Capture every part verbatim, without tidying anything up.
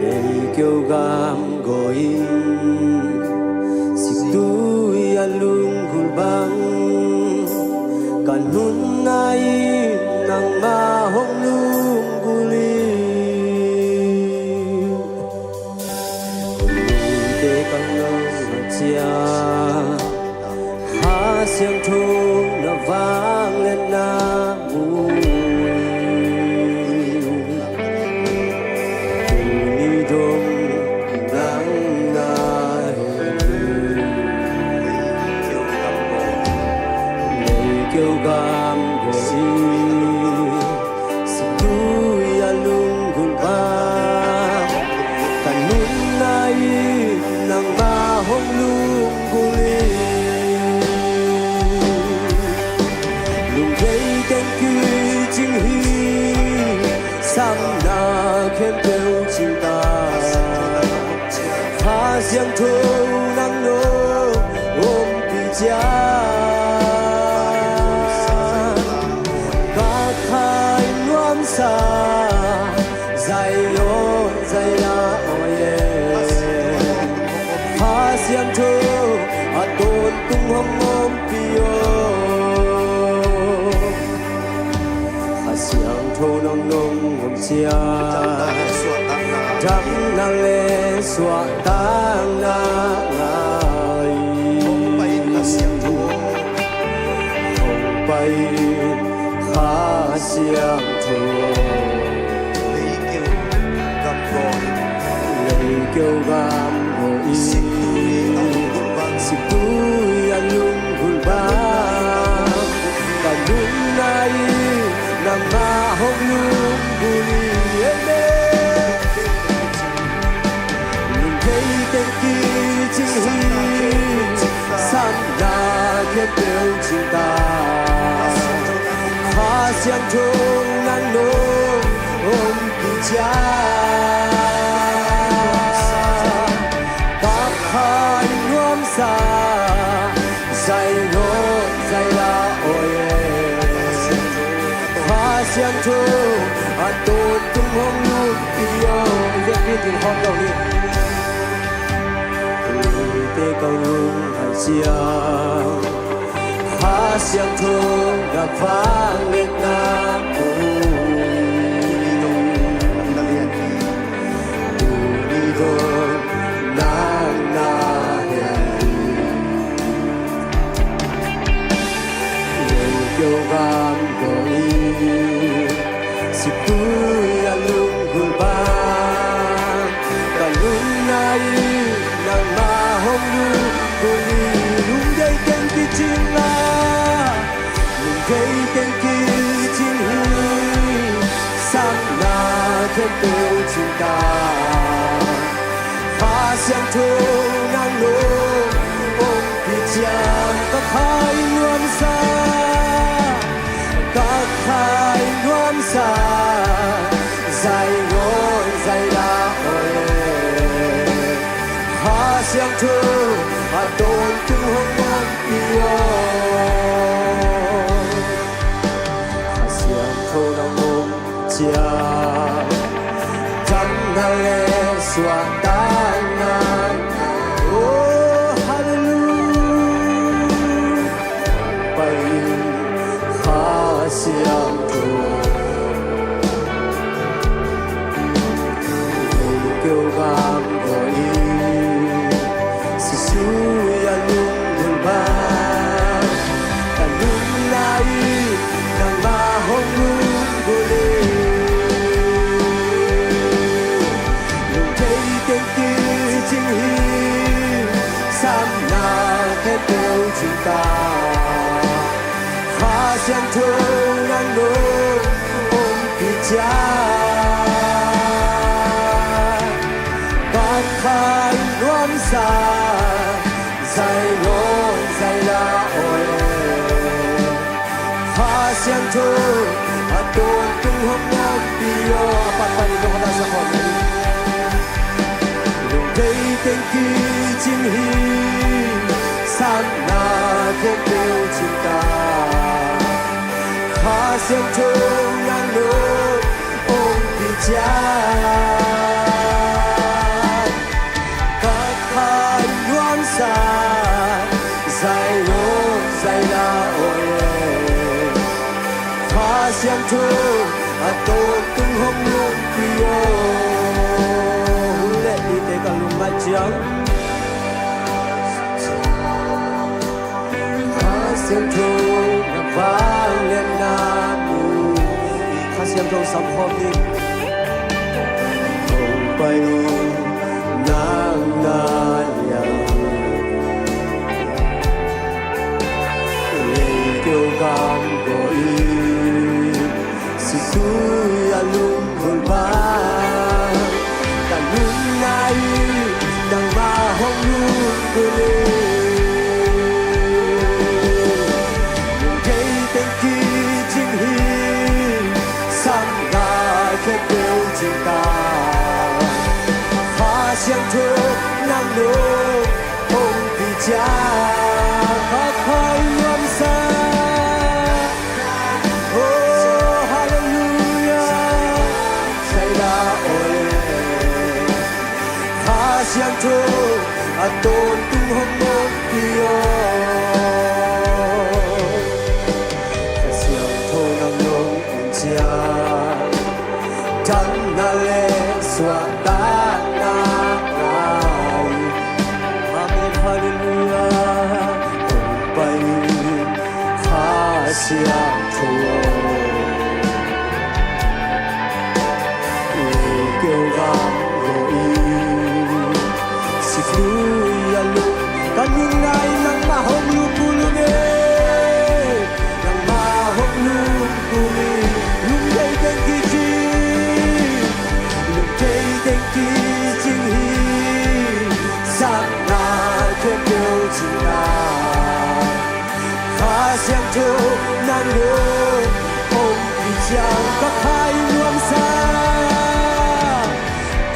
Leikeu gam gawh in siktui a lunggulh bang, ka nunna in nangmah hong lunggulh in. Lungte ka ngah ciang Kha Siangtho na vangliatna mu in. Tuni dong nang na hi. Leikeu gam gawh in siktui a lunggulh bang, ka nunna in nangmah hong lunggulh in. Lungdei teng kicing hi, samna khempeuh cing ta. Kha Siangtho nang nong ompih ciang, ka kha in nuamsa, zai aw, zai la aw e. Kha Siangtho a tawntung hong ompih aw. Kha Siangtho nang nong om ciang, damna le suahtakna ngah in. Hong pai in Kha Siangtho. Leikeu gam gawh in, leikeu gam gawh in siktui a lunggulh bang, ka nunna in nangmah hong lunggulh in. Amen. Lungdei teng kicing hi, samna khempeuh cing ta. Kha Siangtho nang nong ompih ciang, ka kha in nuamsa, zai aw, zai la aw e. Kha Siangtho a tawntung hong ompih aw. Biakinn ding hawm lo hi. Lungte ka lungngai ciang, Kha Siangtho na vangliatna mu in. Tuni dong nang na hi. Leikeu gam gawh in siktui a lunggulh bang, ka nunna in nangmah hong lunggulh in. Lungdei teng kicing la, lungdei teng kicing hi, samna khempeuh cing ta. Kha Siangtho nang nong ompih ciang, ka kha in nuamsa, ka kha in nuamsa, zai aw, zai la aw e. Kha Siangtho a tawntung hong ompih aw. Kha Siangtho nang om ciang, damna le suahtakna. Oh, hallelujah. Pai in Kha Siangtho. Leikeu gam gawh in siktui a lunggulh bang, ka nunna in nangmah hong lunggulh in. Lungdei teng kicing hi, samna khempeuh cing ta. Kha Siangtho nang nong ompih ciang, ka kha in nuamsa, zai aw, zai la aw e. Kha Siangtho a tawntung hong ompih aw. A patpat in hong hawmsak hawm ni. Lungdei teng kicing hi, samna khempeuh cing ta. Kha Siangtho nang Hong pi ciang ka kha in nuamsa, zai lo zai la aw e. Kha Siangtho a tawntung hong lungpi aw. Hun le nite ka lungngaih ciang Kha Siangtho na vangliatna mu. Kha Siangtho sam khawm ni. Hong pai nang na liang, lei keu gam gaw in, situi a lungkul bang ka nunna in nangmah hong lungkul in. Lungdei teng kicing hi, sapna khempeuh cing ta. Kha Siangtho nang nung hong pi ciang ka kha in nuamsa. Oh, hallelujah. Sai la aw e. Kha Siangtho a tawntung hong lungpi aw. Kha Siangtho nang nung hong pi ciang damna le suahtakna ngah. Amen, hallelujah. Hong pai in Kha Siangtho, lei keu gam gaw in, situi a lung ka nunna in nangmah hong lungkul in e. Nangmah hong lungkul in, lungdei teng kicing, lungdei teng kicing hi, sapna khempeuh cing ta. Kha Siangtho nang nung hong pi ciang ka kha in nuamsa.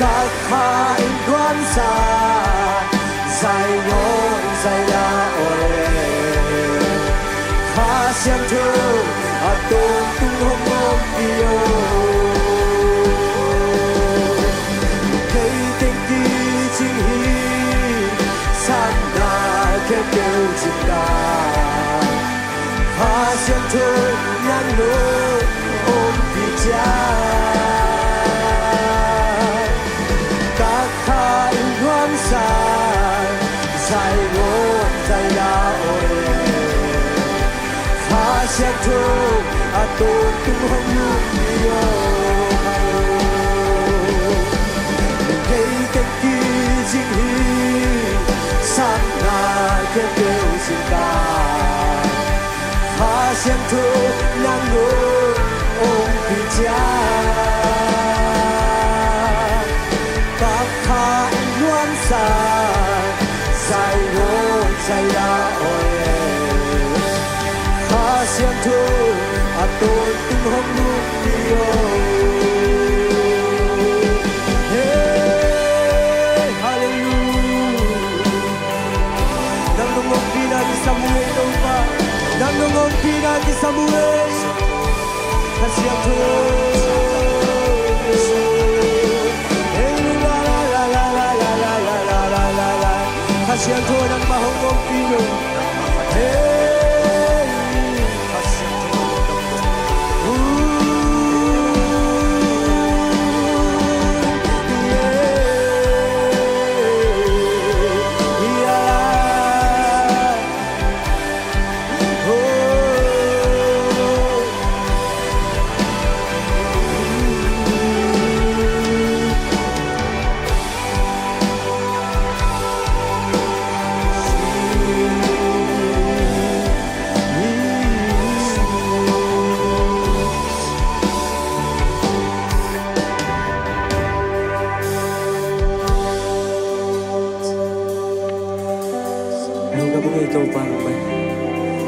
Ka kha in nuamsa, zai nong zai la aw e. Kha Siangtho a tawntung hong lungpi aw. Kei teng kicing hi, sapna khempeuh cing ta. Kha Siangtho nang nung hong pi ciang ka kha in nuamsa, zai nong zai la aw e. Kha Siangtho a tawntung hong lungpi aw. Kei teng kicing hi, sapna khempeuh cing ta. Kha Siangtho nang nung hong pi ciang ka kha in nuamsa, zai nong zai la aw e. Kha Siangtho a tawntung hong lungpi aw. Hey, hallelujah. Nang nung ompihna kisam uh ei Topa. Nang nung ompihna kisam uh ei. Kha Siangtho. Hey, la, la, la. Kha Siangtho nangmah hong ompih uh. Hey. Lungdam ung ei Topa nang pen.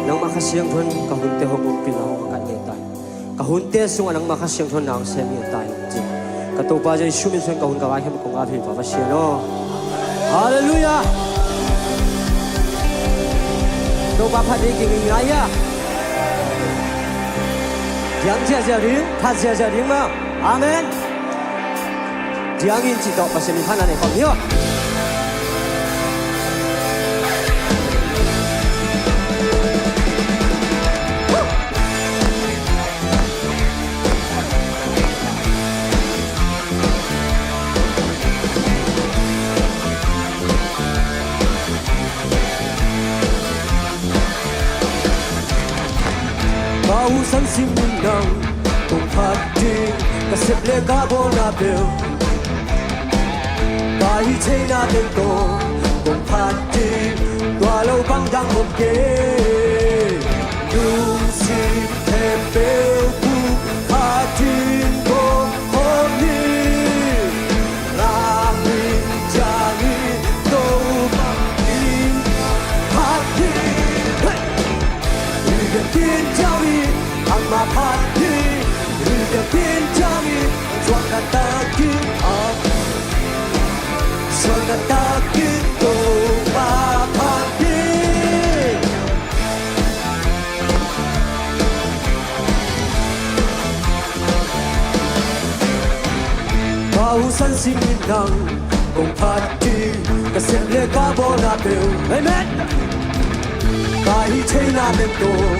Nangmah Kha Siangtho in ka hunte hong ompihna hong pia ngei ta hi. Ka hunte sungah nangmah Kha Siangtho in na hong sem ngei ta hi ci. Ka Topa Jesu min suangin ka hun ka ngai khempeuh kong ap hi Pa Pasian aw. Halleluiah. Topa phat ding kingai a. Diang ziahziah ding, phat ziahziah ding maw. Amen. Diang in cih tawh Pasian min phatna nei khawm ni aw. Ka husan simin nang kong phat ding, ka sep le ka bawlna peuh, ka hih theihna teng tawh kong phat ding, tua lo bang dang om kei. Lungsim khempeuh kong phat ding, kong khawm ni. Lam in ciangin Topa in phat hi. Hey! Hih biakinn ciangin amah phat hi. Hih biakinn ciangin suakta takin a, suakta takin Topa phat hi. Ka husan simin nang kong phat ding, ka sep le ka bawlna peuh. Amen. Ka hih theihna teng tawh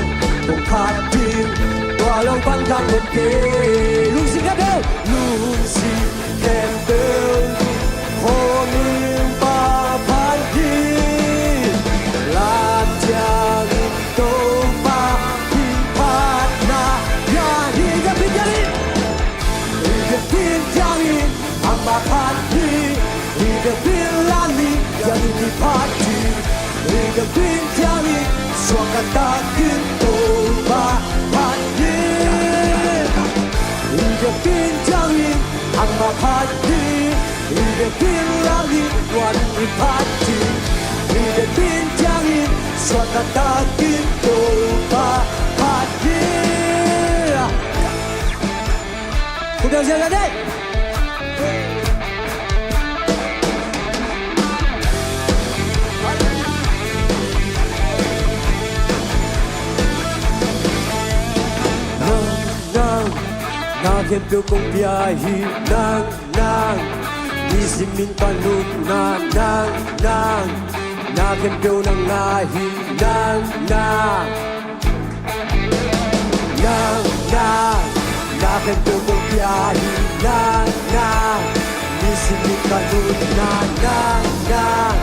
kong phat ding, tua lo bang dang om kei. Lungsim khempeuh, lungsim khempeuh kong khawm in Pa phat hi. Lam ciangin Topa in phatna pia hi. Hih biakinn ciangin, hih biakinn ciangin amah phat hi. Hih biakinn lam in ciangin mi phat hi. Hih biakinn ciangin suakta takin Topa phat hi. Hih biakinn ciangin amah phat hi. Hih biakinn lam in tua in mi phat hi. Hih biakinn ciangin suakta takin Topa phat hi. Khut beng ziahziah ni. Nang, nang, na khempeuh kong pia hi. Nang, nang, nisim in ka nunna. Nang, nang, na khempeuh nang na hi. Nang, nang, nang, nang, na khempeuh kong pia hi. Nang, nang, nisim in ka nunna. Nang, nang,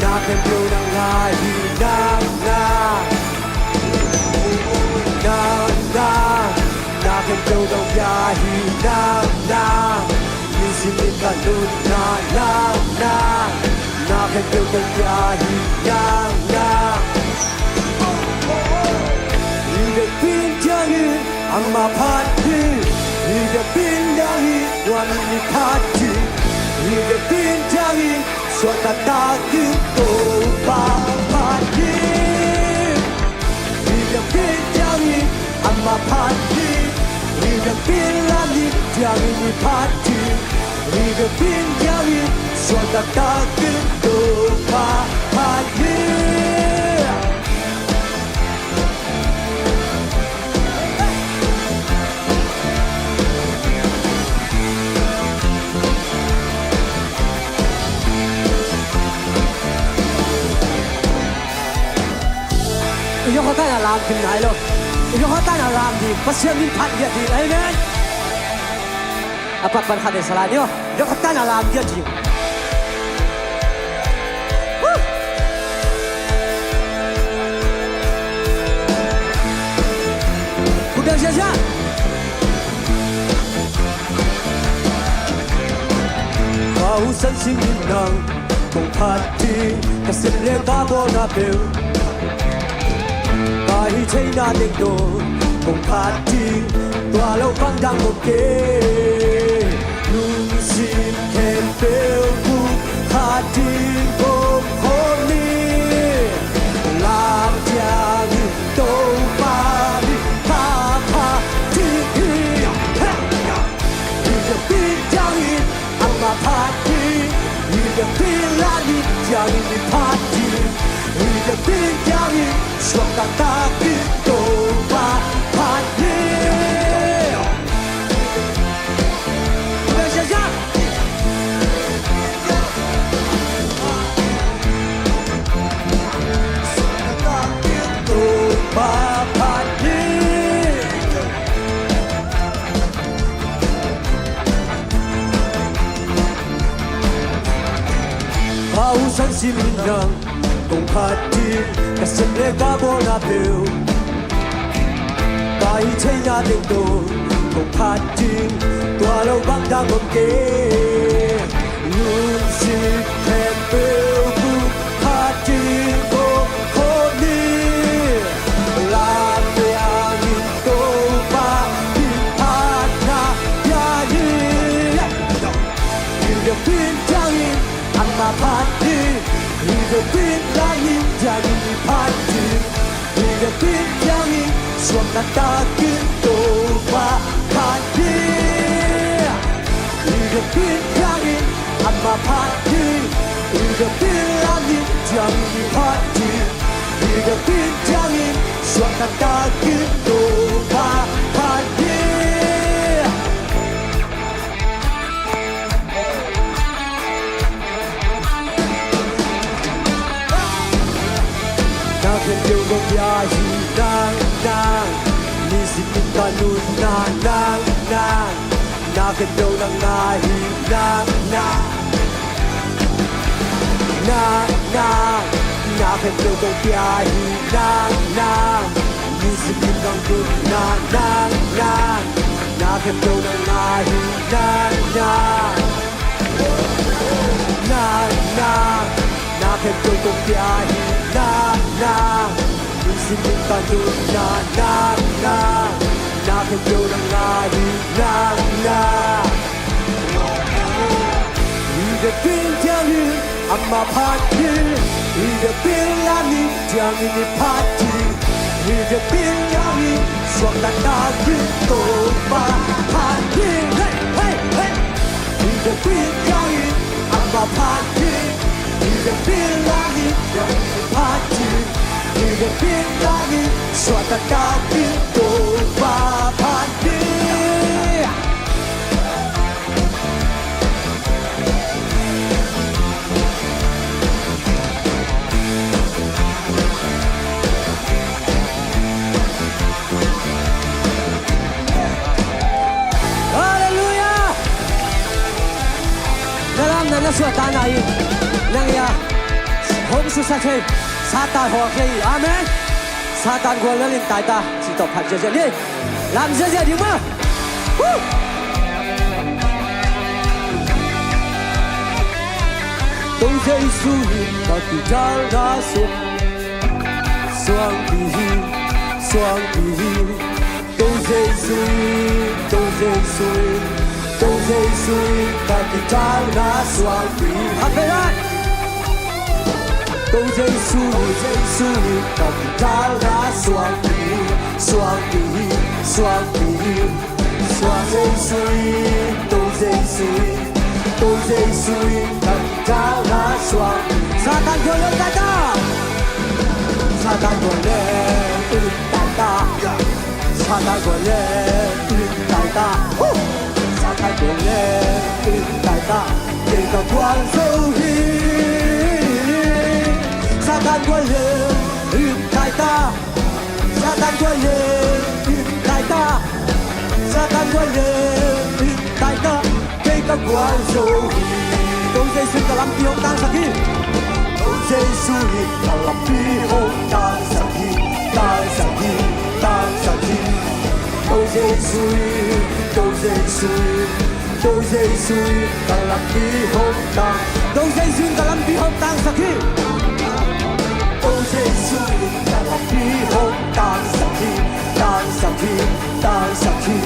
na khempeuh nang na hi. Nang, nang, nang, nang, na khempeuh kong pia hi. Nang, nang, nisim in ka nunna. Nang, nang, na khempeuh kong pia hi. Nang, nang, hih biakinn ciangin amah phat hi. Hih biakinn ciangin tua in mi phat hi. Hih biakinn ciangin suakta takin Topa phat hi. Hih biakinn ciangin amah phat hi. Hih biakinn lam in ciangin mi phat hi. Hih biakinn ciangin suakta takin Topa phat hi. I biakinn khat ah lam kim nai lo. I biakinn khat ah lam ding. Pasian min phat ngiat ding. Amen. A pakhat khat in sa lai ni aw. I biakinn khat ah lam ngiat ding. Woo! Khut beng ziahziah. Ka husan simin nang kong phat ding, ka sep le ka bawlna peuh, ka hih theihna teng tawh kong phat ding, tua lo bang dang om kei. Lungsim khempeuh kong phat ding, kong khawm ni. Lam ciangin Topa min phat hi. Hih biakinn ciangin amah phat hi. Hih biakinn lam in ciangin mi phat hi. Hih biakinn ciangin suakta takin Topa phat hi. Cim in nang kong phat ding, ka sem le ka bawlna peuh, ka hih theihna teng tawh kong phat ding, tua lo bang dah om kei. Lungsim khempeuh kong phat ding, kong khawm ni. Lam le ang in Topa in phatna pia ni. Hih biakinn ciangin amah phat ni. Hih biakinn lam in ciangin i phat ni. Hih biakinn ciangin suakta takin Topa phat ni. Hih biakinn ciangin amah phat ni. Hih biakinn lam in ciangin i phat ni. Hih biakinn ciangin suakta takin Topa phat ni. Na khempeuh kong pia hi nang, nang. Nisim in ka nunna nang, nang. Na khempeuh nang na hi nang, nang. Nang, nang. Na khempeuh kong pia hi nang, nang. Nisim in ka nunna nang, nang. Na khempeuh nang na hi nang, nang. Nang, nang. Na khempeuh kong pia hi nang, nang. Nisim in ka nunna nang, nang. Na khempeuh nang na hi nang, nang. Hih biakinn ciangin amah phat ni. Hih biakinn lam in ciangin i phat ni. Hih biakinn ciangin suakta takin Topa phat ni. Hei, hei, hei. Hih biakinn ciangin amah phat ni. Hih biakinn lam in ciangin i phat ni. Hih biakinn lam in suakta takin Topa phat ni. Halleluiah! Na lamna na suahtakna in nang ia hong susia thei, Satan hawlkhia hi. Amen. Satan gual lel in tai ta. Ci tawh phat ziahziah ni. Lam ziahziah ding maw. Woo! Topa Jesu in ka kidalna suang, suangpi hi, suangpi hi. Topa Jesu in, Topa Jesu in, Topa Jesu in ka kidalna suangpi hi. Amen. Topa Jesu, Topa Jesu in ka kidalna suangpi hi, suangpi hi, suangpi hi. Topa Jesu in, Topa Jesu in, Topa Jesu in ka kidalna suangpi hi. Satan gual lel tai ta. Satan gual lel in tai ta. Satan gual lel in tai ta. Woo! Satan gual lel in tai ta. Kei ka guan zo hi. Satan gual lel in tai ta. Satan gual lel in tai ta. Satan gual lel in tai ta. Kei ka guan zo hi. Topa Jesu in ka lampi hong tangsak hi. Topa Jesu in ka lampi hong tangsak hi. Tangsak hi, tangsak hi. Topa Jesu in, Topa Jesu in, Topa Jesu in ka lampi hong tang. Topa Jesu in ka lampi hong tangsak hi. Topa Jesu in ka lampi hong tangsak hi. Tangsak hi, tangsak hi.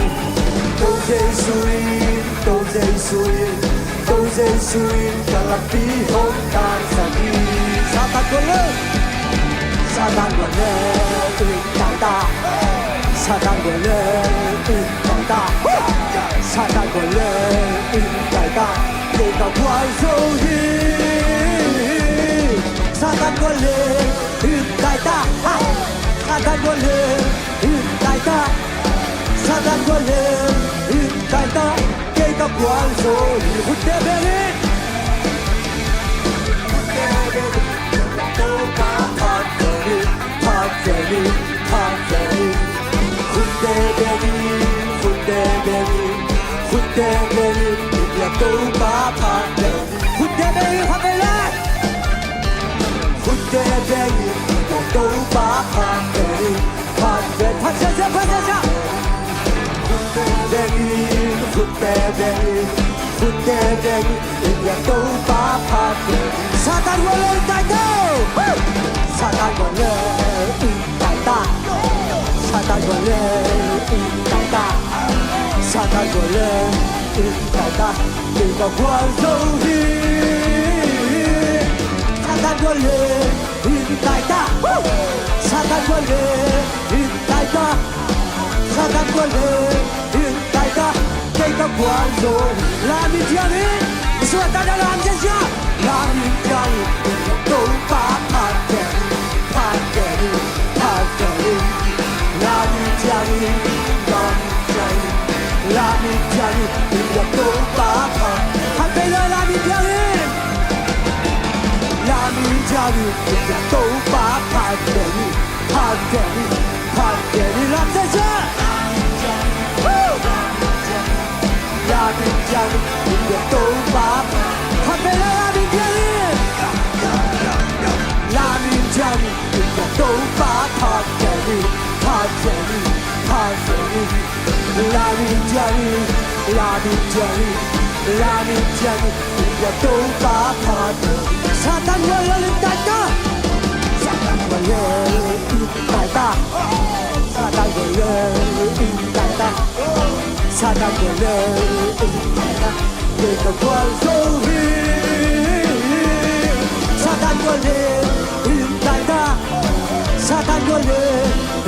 Topa Jesu in, Topa Jesu in, Topa Jesu in ka lampi hong tangsak hi. Satan gual lel, Satan gual lel in tai ta. Satan gual lel in tai ta. Satan gual lel in tai ta. Kei ka guan zo hi. Satan gual lel in tai ta. Satan gual lel in tai ta. Satan gual lel in tai ta. Kei ka guan zo hi. Khutte beng in. Khutte beng in. Topa phat zel in, phat zel in, phat zel in. Khutte beng in, khutte beng in, khutte beng in. Topa phat zel in. Khutte beng in, khutte beng in. Veng in, Topa phat veng in, phat veng, phat ziahziah, phat ziahziah. Veng in, vut veng in, vut veng in, Topa phat veng in. Satan gua le, tai ta. Satan gua le, tai ta. Satan gua le, tai ta. Satan gua le, tai ta. Kei ka guan zo hi. Satan gua le, in tai ta. Satan gua le, in tai ta. Satan gua le, in tai ta. Kei ka guan zo. Lam in ciangin, Jesu a tana lam ciang ciang. Lam in ciangin, Topa phat ciangin, phat ciangin, phat ciangin. Lam in ciangin, lam in ciangin, lam in ciangin, Topa phat. Phat ciangin, lam in ciangin. Lam in ciangin, Topa phat ciangin, phat ciangin, phat ciangin, lam ciangin. Woo! Lam in ciangin, Topa phat ciangin, lam in ciangin. Lam in ciangin, Topa phat ciangin, phat ciangin, phat ciangin. Lam in ciangin, lam in ciangin, lam in ciangin, Topa phat. Satan gua le, in tai ta. Satan gua le, in tai ta. Satan gua le, in tai ta. Satan gua le, in tai ta. Kei ka guan zo hi. Satan gua le, in tai ta. Satan gua le,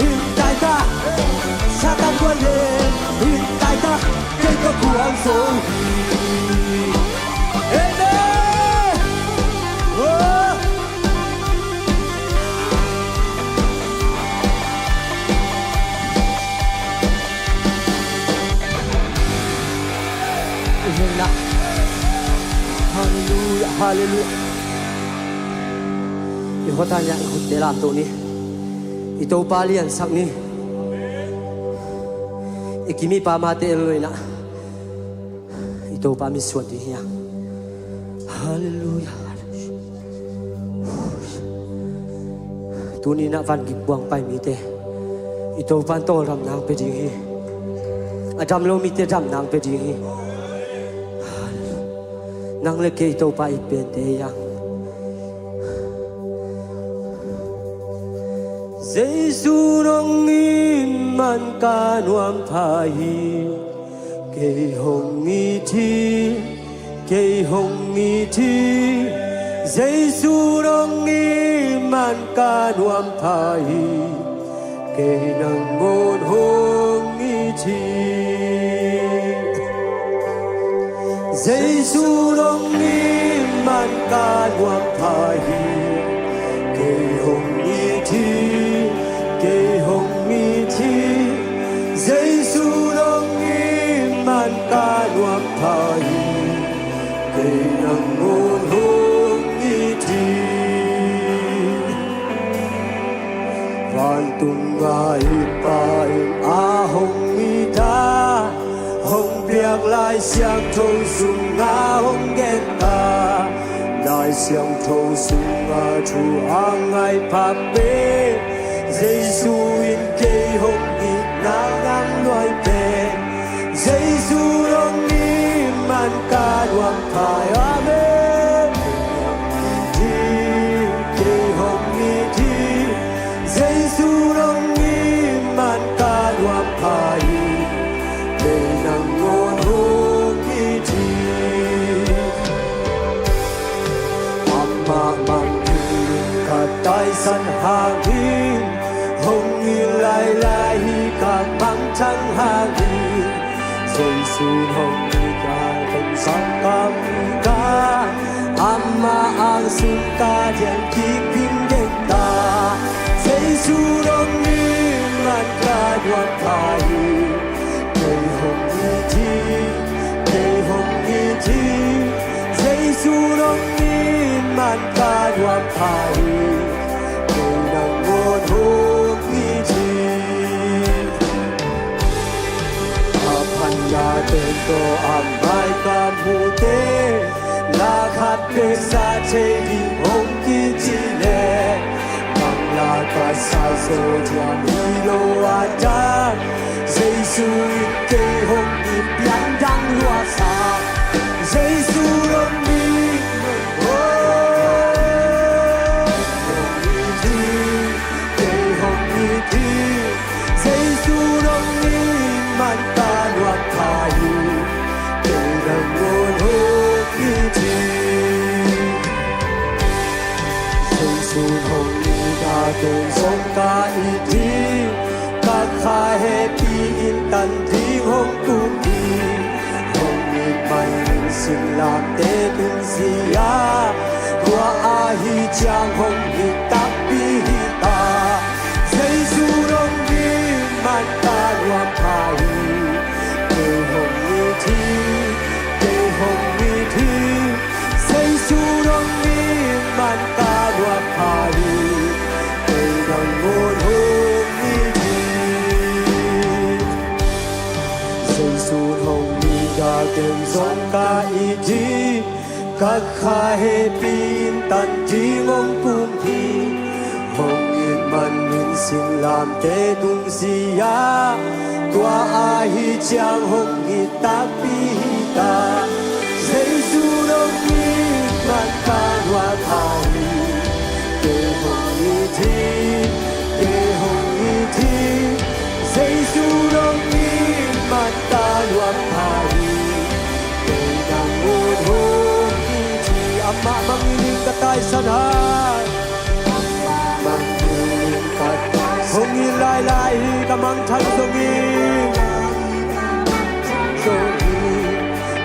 in tai ta. Satan gua le, in tai ta. Kei ka guan zo hi. Amen. Oh. Halleluiah, halleluiah. I khuata niah i khutte lamto ni. I Topa liansak ni. I kimipa mate el lo inah i Topa min suan ding hi hang. Halleluiah. Tuni inah van gik buang pai mite i Topa in tawldamna hong pia ding hi. A dam lo mite damna hong pia ding hi. Nang le kei i Topa i pente hi hang. Jesu nong it man ka nuam pha hi. Kei hong it hi, kei hong it hi. Jesu nong it man ka nuam pha hi. Kei nangawn hong it hi. Jesu nong it man ka nuam pha hi. Kei hong it hi, kei hong it hi. Jesu nong it man ka nuam pha hi. Kei nangawn hong it hi. Vantung a i Pa in a hong it a, hong piak Lai Siangtho sunga hong gen ta. Lai Siangtho sunga thu a ngai pha pen, Jesu in kei hong itna nang nuai pen. Jesu nong it man ka nuam pha hi. Amen. Kei hong it hi. Jesu nong it man ka nuam pha hi. Kei nangawn hong it hi. Amah mangthang khat taisan hangin, hong it lailai hi ka mangthang hangin. Jesu hong it a, hong sang kam ka, amah ang sung ka diang kik ding gen ta. Jesu nong it man ka nuam pha hi. Kei hong it hi, kei hong it hi. Jesu nong it man ka nuam pha hi. Kei nangawn hong it hi. A phatna teng tawh a mai ka muhte, la khat peuh za thei ding hong kici leh, Sa zo diam hi lo a dang, Jesu in kei hong it pian dang luahsak. Jesu dong mi, oh, hong it hi, kei hong it hi. Jesu dong mi man ka nuam pha hi, kei nangawn hong it hi. Jesu hong it a, kei zong ka it hi. Ka kha hehpih in tan ding hong tung hi. Hong it manin singlamteh tung si a, tua ahi ciang hong it takpi hi ta. Jesu dong mi man ka nuam pha hi, kei hong it hi, kei hong it hi. Jesu dong mi man ka nuam pha hi, kei nangawn hong it hi. Jesu hong it a, kei zong ka it hi. Ka kha hehpih in tan ding hong tung hi. Hong it manin singlamteh tung si a, tua ahi ciang hong it takpi hi ta. Jesu dong mi man ka nuam pha hi, kei hong it hi, kei hong it hi. Jesu dong mi man ka nuam pha hi, kei nangawn hong it hi. Amah mangngilh in ka taisan hai. Hong it lailai hi, ka mangthang zongin.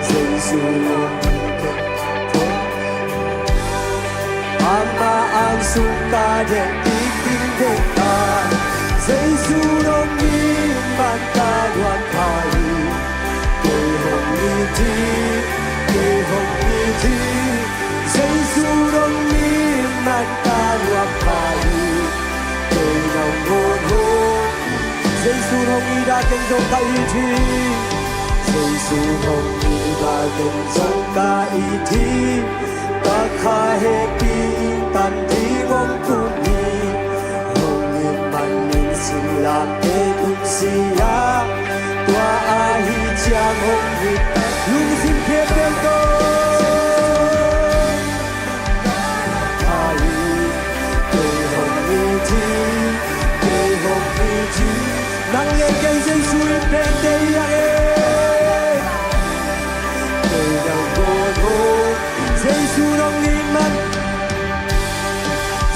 Jesu, amah ang sung ka dek kik ding dek ta. Jesu dong mi man ka nuam pha hi, kei hong it hi, kei hong it hi. Jesu dong mi man ka nuam pha hi, kei nangawn hong. Jesu hong it a, kei zong ka it hi. Jesu hong it a, kei zong ka it hi. Ka kha hehpih in tan ding hong tung hi. Hong it manin singlamteh tung si a, tua ahi ciang hong it. Lungsim khempeuh tawh. Kei hong it hi, kei hong it hi. Nang le kei Jesu in pente hi hang e. Kei nangawn hong, Jesu dong mi man.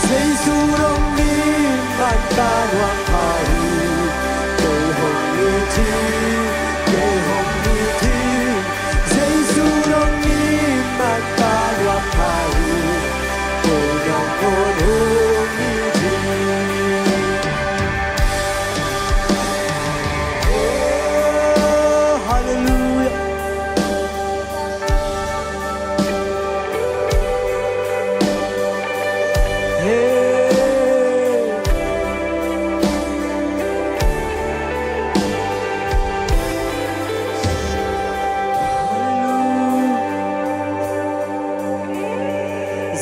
Jesu dong mi man ka nuam pha hi. Kei hong it hi, kei hong it hi. Jesu dong mi man ka nuam pha hi, kei nangawn hong it hi. Oh, hallelujah. Hey.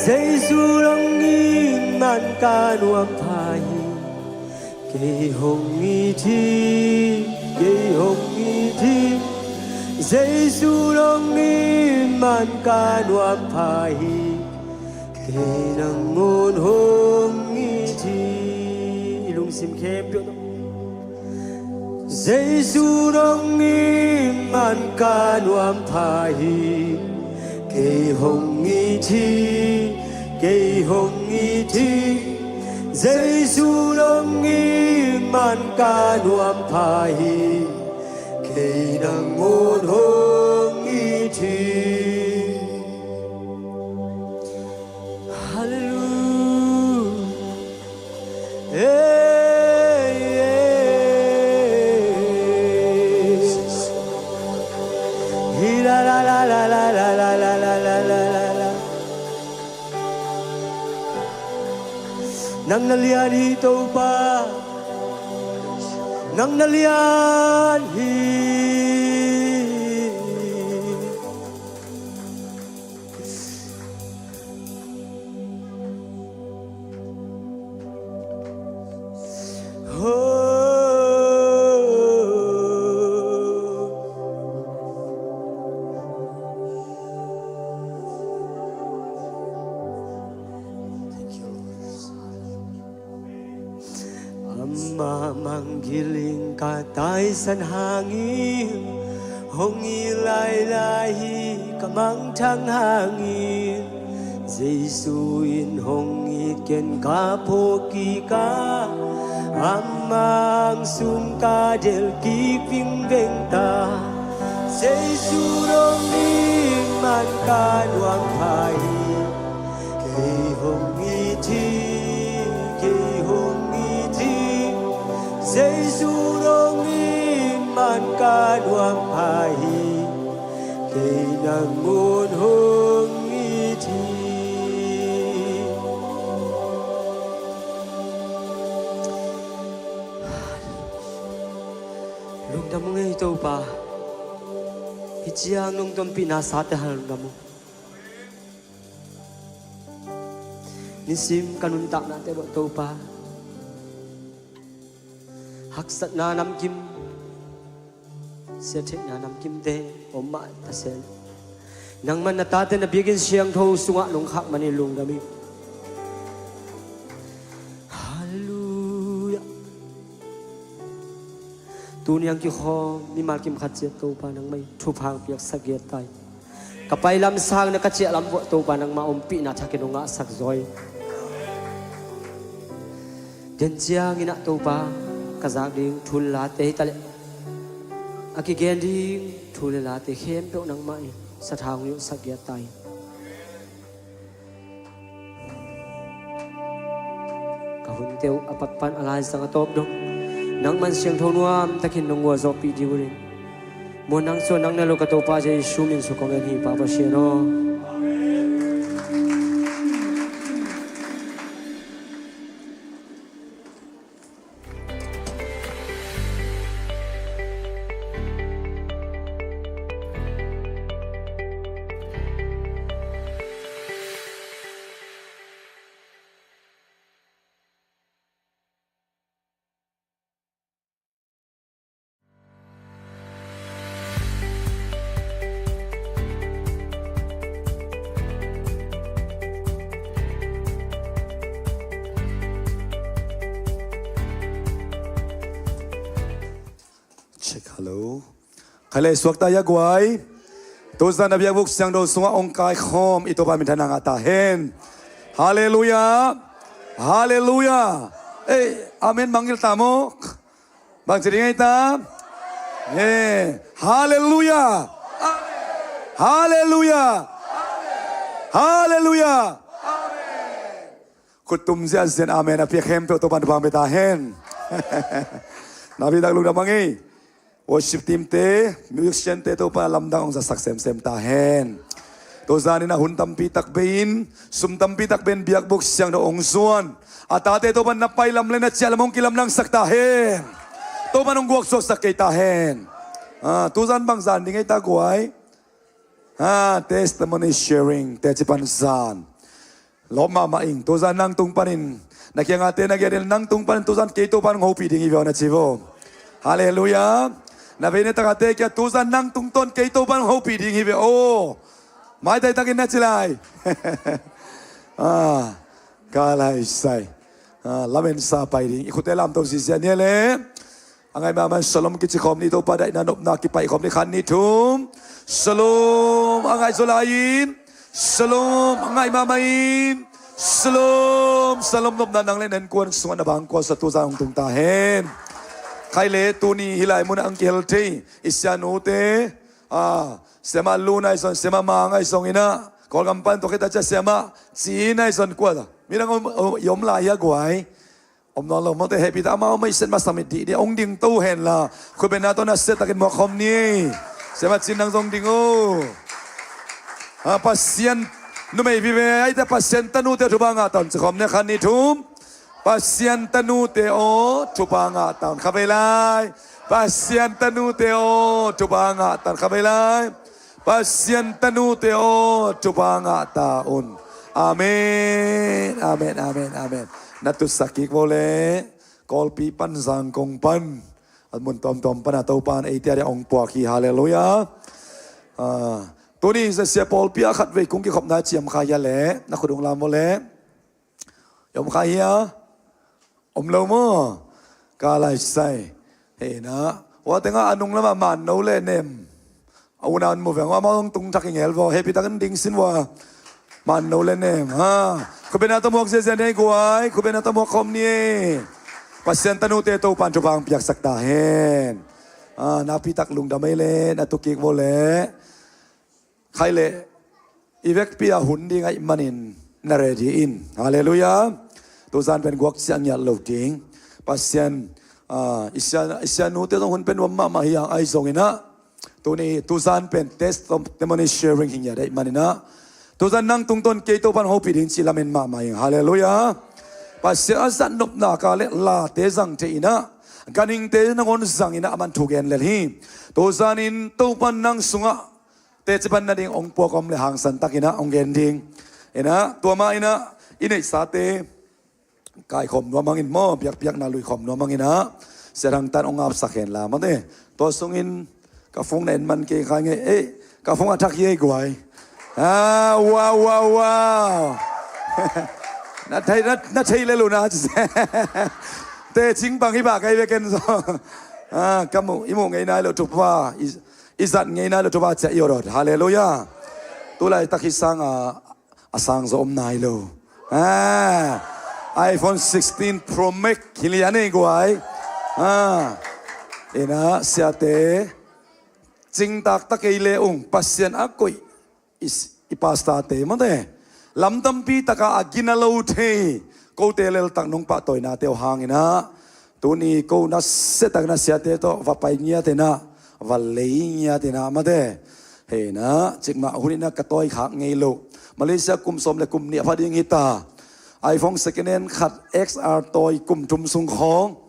Jesu dong mi man ka nuam pha hi, kei hong it hi, kei hong it hi. Jesu dong mi man ka nuam pha hi, kei nangawn hong it hi. I lungsim khempeuh tawh. Jesu dong mi man ka nuam pha hi, kei hong it hi, kei hong it hi. Jesu dong mi man ka nuam pha hi, kei nangawn hong it hi. Hallelujah. Hey, hey. Hi la la la. Nang na lian hi Topa. Nang na lian hi. Ka taisan hangin hong i lailai hi, ka mangthang hangin Jesu in hong it ken ka phawk kik a, amang sung ka delh kik vingveng ta. Jesu dong in man ka nuam pha hi. Kei hong it hi, kei hong it hi, Jesu dong in man ka nuam pha hi, kei nang un hong it hi. Lungdam ung ei Topa, hih ciang nong tonpihna sate hal lungdam ung. Nisim ka nuntaknate bawh Topa, haksatna namkim, siatheihna namkimte om mah ta seh, nangman na tate na biakinn siangtho sungah nong khak manin lungdam ing. Halleluiah. Tuni a kikhawm mimal kim khat ciat Topa nangmah in thupha hong piaksak giat ta hi. Ka pai lam sang na ka ciah lam vuah Topa nangmah ompihna thakin hong ngahsak zaw hi. Den ciangin ah Topa ka zak ding thu le late hi ta leh, a kigen ding thu le late khempeuh nangmah in sathau hong nilhsak giat ta hi. Ka hunte uh a pat pan a laizang a tawp dong nangman siangtho nuam takin nong gualzawhpih ding uh in, muan nang suan nang na lo ka Topa Jesu min suk kong ngen hi Pa Pasian aw. Check, hello. Khai le suak ta hia guai. Tuzan a biakbuk siangtho sungah hong kaikhawm i Topa minthanna ngah ta hen. Halleluiah. Halleluiah. Ei, amen mangngilh ta maw. Bang ci ding ei ta? Halleluiah. Halleluiah. Halleluiah. Khut tum ziahziah in amen a piak khempeuh Topa'n thupha pia ta hen. Na bitak lungdam a ngei. Worship team te, musician te Topa'n lamdang hong zasak semsem ta hen. Tuzan in a hun tampi tak bei in, sum tampi tak bei in biakbuk siangtho hong zuan a tate Topa'n na pai lam le na ciah lam hong kilamdangsak ta hen. Topa'n hong guaksuaksak kei ta hen. Ah, tuzan bang zan ding ei ta guai? Ah, testimony sharing teci pan zan. Lawp mahmah ing, tuzan nang tung panin na kiangah te na giat in, nang tung panin tuzan kei Topa'n hong hopih ding hi ve aw na ci vo. Halleluiah. Na veina takah te kiangah tuzan nang tungtawn kei Topa'n hong hopih ding hi ve aw. Maitai takin na ci lai. Ah, ka lai sai. Ah, lamen sa pai ding. I khutte lamto ziahziah ni le. A ngaih mahmah in shalom kici khawm ni, Topa daihna nopna kipaih khawm ni, khat ni thum. Shalom a ngaih zaw lai in. Shalom a ngaih mahmah in. Shalom, shalom nopna nang le na innkuan sungah na bangkuasa tuzan hong tung ta hen. Khai le tuni hih lai munah hong kihel thei i sianute, ah, siamah Lun ahi zong, siamah Mang ahi zong in ah, Kawlgam pan tua khit a cia siamah Cin ahi zong kua, midang om, om, i om lai hia guai? Om nawn lo maw, te hehpih ta, amau mah i siat masa mit dih dih, hong ding to hen la. Khutbetna tawh na siat takin muak khawm ni. Siamah Cin nang zong ding o. Ha, Pasian numei vive ahi ta, Pasian tanute thupha ngah ta un ci khawm ni, khat ni thum. Pasian tanute aw, thupha ngah ta un, kha vei lai. Pasian tanute aw, thupha ngah ta un, kha vei lai. Pasian tanute aw, thupha ngah ta un. Amen, amen, amen, amen. Na tutsak kik vo le, Kawlpi pan Zangkong pan, a mun tuamtuam pan a Topa'n eite a dia hong puak hi, halleluiah. Ah, tuni zia sia pawlpi a khatvei kong kikhopna ciam kha hia le, na khut hong lam vo le. Om kha hia? Om lo maw? Ka lai sai. Hei na, ua tengah a nung lamah manno le nem a unaun mu veng ua, amau hong tung thak i ngel vaw, hehpih takin ding sin ua. Manno le nem ha. Khutbetna tamuak ziazia nei guai, khutbetna tamuak khawm ni ei. Pasian tanute Topan thupha hong piaksak ta hen. Ah, nakpi tak lungdam ei le, na tukik vaw le. Khai le, i vekpi a hun ding ahih manin na ready in. Halleluiah. Tuzan pen guak ciah ngiat lo ding. Pasian, ah, i sia, i sia nute zong hun pen nuam mahmah hi hang ahi zongin ah. Tuni, tuzan pen testimony sharing hi ngiat ahih manin ah. Tuzan nang tungtawn kei Topan hopih ding cih lamen mahmah hi hang. Halleluiah. Pasian a zat nopna ka le late zang thei in ah. Ganhingte nangawn zang in ah aman thu gen lel hi. Tuzanin Topan nang sungah teci pan nading hong puak om le hangsan takin ah hong gen ding. In ah, tua mah in ah, i neihsate kaikhawm nuam hangin maw, biakpiakna luikhawm nuam hangin ah, Sia Thang Tan hong apsak hen la mate. Tua sungin ka phone na en man kei khai ngei, eh, ka phone a thak hi ei guai. Ah, wow, wow, wow. Na thei, na, na thei le lu na. Tecing bang hi ba kai ve ken zo. Ah, ka mu, i mu ngei nai lo thupha. I, i zat ngei nai lo thupha ciah i orot. Halleluiah. Tulaitak hi sang a, a sang zo om nai lo. Ah, iPhone sixteen Pro Max hi lian ei guai. Ah, in ah, siate. Cingtak ta kei le ung, Pasian a koih i, i pastorte mate. Lam tampi taka a gina lo thei. Kote leltak nong pahtawinate uh hangin ah. Tuni ko nasia takin ah siate tawh va pai ngiat in ah, va lei ngiat in ah mate. Hei na, cikmah hun in ah ka tawi khak ngei lo. Malaysia kum sawm le kum nih a pha ding hi ta. iPhone second hand khat X R tawi kum thum sung khawng.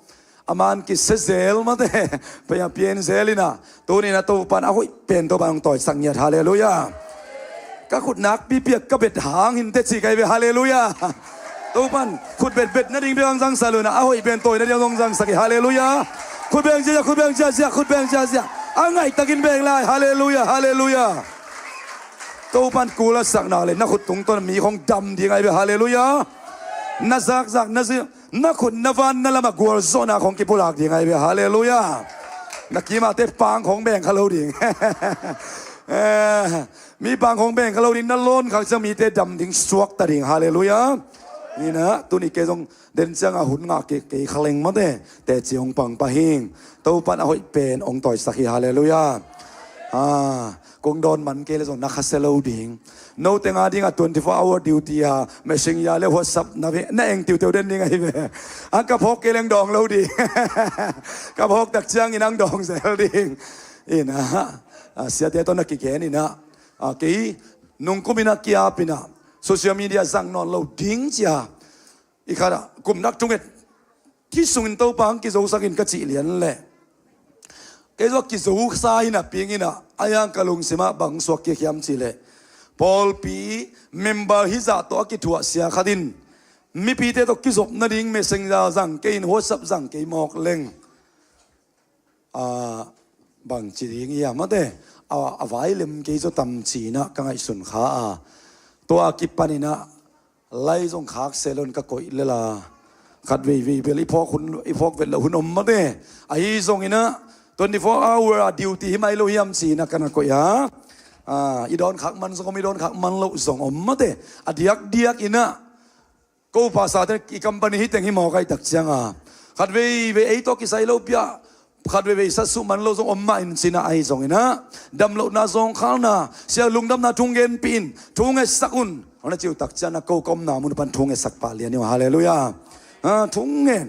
A man kisia zel mate. Pia, pian zel in ah. Tuni in ah Topan a hoih pen Topan hong tawisak ngiat. Halleluiah. Ka khut nakpi piak ka bet hang hin teci kai ve. Halleluiah. Topan khut betbet nading bek hong zangsak lo in ah, a hoih pen tawi nading hong zangsak hi. Halleluiah. Khut beng ziazia, khut beng ziazia, khut beng ziazia. A ngaihtakin beng lai. Halleluiah, halleluiah. Topan kul a sakna le na khut tungtawn mi hong dam ding ahi ve. Halleluiah. Na zakzak na zi, na khut na van na lamah gualzawhna hong kipulak ding ahi ve. Halleluiah. Na kimate pang hong beng kha lo ding. Eh, mi pang hong beng kha lo ding, na lawn khak ciang mite dam ding suak ta ding. Halleluiah. In ah, tuni kei zong den ciang a hun ngah kei, kei kha leng mate. Teci hong pang pah hing. Topan a hoih pen hong tawisak hi. Halleluiah. Ah, kong dawn man kei le zong na khasia lo ding. Note nga ding a twenty four hour duty a, messenger le WhatsApp na ve, na eng tiuteu den ding ahi ve. A ka phawk kei leng dawng lo ding. Ka phawk tak ciangin ang dawng zel ding. In ah, ah, siate tawh na kigen in ah. Ah, kei nungkum in ah kiap in ah. Social media zang nawn lo ding cia. I khat ah, kum nak thunget. Kei sungin Topa hong kizosak in ka cih lian leh. Kei zong kizosa hi napi in ah, a hiang ka lungsim ah bang suak kik hiam cih leh. Pawlpi member hizah tawh a kithuah sia khat in. Mipite tawh kizop nading messenger zang kei in WhatsApp zang kei mawk leng. A, bangci ding hiam mate, a, a vai lem kei zaw tam ci-in ah ka ngaihsun kha a. Tua kipan in ah, lai zong khak se lo in ka koih lel a. Khat veivei bel i phawk hun, i phawk vet loh hun om mate. Ahi zongin ah, twenty four hour a duty hi mai lo hiam ci-in ah ka na koih a. A, i dawn khak man zong om, i dawn khak man loh zong om mate. A diakdiak in ah, ko pastorte i company hi teng hi mawk ahih tak ciang a. Khat veivei ei tawh kisai lo pia. Khat veivei satsuh man lo zong om mah in ci-in ah ahi zongin ah. Damlohna zawngkhalna. Sia lungdamna thu hong genpih in. Thu hong ngetsak un. Hong na ci uh tak ciang a ko ka omna mun pan thu hong ngetsak pah lian hi uh. Halleluiah. Ah, thu hong ngen.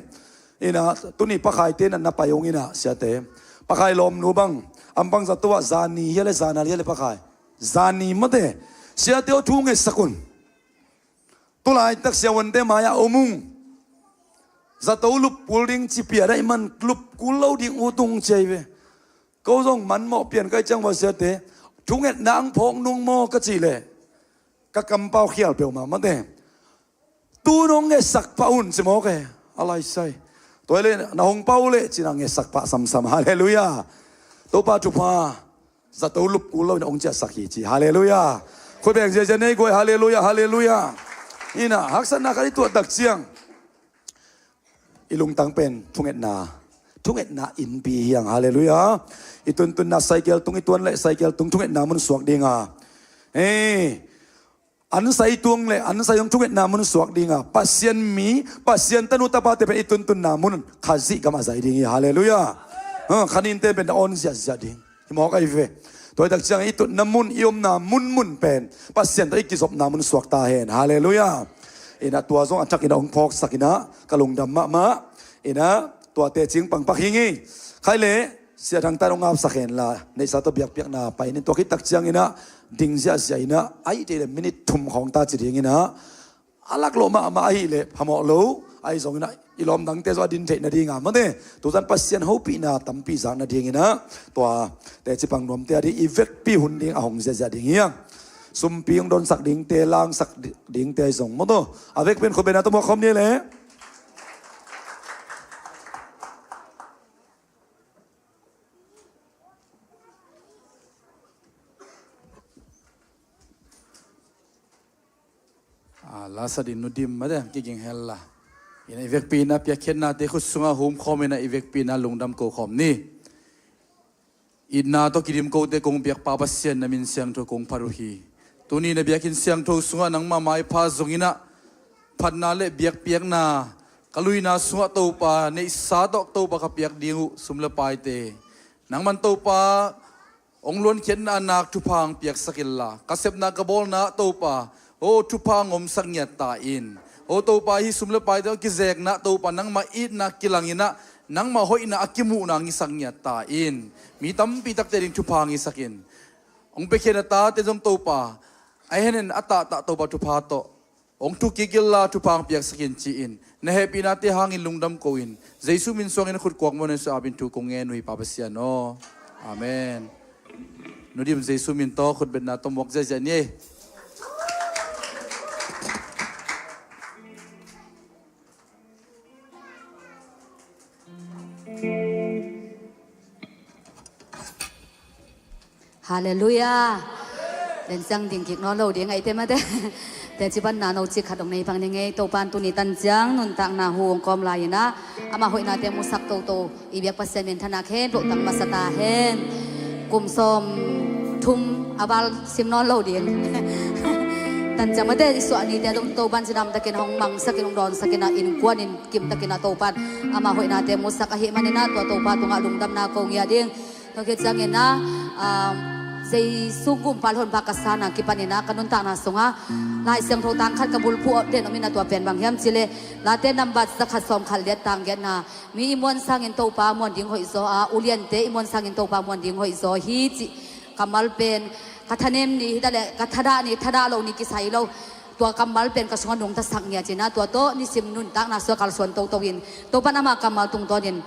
In ah, tuni Pakhaite na na pai hong in ah, siate. Pakhai lawmnu bang. Ampang zato ah zani hia le zana hia le Pakhai. Zani mate. Siate aw thu hong ngetsak un. Tulaitak siavuante mai-ah om ung. Zato lup kul ding ci pia daih man lup kul lo ding ut ung ci ahi ve. Ko zong man mawh pian ka hih ciang ua siate. Thungetna ang phawk nung maw ka cih leh. Ka kampau khial peuhmah mate. Tu nong ngetsak pah un ci mawk e. A laisai. Tua hi leh na hong pau leh ci-in ah ngetsak pah samsam. Halleluiah. Topa thupha. Zato lup kul lo in hong ciahsak hi ci. Halleluiah. Khut beng ziazia nei guai. Halleluiah, halleluiah. In ah, haksatna khat i tuah tak ciang. I lungtang pen thungetna. thungetna innpi hi hang. Halleluiah. I tuntunna cycle tung i tuan leh cycle tung thungetna mun suak ding a, hei, an sai tung leh an sai tung thungetna mun suak ding a, Pasian mi, Pasian tanu tapate pen i tuntunna mun Khazih gam a zai ding hi. Halleluiah. Ha, kha ninte pen na awn ziahziah ding hi mawk ahi ve. Tua hi tak ciang i tutna mun, i omna munmun pen Pasian tawh i kizopna mun suak ta hen. Halleluiah. Inah tua zong a thakin a hong phawksak inah ka lungdam mahmah. Inah tuate cing pangpak hi ngei. Khai leh Sia Thang Tan hong apsak hen la, neihsa tawh biakpiakna pai ning. Tua khit tak ciang inah ding ziahziah inah, ahih kei leh minute thum khawng ta ci ding inah, a lak lawh mahmah ahih leh phamawh lo. Ahi zong inah i lawm dangte zong a din theih nading a, mate, tuzan Pasian hopihna tampi zak nading inah, tua teci pang nuamte a ding i vekpi hun ding a hong ziahziah ding hi hang. Sumpi hong dawnsak dingte, langsak di-, dingte ahi zong, mawtaw, a vekpi in khut bengna tawh muak khawm ni leh. A, lasa ding Nu Dim, mate, kiging hel la. Inah i vekpi inah piakkhiatnate khut sungah humkhawm inah i vekpi inah lungdam ko khawm ni. Itna tawh kidim kote kong biakpa Pasian, na min siangtho kong phat uh hi. Tuni na biakinn siangtho sungah nangmah maipha zong inah phatna le biakpiakna ka luina sungah Topa, neihsa tawh Topa ka piak ding uh sum le paite nangman Topa hong luankhiatna a nak thupha hong piaksak inla, ka sepna ka bawlna ah Topa, aw, thupha hong omsak ngiat ta in. Aw Topa, hih sum le paite hong kizekna ah Topa, nangmah itna kilang inah, nangmah hoihna a kimuhna hong hisak ngiat ta in. Mi tampi takte ding thupha hong hisak in. Hong piakhia na tate zong Topa, a henin a tahtah Topa thupha tawh hong thuk kik inla, thupha hong piaksak in ci-in, na hehpihnate hangin lungdam ko-in, Jesu min suangin a khut kuak muan in sua apin thu kong ngen uh hi Pa Pasian aw. Amen. Nu Dim, Jesu min tawh khut bengna tawh muak ziahziah ni ei. Halleluiah. Len ciang ding kik nawn lo ding ahi te mate. Teci panna no cik khat hong nei pang ni ngei. Topan tuni tan ciang nuntakna hu hong kawm lai inah, amah hoihnate musak toto i biak Pasian min thanak hen, bohtang masa ta hen. Kum sawm thum a val sim nawn lo ding. Tan ciang mate i suah nite zong Topan cidamtakin hong mangsakin hong dawnsakin ah, innkuanin kimtakin ah Topan amah hoihnate musak ahih manin ah, tua Topa tungah lungdamna ko ngiat ding. Tua khit ciangin ah, um, Jesu gumpa le honpa ka sanna kipanin ah ka nuntakna sungah Lai Siangtho tang khat ka bulphuh den om in ah, tua pen bang hiam cih leh Late nambat zakhat sawmkhat le tang giatna, mi i muan sangin Topa muan ding hoih zaw a, uliante i muan sangin Topa muan ding hoih zaw hi cih kammal pen ka thanem ni hi ta leh ka thadah ni, thadah lo ni kisai lo. Tua kammal pen ka sungah nungtasak ngiat in ah, tua tawh nisim nuntakna sungah kalsuan toto in, Topan ama kammal tungtawnin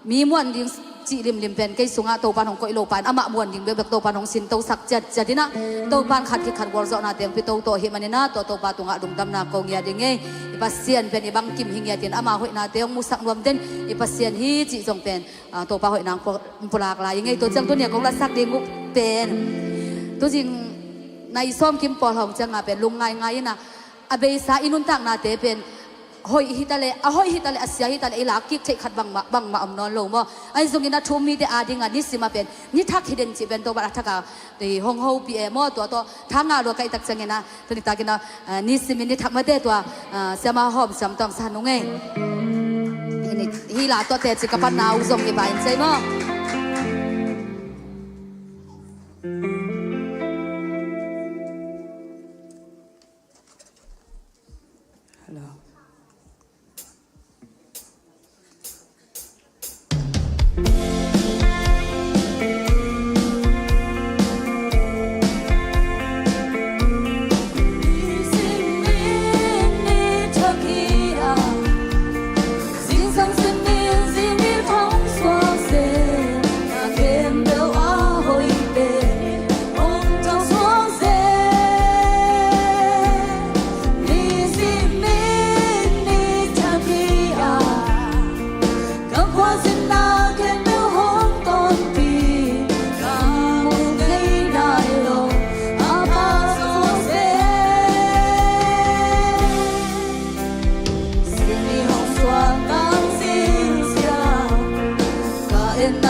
mi muan ding cih limlim pen kei sungah Topan hong koih lo pa in, amah muan ding bekbek Topan hong sintosak ciatciat in ah, Topan khat khit khat gualzawhnate hong pia toto ahih manin ah, tua Topa tungah lungdamna ko ngiat ding ei. I Pasian pen i bangkim hi ngiat in, ama hoihnate hong musak nuam den i Pasian hi cih zong pen, ah, Topa hoihna hong pu-, hong pulak lai ing ei. Tua ciang tuni a kong latsak ding uh pen, tuzing nai sawm kim pawl hawng ciang a pen lungngaingai in ah, a beisa i nuntaknate pen hoih hi ta leh, a hoih hi ta leh, a sia hi ta leh i lak kik theih khat bangmah, bangmah om nawn lo maw. Ahi zongin a thu-um mite ading ah nisim a pen ni thak hi den cih pen Topa a thak a, eh, hong hopih e maw. Tua tawh tha ngah lua ka hih tak ciangin ah, tuni takin ah, ah, nisim in ni thak mate tua, ah, siama hawm siam tawng sa nung ei. Hih ni, hih la tawh teci ka panna uh zong hi pa in cei maw. Hello.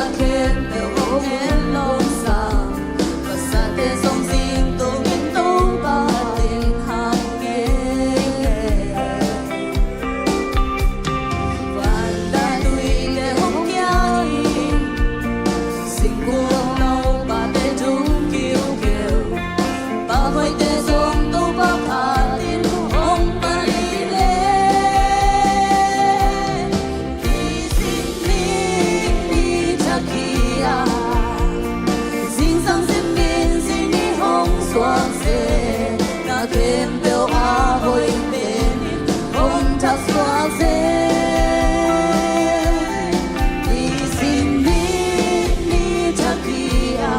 Khempeuh hong en lo sang, pasate zong zing tungin Topa teng hang kei. Van le tuite hong kia in, singkung lo pate tung kiukeu, pawlkhatte zong Topa phatin hong pali leh, nisim ni, ni thak hi a, zingsang zimmin zing ni hong suak seh, na khempeuh a hoih penin hong thak suak seh. Nisim ni, ni thak hi a,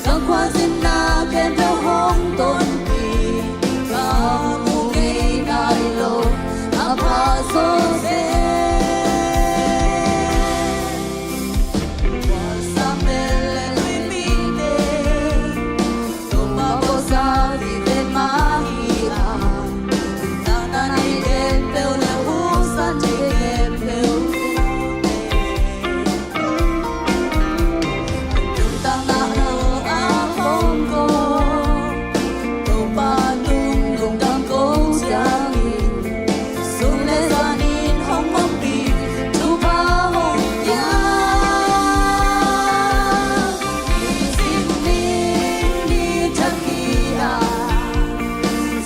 ka khuazinna khempeuh hong tonpih, ka mu ngei nai lo a pha zawseh. Khuasang bel le tuipite, Topa khuasa vive mah hi a, na nei khempeuh le husa thei khempeuh,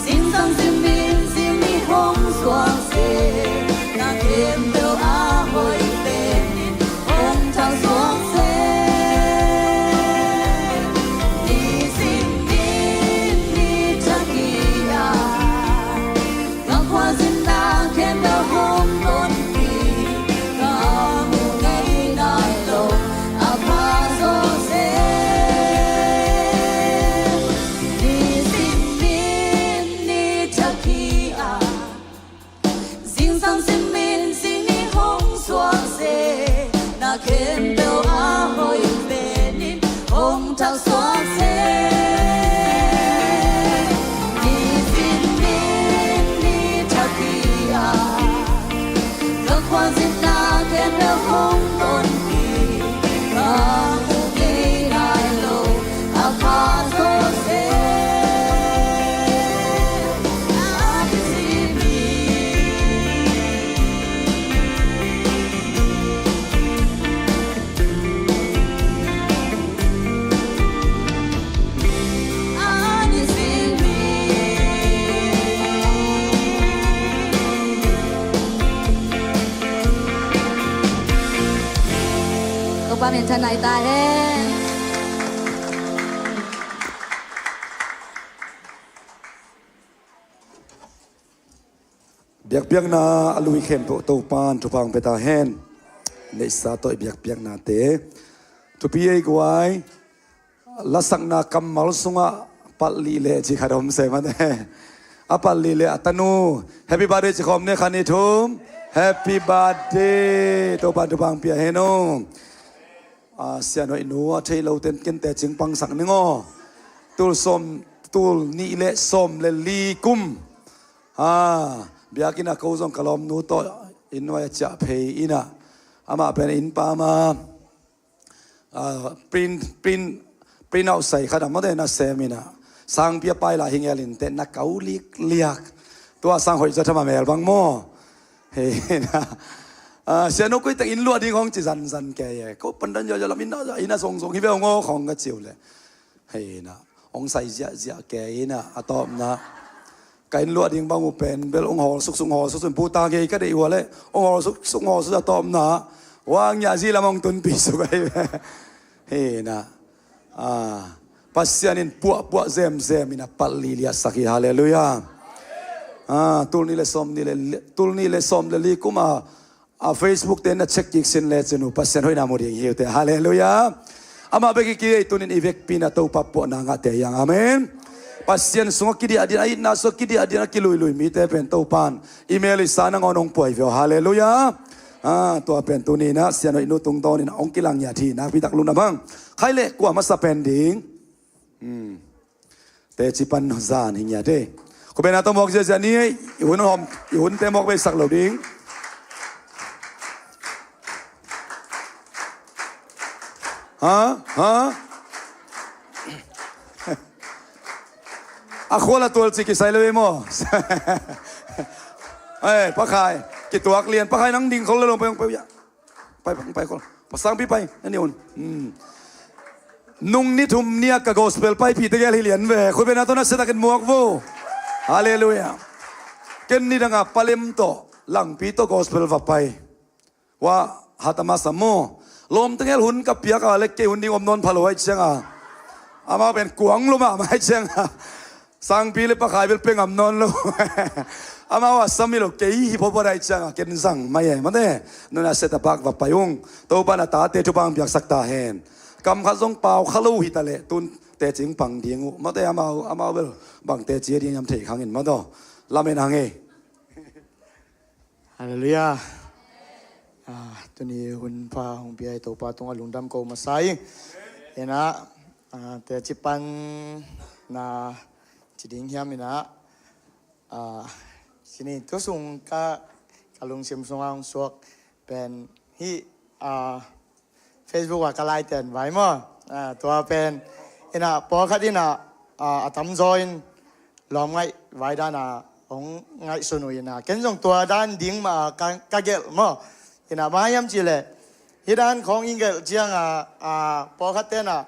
zingsang zimmin zing ni hong suak seh, na khempeuh a hoih penin hong thak suak seh. Nisim ni, ni thak hi a, ka khuazinna khempeuh hong tonpih, ka mu ngei nai lo a pha zawseh. Nisim ni, ni thak hi a, zingsang zimmin zing ni hong suak seh, na khempeuh a hoih penin hong thak suak seh. Nisim ni, ni thak hi a, ka khuazinna khempeuh hong tonpih, ka mu ngei nai lo a pha zawseh. Topa minthanna hi ta hen. Biakpiakna a lui khempeuh Topa'n thupha hong pia ta hen. Neihsa tawh i biakpiaknate thupi ei guai. Lasakna kammal sungah palh lih leh ci khat om se mate. A palh lih leh a tanu happy birthday ci khawm ni, khat ni thum. Happy birthday. Topa'n thupha hong pia hen aw. A, Sian Hoih nu a thei lo ten ken teci pangsak ning aw. Tul sawm, tul nih le sawm le li kum. A, biakinn ah ko zong ka lawmnu tawh inn nuai a ciah phei in ah, amah pen inn pam a, a, print, print, print out sai khat a mawte na sem in ah, sangpi a pai la hi ngel in teh na kau likliak. Tua sang hoih zaw tham a mel bang maw. Hei na, a, Sian Nu koi teng inn luah ding hong ci zanzan kei e. Ko pandan zaw zaw lam inn a, inn a zongzong hi ve ung aw khong ka ci uh leh, hei na, hong sai ziahziah kei in ah, a tawpna ka inn luah ding bang uh pen bel hong hawl suksuk, hong hawl suksuk, puta ngei ka deih uh a leh hong hawl suksuk, hong hawl suksuk, a tawpna hua ngiah zi lam hong tunpih suk ahi ve. Hei na, a, Pasian in puahpuah zemzem in a palh lih liahsak hi. Halleluiah. A, tul nih le sawm nih le, tul nih le sawm le li kum a, a, Facebook te na check kik sin le cin uh Pasian hoihna mu ding hi uh teh. Halleluiah. Amah bek hi kei, tuni in i vekpi in a Topa puahna ngahte hi hang. Amen. Pasian sungah kidiahdiah, a itna sungah kidiahdiah a kiluilui mite pen Topa'n i mel i sa nangawn hong pua hi ve aw. Halleluiah. A, tua pen tuni in ah Sian Hoih nu tungtawn in ah hong kilang ngiat hi. Nakpi tak lungdam hang. Khai leh kua masa pen ding? Hmm. Teci pan zan hi ngiat e. Khuapi na tawh mawk ziahziah ni. I hun hawm, i hunte mawk bei sak lo ding. Ha? Ha? A khual a tual ci kisai lo ei maw? Eh, pakhai. Kituak lian pakhai, nang ding khol lo, pai hong pai uh ya. Pai, pai, pai khol. Pasangpi pai, na ni un. Hmm. Nung ni thum ni a ka gospel paipihte gel hi lian ve. Khut beng na tawh na se takin muak vo. Halleluiah. Ken ni danga palem tawh, langpi tawh gospel va pai. Wa, hat a masa maw. Lawmte gel hun ka piak a leh kei hun ding om nawn pha lo ahih cianga, amau pen kuang lo mahmah ahih cianga, sangpi le pakhai bel pe ngam nawn lo. Amau a sam hi lo, kei hi phawphat ahih cianga ken zang mai e, mate. Nuna set a bak va pai ung. Topa na tate thupha hong piaksak ta hen. Kam khat zong pau kha lo hi ta leh tun teci pang ding uh, mate. Amau, amau bel bang teci a ding hiam thei khang in, mate. Lamen hang e. Halleluiah. Ah, tuni hun pha hong pia i Topa tungah lungdam ko masa ing. Ina, ah, teci panna ci ding hiam ina, ah, ci ni, tu sung ka, ka lungsim sungah hong suak pen hih, ah, Facebook ah ka laiten vai maw. Ah, tua pen ina pawlkhat ina, ah, a tamzaw in lawm ngaih vai dan a hong ngaihsun uh ina, ken zong tua dan ding mah a ka, ka gelh maw. Ina bang hiam cih leh hih dan khawng i gelh cianga, ah, pawlkhatte na,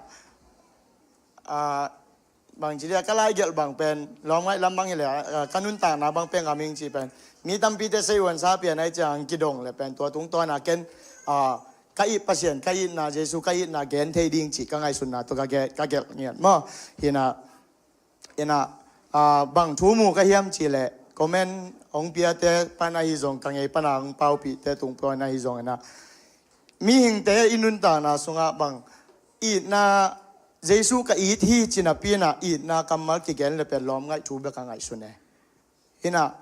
ah, bang ci dia, ka lai gelh bang pen lawm ngaih lam bang hi leh, ah, ka nuntakna bang pen ngam ing ci pen mi tampite sei uh a, sa pian ahih ciang kidong leh pen tua tungtawn a ken, ah, ka it Pasian, ka itna, Jesu ka itna gen thei ding cih ka ngaihsutna tawh ka ge-, ka gelh ngiat maw. Hi ina, ina, ah, bang thu mu ka hiam cih leh comment hong piate pan ahi zong, ka ngei pana hong paupihte tung pan ahi zong ina, mihingte i nuntakna sungah bang itna, Jesu ka it hi ci napi ina itna kammal kigen leh pen lawm ngaih thu bek a ngaihsun e. Hi ina,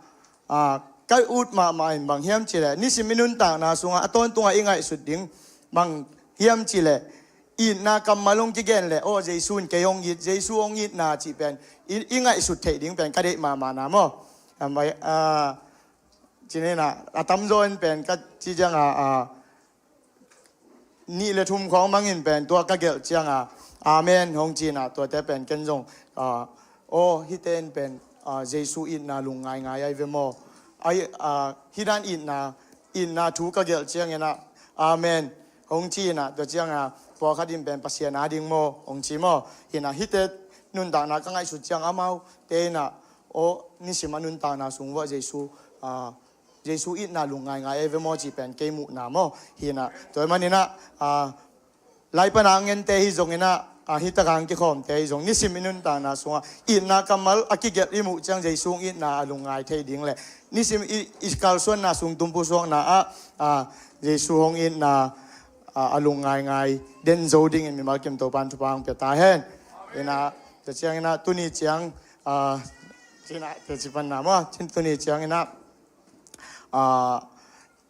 ah, ka ut mahmah in bang hiam cih leh nisim i nuntakna sungah a tawntungah i ngaihsut ding bang hiam cih leh itna kammal hong kigen leh, aw, Jesu in kei hong it, Jesu hong itna cih pen i, i ngaihsut theih ding pen ka deih mahmahna maw. Am, ah, ci ni ina, a tamzaw in pen ka ci cianga, ah, nih le thum khawng bangin pen tua ka gelh cianga, amen hong ci ina, tuate pen ken zong, ah, aw, hihte in pen, ah, Jesu itna lungngaingai ahi ve maw. Ahi, ah, hih dan itna, itna thu ka gelh ciang ina, amen hong ci ina, tua cianga pawlkhat in pen Pasian a ding maw hong ci maw. Hi ina hihte nuntakna ka ngaihsut ciang amaute ina, aw, nisim a nuntakna sung uah Jesu, ah, Jesu itna lungngaingai ahi ve maw cih pen kei muhna maw. Hi ina, tua ahih man ina, ah, lai pana a ngente hi zong ina, ah, hih taka hong kikhawmte hi zong nisim i nuntakna sungah itna kammal a kigelh i muh ciang Jesu hong itna a lungngai thei ding leh nisim i, i kalsuanna sung tumpusuakna ah, ah, Jesu hong itna, ah, a lungngaingai den zo dingin mimal kim Topan thupha hong pia ta hen. Ina, tua ciang ina tuni ciang, ah, ci ina, teci panna maw, tuni ciang ina, ah,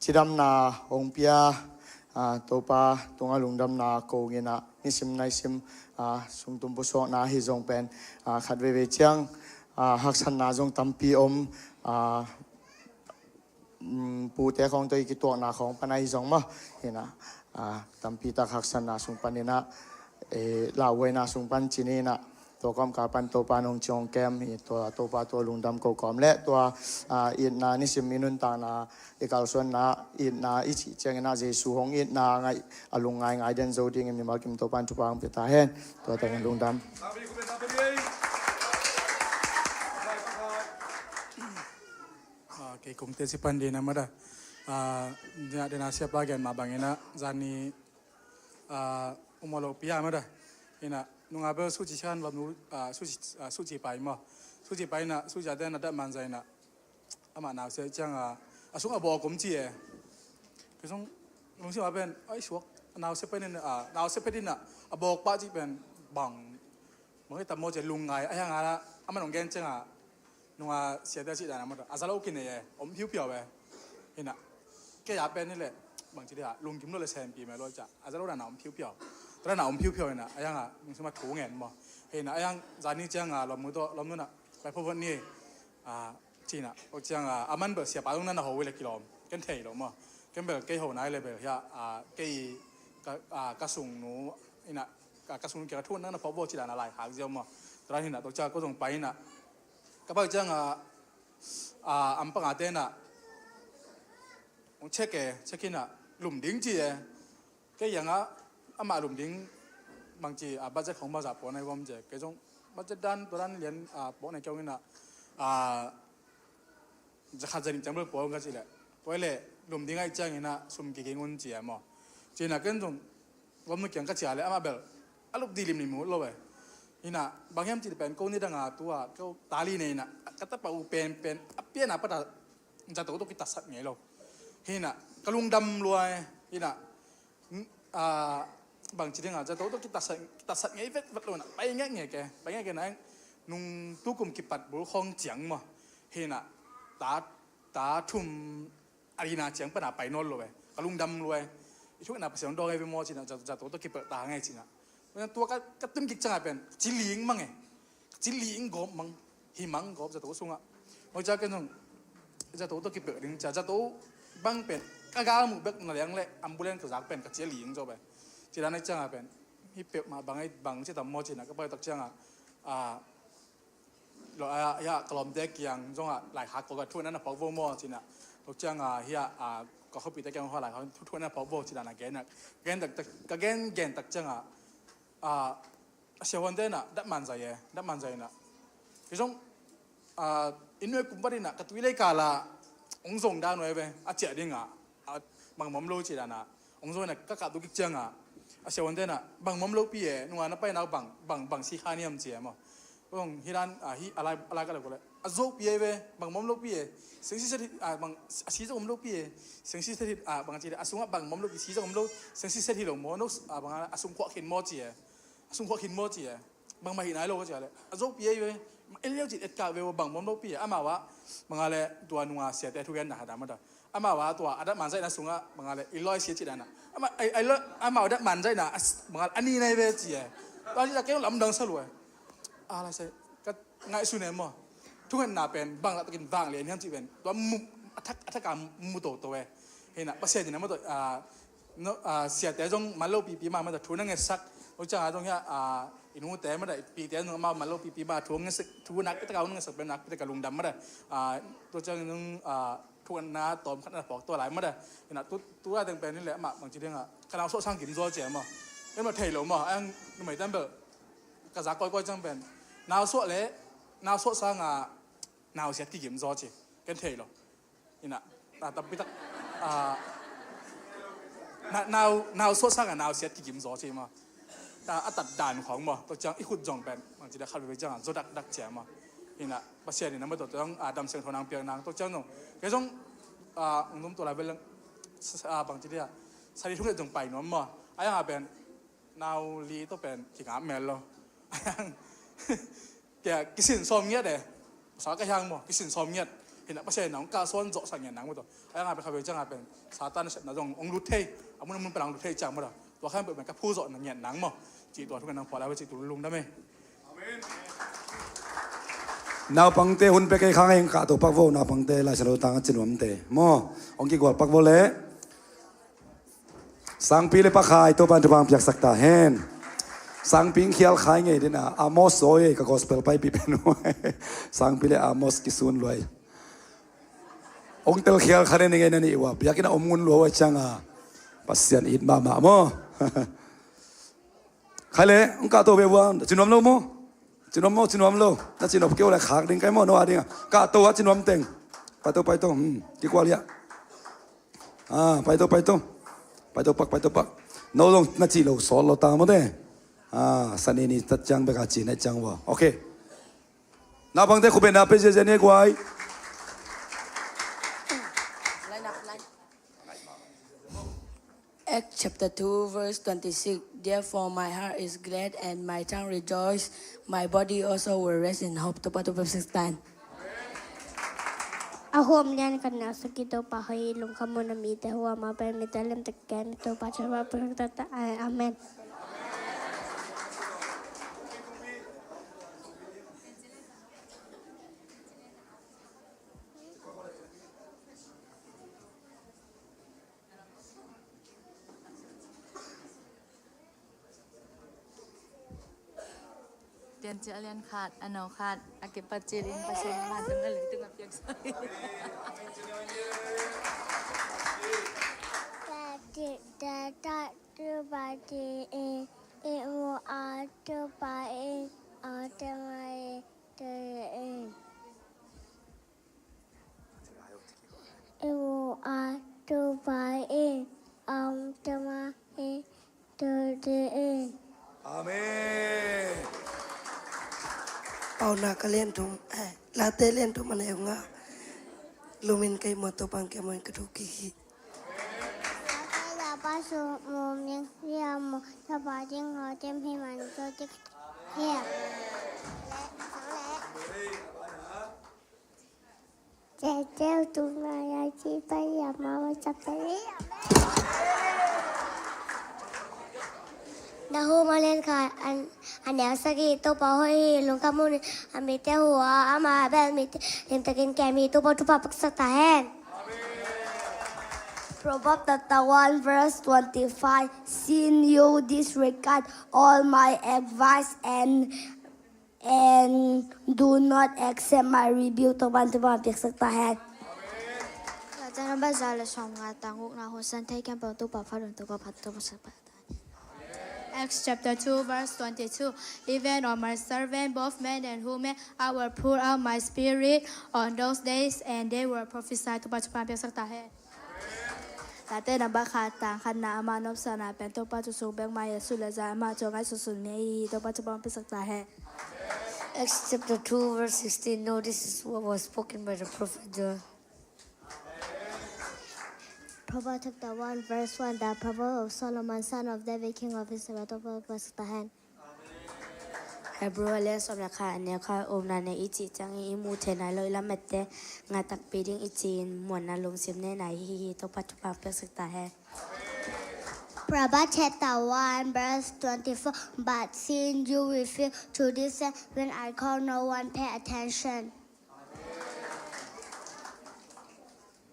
cidamna hong pia, ah, Topa tungah lungdamna ko ing ina, nisim naisim, ah, sung tumpusuakna hi zong pen, ah, khat veivei ciang, ah, haksatna zong tampi om, ah, mm, pute khawng tawh i kituakna khawng pan ahi zong maw. Hi ina, ah, tampi tak haksatna sung pan ina, eh, lauhuaina sung pan ci ni ina, tua kawmkal pan Topa nong ci hong kem hi, tua Topa tua lungdam ko kawm leh tua, ah, itna nisim i nuntakna i kalsuanna itna i cih ciang ina Jesu hong itna ngaih a lungngaingai den zo dingin mimal kim Topan thupha hong pia ta hen. Tua tengin lungdam. Ah, kei kong teci pan ding ina mada. Ah, dena, dena siapa gen mah bang ina zani, ah, umalo pia mada. Ina nunga bel suci sian bam nu, ah, suci, ah, suci pai maw. Suci pai ina, suci a den a dat man zai ina. Amah nau sia ciang a, a sung a bawk om ci e. Kei sung lungsim a pen, ai suak, nau sia pen ina, ah, nau sia pen ina, a bawk pah ci pen bang. Bang i tam maw ci lungngai, a hiang a la, a man ong gen ciang a, nunga siate a cih dan a mawt a za lo kinei e, om phiupiau e. Hi ina, kei a pen hi leh bang ci dia, lungkim lo le sempi me lo cia, a za lo dan a om phiupiau. Tua dan a om phiupiau hi ina, a hiang a lungsim a thu ngen maw. Hi ina, a hiang zani ciang a lawm mu tawh lawm nu ina pai pho vot ni. A, ci ina, ok ciang a, a man bel siapa zong na na ho hi le kilawm, ken thei lo maw. Ken bel kei ho nai le bel hia, a, kei ka, a, ka sung nu Ina, ka, ka sung kia ka thu na na phawk vo ci dan a lai khak ziau maw. Tua dan ina, tua ciang ko zong pai ina, ka pai ciang a, a, am pangate ina hong check e, check ina lum ding ci e. Kei yang a, amah lum ding bangci a budget khong maw za puan ai gom ci e. Kei zong budget dan tua dan lian a puak na kei ina, a, zakhat zanih ciang bel puak ka ci leh, puak leh lum ding ai ciang ina sum kiging un ci e maw. Ci ina ken zong gom nu kiang ka ci a leh amah bel a lup di limlim ut lo e. Ina bang hiam ci pen ko ni dang a tua ko tali ne ina ka tapa uh pen pen a pian a pata zato tawh kitatsat ngei lo. Hi ina ka lungdam lua e. Ina, a, bangci ding a zato tawh kitatsat, kitatsat ngei vet vet lo ina pai ngei ngei ke, pai ngei ke na eng nung tukum kipat bul khong ciang maw. Hi ina ta, ta thum a dina ciang pana pai nawn lo e. Ka lungdam lua e. I thuk ina Pasian dawng e ve maw ci ina zato, zato tawh kipelh ta ngei ci ina. Tua ka, ka tun kik ciang a pen ci ling mang e. Ci ling gawp mang, hi mang gawp zato sungah. Hoi ca ken zong zato tawh kipelh ding cia zato bang pen ka gal muh bek na liang le ambulance ka zak pen ka cia ling zaw pen. Ci dan ai ciang a pen hi peuh mah bang ai bang ci tam maw ci ina ka pai tak ciang a, a, lo a, hia ka lawmte kiang zong a lai khak ko ka thu na na phawk vo maw ci ina. Tok ciang a hia, a, ka khopite kiang hua lai khak thu na phawk vo ci dan a gen a gen tak, tak, ka gen gen tak ciang a, a, a siahuante ina dat man zai e, dat man zai ina. Kei zong, a, inn nuai kum vat ina ka tui lei kala hong zong dan nuai ve a ciah ding a, a, bang mom lo ci dan a hong zong ina ka kah tu kik ciang a, a siahuante ina bang mom lo pi e, nunga na pai nau bang, bang, bang si kha niam ci e maw. Kong hi dan a, hi a lai, a lai ka lo ko le a zo pi e ve, bang mom lo pi e, seng si set hi, a, bang a si zo om lo pi e, seng si set hi, a, bang ci le a sungah bang mom lo pi si zo om lo, seng si set hi lo maw, no, a, bang a sung khuak khin maw ci e. A sung khuak khin maw ci e. Bangmah hi nai lo ka ci a le a zo pi ei ve. El leu cin et kak ve ua bang mom lo pi e. Amau ah bang a le tua nunga siate thugen na hata mata. Amau ah tua a dat man zaihna sungah bang a le i loi sia ci dana. Amau a dat man zaihna bang a le a ni nai ve ci e. Tua ci a keng lamdang sa lua e. A lai sai ka ngaihsun e maw. Thungetna pen bang lak takin vang lian hiam ci pen tua mu a thak a thak a mu toto e. Hina Pasian in a maw tua a no, a, siate zong man lo pipi mah mah ta thu na ngetsak. Tua ciang a zong hia, a, i nute mah ta i pite zong amau man lo pipi mah thu ngetsak, thu nak pita ka hong ngetsak pen nak pita ka lungdam mah ta. A, tua ciang zong, a, thu na tawm khat na phawk tua lai mah ta. Ina tu, tu a teng pen ni le amah bang ci ding a ka nau suah sang kim zaw cia maw. Ken maw thei lo maw, ang numei tan bel ka za kawikawi ciang pen nau suah le, nau suah sang a nau siat kikim zaw ci. Ken thei lo. Ina, a, tampi tak, a, na, nau, nau suah sang a nau siat kikim zaw ci ma. Ta, a tat dan khawng maw, tua ciang i khut zong pen, bang ci dak khat veve ciang a, zaw dak dak cia ma. Ina, Pasian ina maw tua ciang, a, dam siang tho nang piak nang, tua ciang zong. Kei zong, a, ung dum tua lai vel leng, s-, a, bang ci dia, sari thung et zong pai nuam maw. A yang a pen, nau li tua pen, kingap mel lo. A yang, Kia kisin sawm ngiat e. Sa ka hiang maw kisin sawm ngiat. Hina Pasian in a hong kah sawn zawhsak ngiat nang maw tua. A yang a pen kha vei ciang a pen Satan sepna zong hong lut thei. A mun a mun pen a hong lut thei ciang maw tua. Tua kha pen ka phu zawh na ngiat nang maw. Cih tua thu ngiat nang phuah lai maw cih tu lungdam e. Naupangte hun pia kei khang a hing kah to pak vo naupangte Lai Siangtho tang a ci nuamte maw. Hong kigual pak vo le. Sangpi le Pa Khai Topa'n thupha piaksak ta hen. Sangpi in khial khai ngei dena Amos zaw ei ka gospel paipi pen uh. Sangpi le Amos kisun luai. Ong tel khial kha ne ngei na ni ua biakinn a om ngun lua ua cianga Pasian it mahmah maw. Khai le ong kah to ve ua ci nuam lo maw. Ci nuam maw, ci nuam lo. Na ci nuam kei uh le khak ding kai maw, no a ding a. Kah to a ci nuam teng. Pai to, pai to. Hmm. Kikual ia. Ah, pai to, pai to. Pai to pak, pai to pak. No zong na ci lo, sawt lo ta maw te. Ah, sani ni tat ciang bek a ci na ciang ua. Okay. Naupangte khupetna pe ziazia ni guai. Acts chapter two, verse twenty-six. Therefore, my heart is glad and my tongue rejoice. My body also will rest in hope. Topa, Topa, six time. A huam lian khat na saki Topa hoi lungkhamuna mite huama pen mite lemtek ken Topa Topa Topa Amen. Korintu a lian khat, a neu khat, a kipat cil in Pasian mah tungah leitung a piaksak. Amen. Paunak a lian thum, eh, Late lian thum a neu nga. Lumin kei mawtaw pang kia mawin ka thu kiki. Nahum a lian khat, a neu sagih. Topa hoih hi, lungkham un, a mite huh a, ama bel mite limtakin kem hi. Topa thupha piaksak ta hen. Proverbs chapter one verse twenty-five. Sin you disregard all my advice and and do not accept my rebuke. Topa'n thupha piaksak ta hen. Late number za le sawmnga, tang gukna hong sang thei khempeuh Topa phat un, Topa phat, Topa phat. Acts chapter two verse twenty-two. Even on my servant, both men and women, I will pour out my spirit on those days, and they will prophesy. Topa thupha piaksak ta hen. Late number khat, tang khatna, ama nopsakna pen Topa thu sung bek mah hi a, sulh le zan ama thu a ngaihsut sun mi ahi hi. Topa thupha piaksak ta hen. Acts chapter two verse sixteen. Now this is what was spoken by the prophet Joel. Proverbs chapter one verse one. The proverb of Solomon, son of David, king of Israel. Topa thupha piaksak ta hen. Hebrew a lian sawm le khat, a neu khat. Upna nei i cih ciangin i muh theih nai lo i lamette ngah takpi ding i ci-in muanna lungsim nei nai hi hi. Topa thupha piaksak ta hen. Proverbs chapter one verse twenty-four. But since you refuse to listen when I call, no one pay attention.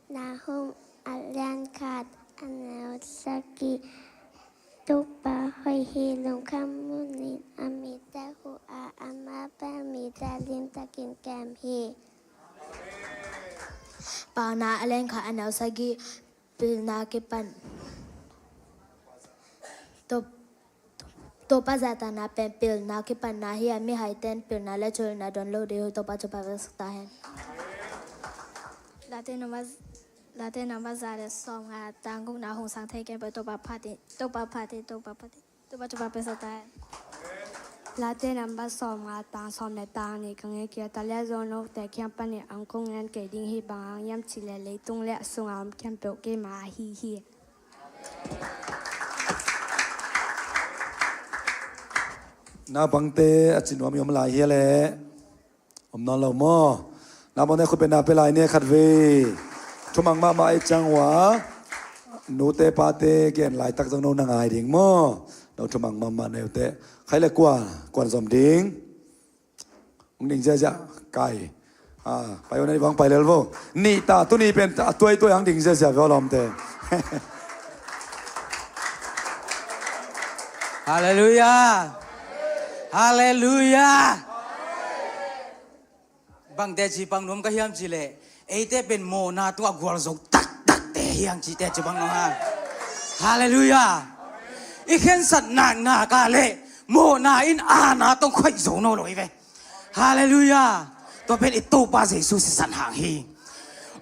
Nahum a lian khat, a neu sagih. Topa hoih hi, lungkham un, a mite huh a, ama bel mite limtakin kem hi. Paunak a lian khat, a neu sagih. Pilna kipan Topa zahtakna pen pilna kipanna hi a, mihaite in pilna le thuhilhna don lo ding uh hi. Topa thupha piaksak ta hen. Late number, Late number za le sawmnga, tang gukna hong sang thei khempeuh Topa phat hi, Topa phat hi, Topa phat hi. Topa thupha piaksak ta hen. Late number sawmnga, tang sawm le tang nih. Ka ngeina kia ta le zong note kiang panin hong kong ngen kei ding hi, bang hang hiam cih leh leitung le a sungah om khempeuh keima ahi hi. Naupangte a ci nuam i om lai hia leh? Om nawn lo maw? Naupangte khut bengna pia lai ni, khatvei. Thumang mahmah ahih ciang ua, nute pate gen laitak zong no na ngai ding maw? No thumang mahmah na hi uh teh. Khai le kua, kuan zom ding? Hong ding ziazia, kai. Ah, pai un, na nih bang pai lel vo. Nih ta, tuni pen a tuaituai hong ding ziazia ve aw lawmte. Halleluiah. Halleluiah. Bangte ci pang nuam ka hiam cih leh, eite pen mawhna tungah gualzo taktakte hi hang cihte ci bang nuam hang. Halleluiah. I khensat naknak ah leh mawhna in aana tawh hong khoih zo nawn lo hi ve. Halleluiah. Tua pen i Topa Jesu sisan hang hi.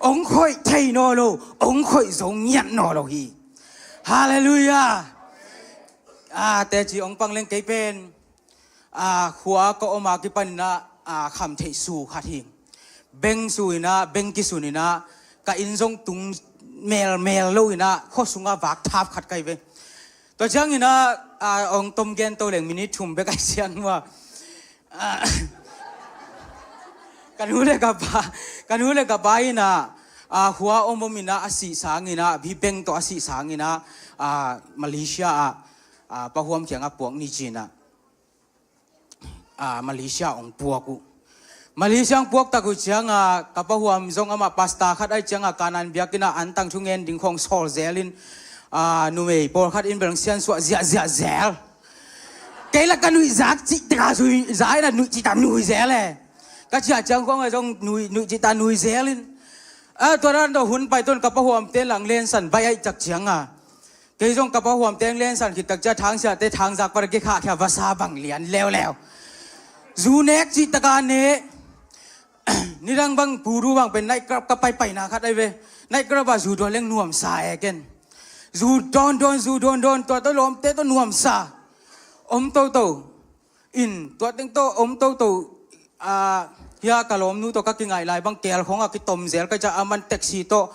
Hong khoih thei nawn lo, hong khoih zo ngiat nawn lo hi. Halleluiah. Ah, teci hong pang leng kei pen, ah, khua ka om a kipan in ah, ah, kham theih su khat hi. Beng su in ah, beng kisun in ah, ka inn zong tung melmel lo in ah, khua sungah vak thap khat ka hi ve. Tua ciangin ah, ah, hong tom gen to leng, minute thum bek ahih ciang maw. Ah, ka nu le ka pa, ka nu le ka pa in ah, ah, khua om om in ah, a sih sangin ah, beng tawh a sih sangin ah, ah, Malaysia ah, ah, Pa Huam kiangah puak ni ci-in ah, ah, Malaysia hong puak uh. Malaysia hong puak tak uh ciang ah, ka Pa Huam zong amah pastor khat ahih ciang ah, Kanaan biakinn ah antang thungen ding khawng sawl zel in, ah, numei pawlkhat in bel hong siansuah ziahziah zel. Kei la ka nuih zak cih taka zui, za in a nuih cih ta nuih zel e. Ka ciah ciang khong a zong nuih, nuih cih ta nuih zel in. A, tua dan tawh hun pai tawn ka pa huamte lang lensan bai aih tak ciang a. Kei zong ka pa huamte ang lensan khit tak ciah thangsiate thangzak par a kikhah khia vasa bang lian leuleu. Zu nek cih taka ne. Nidang bang puru bang pen night club ka paipaina khat ai ve. Night club a zu dawn leng nuamsa e ken. Zu dawn dawn, zu dawn dawn, tua tawh lawmte tawh nuamsa. Om toto. In, tua teng tawh om toto. A, hia ka lawmnu tawh ka kingaih lai bang kel khong a kitom zel ka ciah a man taxi tawh.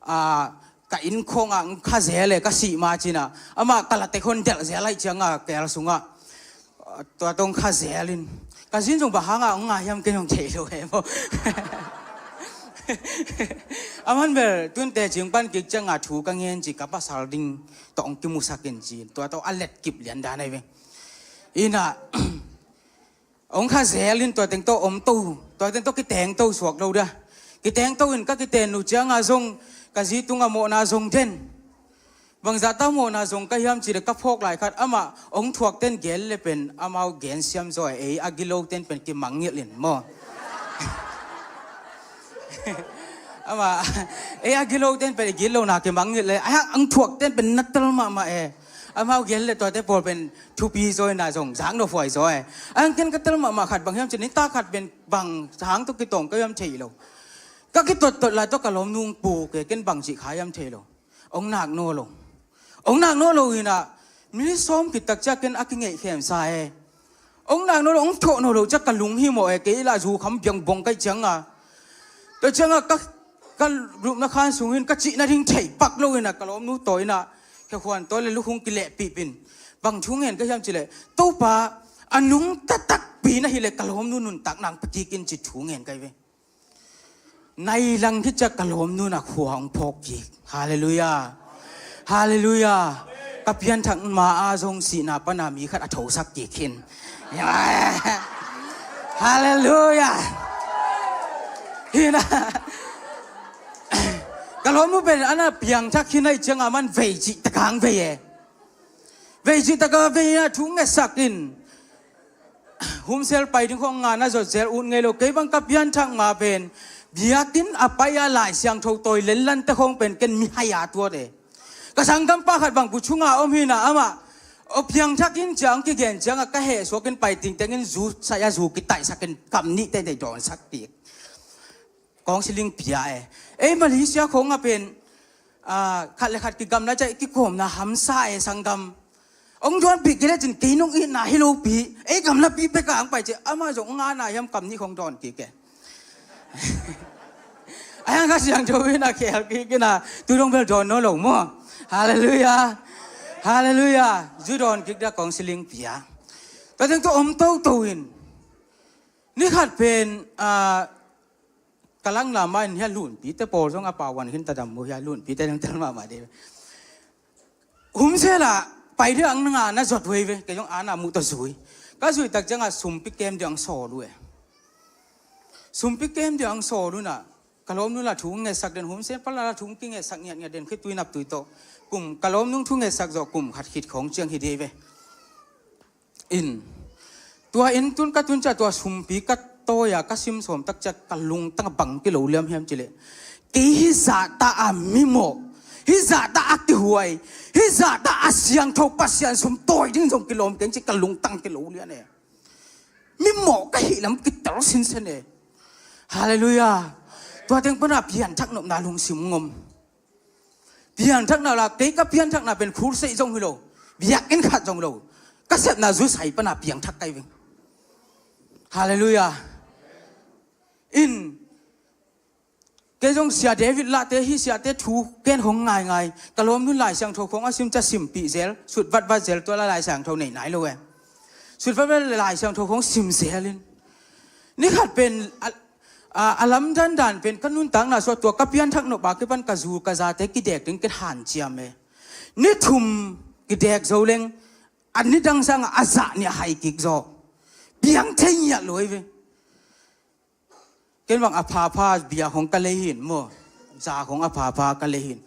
A, ka inn khong a ang kha zel e ka sih ma cina. Amah ka la tek hon delh zel aih ciang a kel sungah. Tua tawh ang kha zel in. Ka zin zong bang hang a ang ngai hiam ken hong thei lo he maw. A man bel, tun tecing pan kik ciang a thu ka ngen ci ka pasal ding tawh ang kimusak in ci. Tua tawh a let kip lian dan ai ve. Ina, ang kha zel in tua teng tawh om to. Tua teng tawh kiteng to suak lo dia. Kiteng to in ka kiten uh ciang a zong ka zi tung a mawhna zong den. Bangzah ta mawhna zong ka hiam cih leh ka phawk lai khat amah hong thuak ten gen le pen amau gen siam zaw e, ei a gilo ten pen kimangngilh in maw. Amah, ei a gilo ten pen i gilo na kimangngilh le, a hang thuak ten pen na tel mahmah e. Amau gen le tuate pawl pen thupi zaw e na zong zang lo fuai zaw e. A hang ken ka tel mahmah khat bang hiam cih leh nitak khat pen bang hang tawh kitawng ka hiam thei lo. Ka kitottot lai tawh ka lawmnu ong puk e, ken bang cih kha hiam thei lo. Ong nak naw lo. Ong nak naw lo inah, minit sawm khit tak ciah ken a kingeih khemsa e. Ong nak naw lo, ong thawh naw lo ciah ka lung hi mawh e, kei lah zu kham biang bawng kaih ciang a. Tua ciang a ka, ka lupna khan sung in ka cihna ding thei pak lo inah, ka lawmnu taw inah, khe khuan taw le lukhung kilehpih pin. Bang thu ngen ka hiam cih leh, Topa, a nungta takpi na hi leh ka lawmnu nuntak nang pia kik in ci thu ngen ka hi ve. Nai lang khit ciah ka lawmnu in a khua hong phawk kik. Halleluiah. Halleluiah. Ka pianthak ma a zong sihna pana mi khat a thosak kik khin. Halleluiah. Hina. Ka lawmnu pen ana piangthak khin aih ciang a man vei cih takang vei e. Vei cih taka vei a thu ngetsak in. Humsel pai ding khong nga na zot zel ut ngei lo, kei bang ka pianthak ma pen biakinn a pai a Lai Siangtho tawi lenlante khong pen ken mihai a tuat e. Ka sanggampa khat bang bu chunga om hina amah, aw piangthak in ciang kigen ciang a ka heh suak in pai tingteng in zu sai a zu kitaihsak in kam nih teitei dawnsak ti. Kawng siling pia e. Ei Malaysia khong a pen, ah, khat le khat kigamna ciah kikawmna hamsa e sanggam. Ong dawnpih kei le cin kei nong itna hi lopi. Ei gamlapi pek a ang pai ciah amah zong ngana hiam kam nih khong dawn kik e. Ai ang ka siang tho in a khel kik in a tu dong bel dawn naw lo maw. Halleluiah. Halleluiah. Zu dawn kik da kawng siling pia. Tua teng tua om toto in. Ni khat pen, ah, ka langla mah in hia lunpite pawl zong a pau wan khin ta dam mu hia lunpite dang tel mahmah dei. Humsel ah pai dih ang nga na zot huai ve, kei zong ana muh ta zui. Ka zui tak ciang a sumpi kem dih ang sawl uh e. Sumpi kem dih ang sawl uh na, ka lawmnu la thu ngetsak den humsel pala la thu kingetsak ngiatngiat den khitui naptui tawh. Kum, ka lawmnu thu ngetsak zawh kum khat khit khong ciang hi dei ve. In. Tua in tun ka tun ciah tua sumpi ka tawi a ka sim sawm tak ciah ka lungtang a bang kilo liam hiam cih leh. Kei hih zahta a mimawh, hih zahta a kihuai, hih zahta a siangtho Pasian sum tawi ding zong kilawm keng cih ka lungtang kilo lian e. Mimawh ka hih lam kitel sinsen e. Halleluiah. Tua teng pana pianthak nopna lungsim ngom. Piangthakna la, kei ka piangthakna pen khur seih zong hi lo. Biakinn khat zong lo. Ka sepna zusai pana piangthak kai veng. Halleluiah. In, kei zong Sia David lahte hi siate thu ken hong ngaingai. Ka lawmnu Lai Siangtho khong a sim ca simpih zel, sut vatvat zel tua la Lai Siangtho nei nai lo e. Sut vatvat Lai Siangtho khong sim zel in. Ni khat pen, a, a, a lamdandan pen ka nuntakna suah tua ka pianthak nop a kipan ka zu ka zate kidek ding ken hanciam e. Ni thum kidek zo leng a nidang sangah a zah nih a hai kik zaw. Piang thei ngiat lo hi ve. Ken bang a phapha bia hong ka lei hin maw. Za hong a phapha ka lei hin.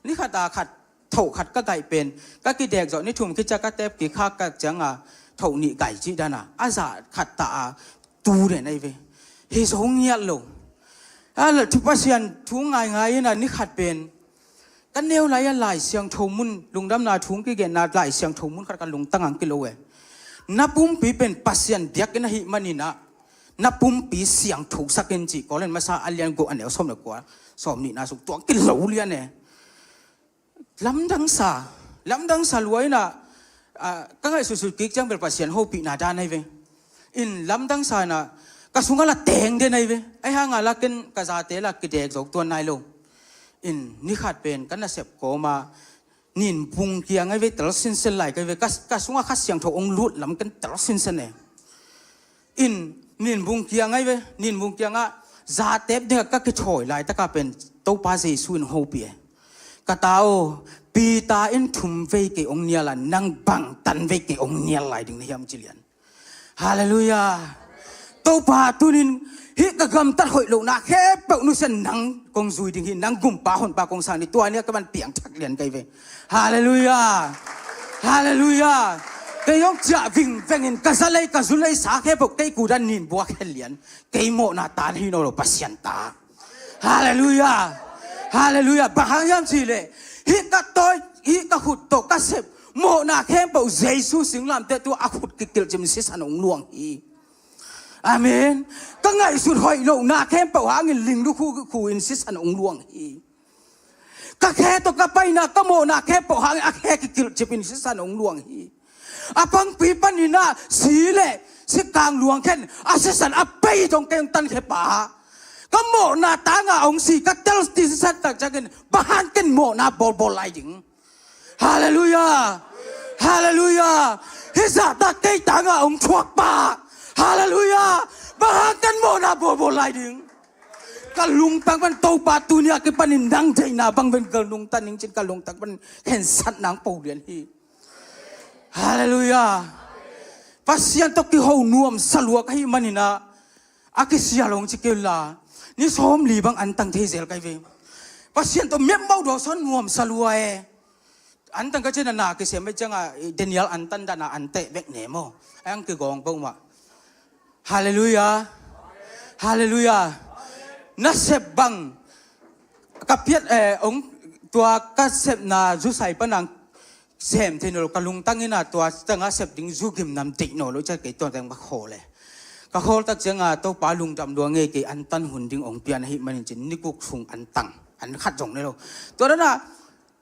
Ni khat a khat thoh khat ka gaih pen ka kidek zawh ni thum kica ka tep kik khak ka cianga thoh nih kai cih dana a zah khat ta a tu den ahi ve. Hi zo ngiat lo. A la thu Pasian thu ngaingai ina ni khat pen ka neu lai a Lai Siangtho mun lungdamna thu kigenna Lai Siangtho mun khat ka lungtang ang kilo e. Na pumpi pen Pasian biakinn ahih maninah na pumpi siangtho sakin cih Korin masa a lian guk a neu sawm le kua sawm nihna sung tua kilo lian e. Lamdang sa, lamdang sa lua ina, ah, ka ngaihsutsut kik ciang bel Pasian hopihna dan ahi ve. In lamdang sa ina ka sungah la teng den ahi ve. Ahi hanga la ken ka zate la kidek zo tuan nai lo. In ni khat pen ka nasep kawma nin bung kiang ahi ve, tel sinsen lai ka hi ve. Ka, ka sungah Kha Siangtho ong lut lam ken tel sinsen e. In nin bung kiang ahi ve, nin bung kiangah zatep dingah ka kithawi laitaka pen Topa Jesu in hopih e. Ka ta aw, Peter in thum vei kei ong nial a, nang bangtan vei kei ong nial lai ding na hiam ci lian. Halleluiah. Topa tunin hih ka gamtat hoih lohna khempeuh nusia nang kong zui ding hi, nang gumpa honpa kong sang ding, tua nia ka man piangthak lian ka hi ve. Halleluiah. Halleluiah. Kei hong ciah vingvengin ka zalei ka zulei sa khempeuh kei kudan nin buak hen lian. Kei mawhna tan hi no lo Pasian ta. Halleluiah. Halleluiah. Bang hang hiam cih leh hih ka tawi, hih ka khut tawh ka sep mawhna khempeuh Jesu singlamteh tu a khut kikilh cimin sisan ong luang hi. Amen. Ka ngaihsut hoih lohna khempeuh hangin ling lukhu khu in sisan ong luang hi. Ka khe tawh ka paina ka mawhna khempeuh hangin a khe kikilh cipin sisan ong luang hi. A pangpi paninah si le sikang luang khen a sisan a pei dong kei ong tan khe pa. Ka mawhna tanga ong si ka tel ti sisan tak ciangin bang hang ken mawhna bawlbawl lai ding. Halleluiah. Halleluiah. Hih zahta kei tanga ong thuak pa. Halleluiah. Bang hang ken mawhna bawlbawl lai ding. Ka lungtang pan Topa tunia kipanin nang deihna bang ven ka lungtang ning cin ka lungtang pan khensat nang po lian hi. Halleluiah. Pasian tawh kiho nuam salua ka hih maninah a kisial hong ci kei la ni sawm li bang antang thei zel kai ve. Pasian tawh miammo dawsawn nuam salua e. Antang ka cina na kisem e cianga Daniel antan dana anteh bek ne maw? Ang kigawng bawmah. Halleluiah. Halleluiah. Na sep bang ka piat eh, ong tua ka sepna zusai panang sem thei no lo ka lungtang ina tua tanga sep ding zu gim nam deih no lo cia kei tua teng ba khawl e. Ka khawl tak cianga Topa lungdam lua ngei kei antan hun ding ong pian ahih manin cin nikuk sung antang an khat zong ne lo. Tua dana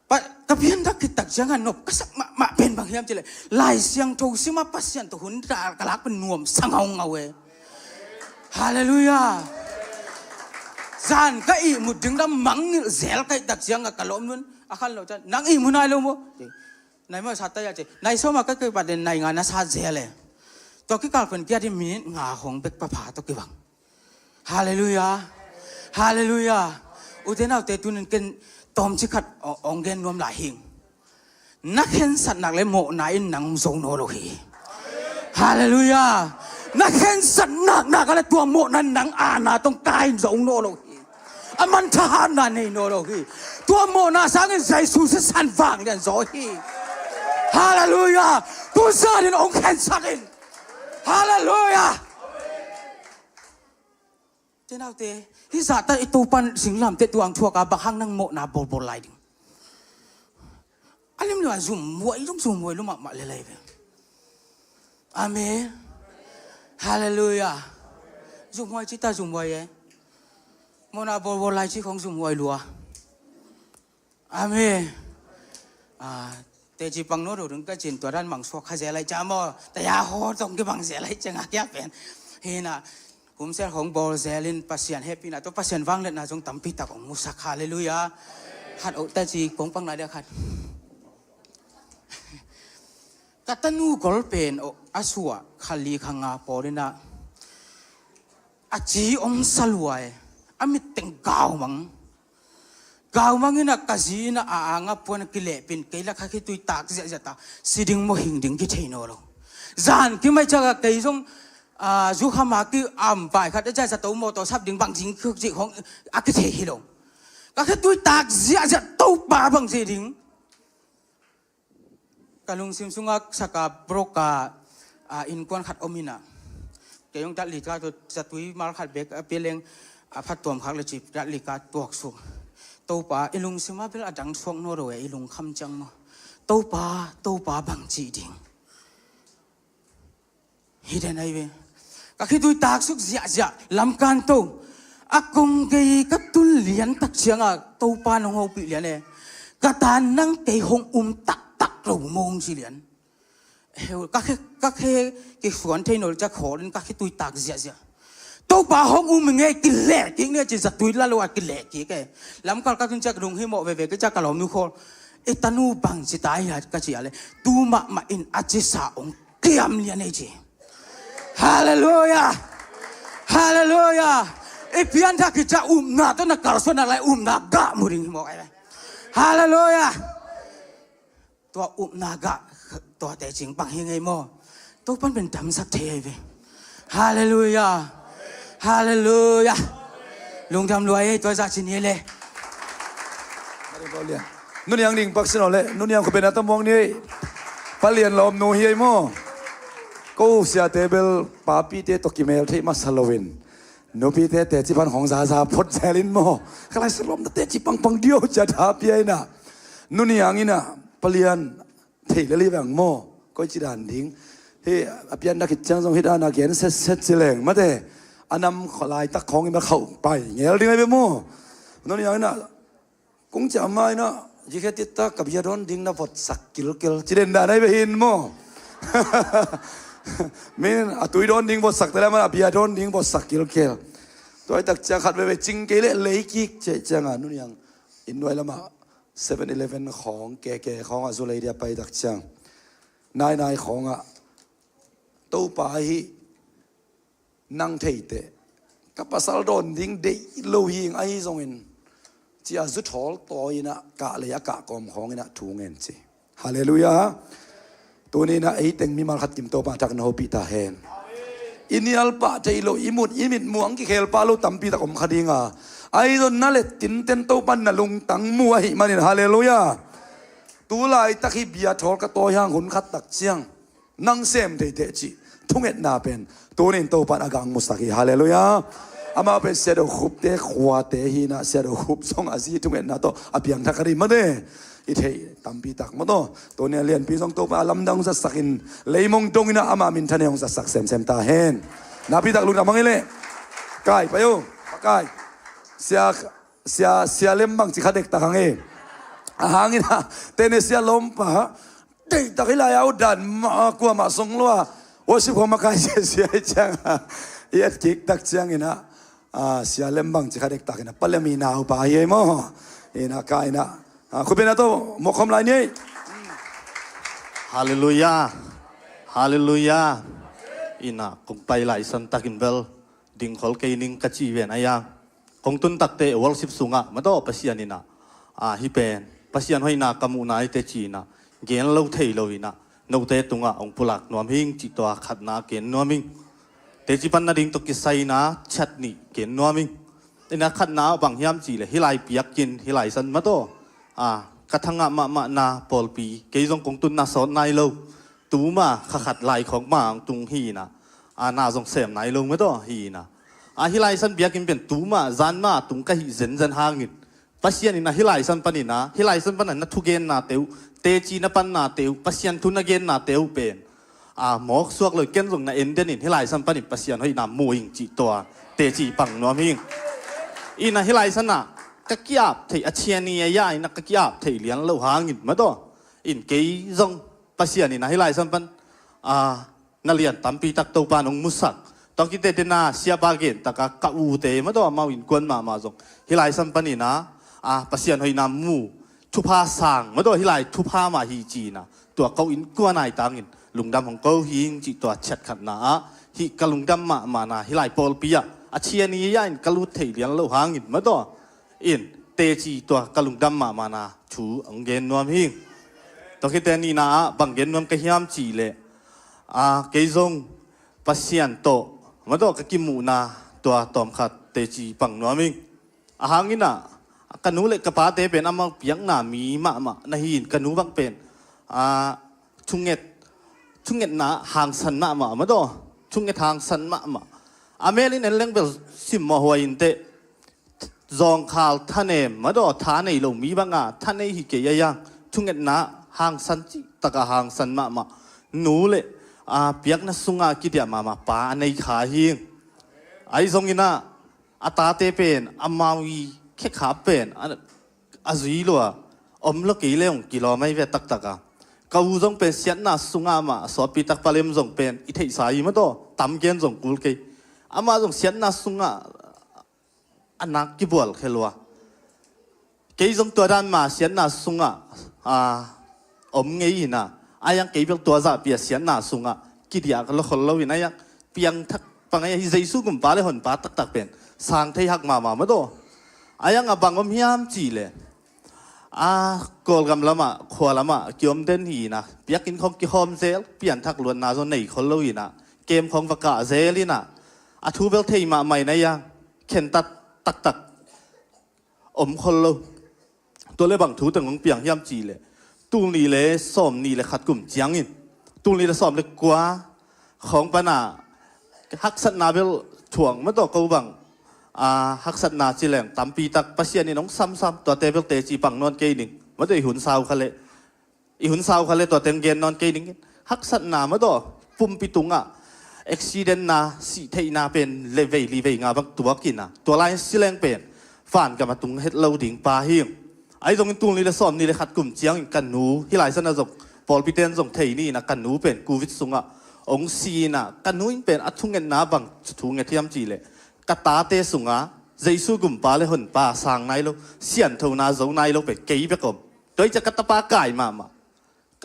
Pa, ka pianthak khit tak ciangah nop ka sak mahmah pen bang hiam cih leh Lai Siangtho sima Pasian tawh hun ka lak pen nuam sa ngaungau e. Halleluiah. Zan ka ihmut ding lam mangngilh zel ka hih tak ciangah ka lawm nun a khan lo ciang nang ihmu nai lo maw? Nai maw sa tai a ci nai sawma ka kei pat den nai nga na sa zel e. Tua kikal pen kia di minit nga hong bek papha tawh kibang. Halleluiah. Halleluiah. Ute naute tunin ken tawmci khat ong gen nuam lai hing. Na khensatnak le mawhna in nang zo naw lo hi. Halleluiah. Na khensatnak nak le tua mawhna nang aana tong kai in zo naw lo hi. A man thahatna nei naw lo hi. Tua mawhna sangin Jesu sisan vang lian zaw hi. Halleluiah. Tuzanin ong khensat in. Halleluiah. Te naute, hih zahtan i Topan singlamteh tuang thuaka bang hang nang mawhna bawlbawl lai ding. A lim lua zumhuai zong zumhuai lua mahmah lelai ve. Amen. Halleluiah. Zumhuai cita zumhuai e. Mawhna bawlbawl lai ci khong zumhuai lua. Amen. Teci pang no dodun ka cin tua dan mangsuak kha zelai ca maw taya haw tong kibang zelai cengah kia pen. Hina kumsel hong bawl zelin Pasian hehpihna tua Pasian vangliatna zong tampitak hong musak. Halleluiah. Khat oh teci kong pang lai dia khat. Ka tanu gol pen oh a suah kha li kha nga pawlinah a ci om saluai a mitteng gaumang. Gaumang inah ka zi inah a anga puan a kilehpin kei la kha khitui tak ziahziah ta si ding maw hing ding kithei naw lo. Zan kimai caka kei zong zu khama ki am vai khat a ziahziah to maw tawh sap ding bang zing khuk zih khong a kithei hi lo. Ka khitui tak ziahziah to pa bang zih ding. Ka lungsim sungah saka broka A, innkuan khat om inah, kei hong dat li ka tu zatui mal khat bek a pia leng a phat tuam khak le cip dat li ka tuak suk. Topa i lungsim a bel a dang suak naw do e, i lungkham ciang maw? Topa, Topa bang cih ding? Hi den ai ve. Ka khitui taksuk ziahziah lamkan to. A kong kei ka tun lian tak cianga Topa nong hopih lian e. Ka tan nang kei hong um taktak lo mong ci lian. Heu, ka khe, ka khe kisuan thei nawl ciak khawlin ka khitui tak ziahziah. Topa hong um nge kileh kik ne ci zatui la lo a kileh kik e. Lamkal ka tun ciak dung hi mawh veve ka ciak ka lawm nu khawl. I tanu bang ci ta hi a ka ci a le. Tu mahmah in a ci sa ong kiam lian ei ci. Halleluia. Halleluia. I pian thak hi ciak upna to na kalsuan na lai upna gah mu ding hi mawh ai. Halleluia. Tua upna gah, tua tecing pang hi ngei maw? Topan pen damsak thei ai ve. Halleluia. Halleluia. Lungdam luai ei tua zah ci ni le. Nuniang ding pak sino le, nuniang khupena tamuang ni ei. Palian lawm nu hi ei maw? Ko siate bel papite to kimel thei masa loin. Nupite teci pan hong zaza phot zelin maw? Ka lai salom na teci pangpang dio cia tha pia ina. Nuniang ina palian thei leli vang maw? Koi ci dan ding. Hi a pian dak it ciang zong hi dan a gen set set ci leng mate. A nam lai tak khong ima khauh pai ngel ding ai be maw? Nuniang ina kung cia ma ina jikhe tit ta ka bia don ding na vot sak kilkel ci den dan ai be hin maw? Min a tui don ding vot sak tela man a bia don ding vot sak kilkel. Tuai tak ciang khat veve cing kei le lei kik ceh ciang a nuniang in nuai lama seven eleven khawng keke khawng a zu lei dia pai tak ciang nai nai khawng a Topa hi nang theite ka pasal dawn ding deih lo hing ahi zongin cia zu thawl tawi ina kah lei a kah kawm khawng ina thu ngen ci. Halleluia. Tuni ina ei teng mimal khat kim Topa thak na hopih ta hen. I nial pah thei lo i mut i mit muang kikhel pah lo tampi tak om kha dinga ahi zon na let tinten Topa na lungtang mu ahi manin halleluia. Tulai tak hi bia thawl ka tawi hang hun khat tak ciang nang sem theite cih thungetna pen tunin Topan a gang musak hi. Halleluia. Amau pen Siado Khupte khuate hina Siado Khup zong a zi thungetna tawh a piangthak a ri mate. I theih tampi tak mataw tunia lianpi zong Topa a lamdang zatsakin leimong dongina ama minthan hong zatsak semsem ta hen. Napi tak lungdam hang i leh kai pai o. Kai sia sia sia lem bang ci kha dektak hang e. A hangina tene sia lompa deihtak hi lai a uh dan mah kuamah song lua worship hong makai siasia hi cianga i et kik tak ciangina sia lem bang ci kha dektak ina palem i naupa hi ei maw? Ina ka ina khupina to mawkhom lai ni ei. Halleluia. Halleluia. Ina kong pai lai san takin bel dingkhol kei ning ka ci ven a yang kong tun takte worship sungah mataw Pasian ina a hi pen Pasian hoihna ka muhna aite ci ina gen lo thei lo ina note tungah hong pulak nuam hing cih tua khatna gen nuam hing. Teci pan nading tawh kisai ina chat nih gen nuam hing. Ina khatna bang hiam cih le hi lai piak kin hi lai san mataw a ka thangah mahmahna pawlpi kei zong kong tunna sawt nai lo. Tuma khakhat lai khawk ma ang tung hi ina a na zong sem nai lo mataw hi ina a hi lai san biakin pen tuma zan ma tung ka hi zenzen hangin Pasian ina hi lai san pan ina hi lai san pan na thugenna teu teci na panna teu Pasian thu na genna teu pen a mawk suak lo ken zong na en denin hi lai san panin Pasian hoihna mu ing cih tua teci pang nuam hing. Ina hi lai sana ka kiap thei a chiani a ya ina ka kiap thei lian lo hangin mataw in kei zong Pasian ina hi lai san pan a na lian tampi tak Topa nong musak. Tua kite tena siapa gen taka ka ute mataw amau innkuan mahmah zong hi lai san pan ina a Pasian hoihna mu thupha sang mataw hi lai thupha mah hi ci ina tua ko innkuan ai tangin lungdam hong ko hing cih tua chiat khatna ah hih ka lungdam mahmahna hi lai pawlpi ah a chiani ya in ka lut thei lian lo hangin mataw in teci tua ka lungdam mahmahna thu ang gen nuam hing. Tua khite nihna ah bang gen nuam ka hiam cih leh a kei zong Pasian tawh mataw ka kimuhna tua tawmkhat teci pang nuam hing. A hangin ah ka nu le ka pate pen amau piakna mi mahmah na hi in ka nu bang pen a thunget thungetna hangsan mahmah, madaw, thunget hangsan mahmah. A mel in en leng bel simmawh huai inteh, zawngkhal thanem, madaw, tha nei lo mi banga tha nei hi kei a, yang thungetna hangsan cih taka hangsan mahmah. Nu le a piakna sunga kidiah mahmah pa a nei kha hi. Ahi zongin ah a tate pen amau i khekhap pen a, a zui lua om lo kei le hong kilawm ahi ve taktaka. Ka u zong pen siatna sungah amah a suahpi tak palem zong pen i theihsa hi, madaw, tam gen zong kul kei. Amah zong siatna sungah a nak kibual khe lua. Kei zong tua dan ma siatna sungah a om ngei inah, a yang kei bel tua zahpi a siatna sungah kidiah ka lo khol lo inah, a yang piangthak pangai ahi Jesu gumpa le honpa taktak pen sang thei hak mahmah, madaw. A yang a bang om hiam cih leh, a Kawlgam lamah, khua lamah kiom den hi inah, biakinn khawng kikhawm zel, pianthak luatna zong nei khol lo inah, kem khawng va kah zel inah, a thu bel thei mahmah inah, a yang khentat taktak om khol lo. Tua le bang thu teng hong piang hiam cih leh, tul nih le sawm nih le khat kum ciangin, tul nih le sawm le kua khawng pana haksatna bel thuang, madaw, ko bang a haksatna ci leng tampi tak Pasian in hong samsam, tuate bel teci pang nawn kei ning, madaw, i hun sau kha le, i hun sau kha le tua teng gen nawn kei ning. Haksatna, madaw, pumpi tungah accident na, sih theihna pen le vei li vei nga bang tuak inah, tua lai si leng pen vangam a tung het lo ding pa hi. Ahi zongin tul nih le sawm nih le khat kum ciangin ka nu, hih lai sanah zong pawlpi ten zong thei ni inah, ka nu pen covid sungah hong si inah, ka nu in pen a thungetna bang thu nget hiam cih leh, ka tate sungah Jesu gumpa le honpa sang nai lo, sianthona zo nai lo pen kei bek om. Tua hi ciah ka tapa kai mahmah,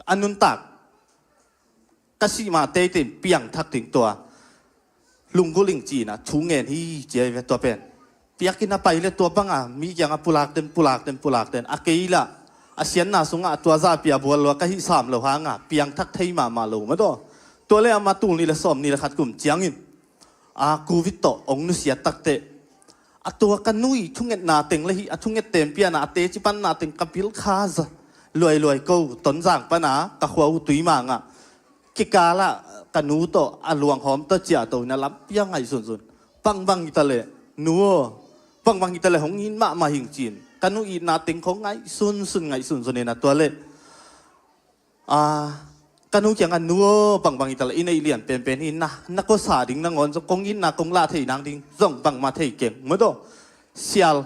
a nuntak ka sih mah teitei in piangthak ding, tua lunggulh ing ci inah thu ngen hi, ci ahi ve tua pen. Piakinn a pai le tua banga mi kiangah pulak den, pulak den, pulak den, a kei lah a siatna sungah tua zahpi a bual lua ka hih sam lo hanga piangthak thei mahmah lo, madaw. Tua le amah tul nih le sawm nih le khat kum ciangin a covid tawh hong nusiat takteh, a tua ka nu i thungetna teng le hih a thunget tempiana, a teci panna teng ka bil kha za luailuai ko, Tonzang pana ka khua uh Tuimang ah kikalah ka nu tawh a luanghawm tawh ciahto inah lampi a ngaihsunsun. Bangbang hi ta leh nu aw, bangbang hi ta leh hong it mahmah hing ci-in ka nu itna teng khawng ngaihsunsun, ngaihsunsun inah, tua le a ka nu kiangah, nu aw, bangbang hi ta leh i neih lian penpen hi, na, na kawsa ding nangawn zong kong itna kong lah thei nang ding zong bangmah thei keng, madaw, sial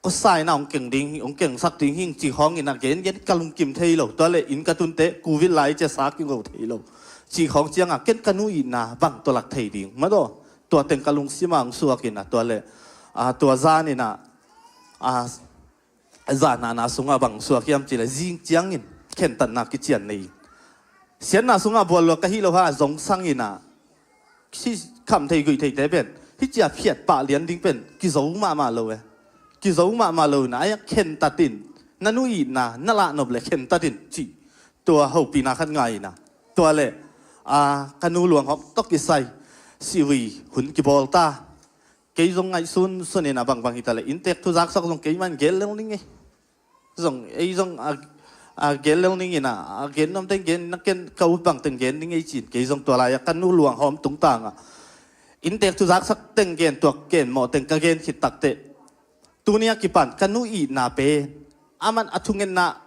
kawsa inah hong keng ding, hong kengsak ding hing ci khawng inah gengen ka lungkim thei lo. Tua le inn ka tunte covid lai ciah sa kigo thei lo ci khawng ciangah ken ka nu itna bang tawh lak thei ding, madaw, tua teng ka lungsim ah hong suak inah, tua le a tua zan inah a zan nahna sungah bang suak hiam cih leh, zing ciangin khentatna kician nei, siatna sungah bual lua ka hih lo ha, zong sang inah, si kham thei guih theite pen hih ciah phiat pah lian ding pen kizo mahmah lo e. Kizo mahmah lo inah, a yang khentat in, na nu itna na lahnop le khentat in cih, tua hopihna khat ngai inah, tua le a ka nu luanghawm tawh kisai sivui hun kibawl ta. Kei zong ngaihsunsun inah, bangbang hi ta leh inntek thu zaksak zong keimah in gen lel ning ei. Zong ei zong a, a gen lel ning inah, a gen nuam teng gen, na ken ka ut bang teng gen ning ei ci-in, kei zong tua lai-ah ka nu luanghawm tungtangah inntek thu zaksak teng gen, tua ken mawh teng ka gen khit takteh, tuni a kipan ka nu itna pen, aman a thungetna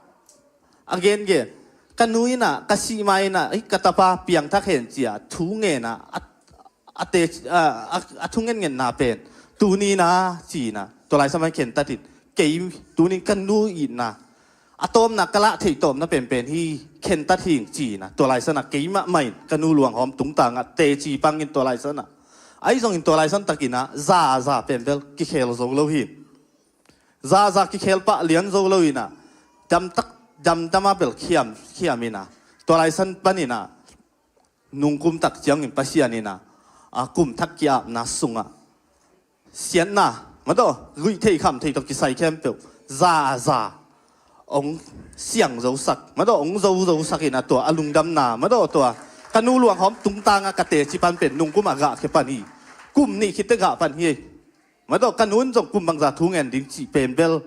a gengen, ka nu inah, ka sih ma inah, hih ka tapa piangthak hen ci-a thu ngen a, a a te, a, a, a thungetngetna pen tuni inah ci inah, tua lai sanah khentat in, kei tuni in ka nu itna a tawpna, ka lah theih tawpna penpen hi, khentat hing ci inah, tua lai sanah keimah mah in ka nu luanghawm tungtangah teci pang in, tua lai sanah, ahi zongin tua lai san tak inah za a za pen bel kikhel zo lo hi. Za a za kikhel pah lian zo lo inah, damtak, damdam a bel khiam, khiam inah, tua lai san pan inah, nungkum tak ciangin Pasian inah, a, kum thak ki-apna sungah siatna, madaw, guih thei kham thei tawh kisai khempeuh za a za hong siang zosak, madaw, hong zo zosak inah, tua a lungdamna, madaw, tua ka nu luanghawm tungtangah ka teci pan pen nungkum a gah khia pan hi. Kum nih khit teh gah pan hi. Madaw, ka nu in zong kum bangza thu ngen ding cih pen bel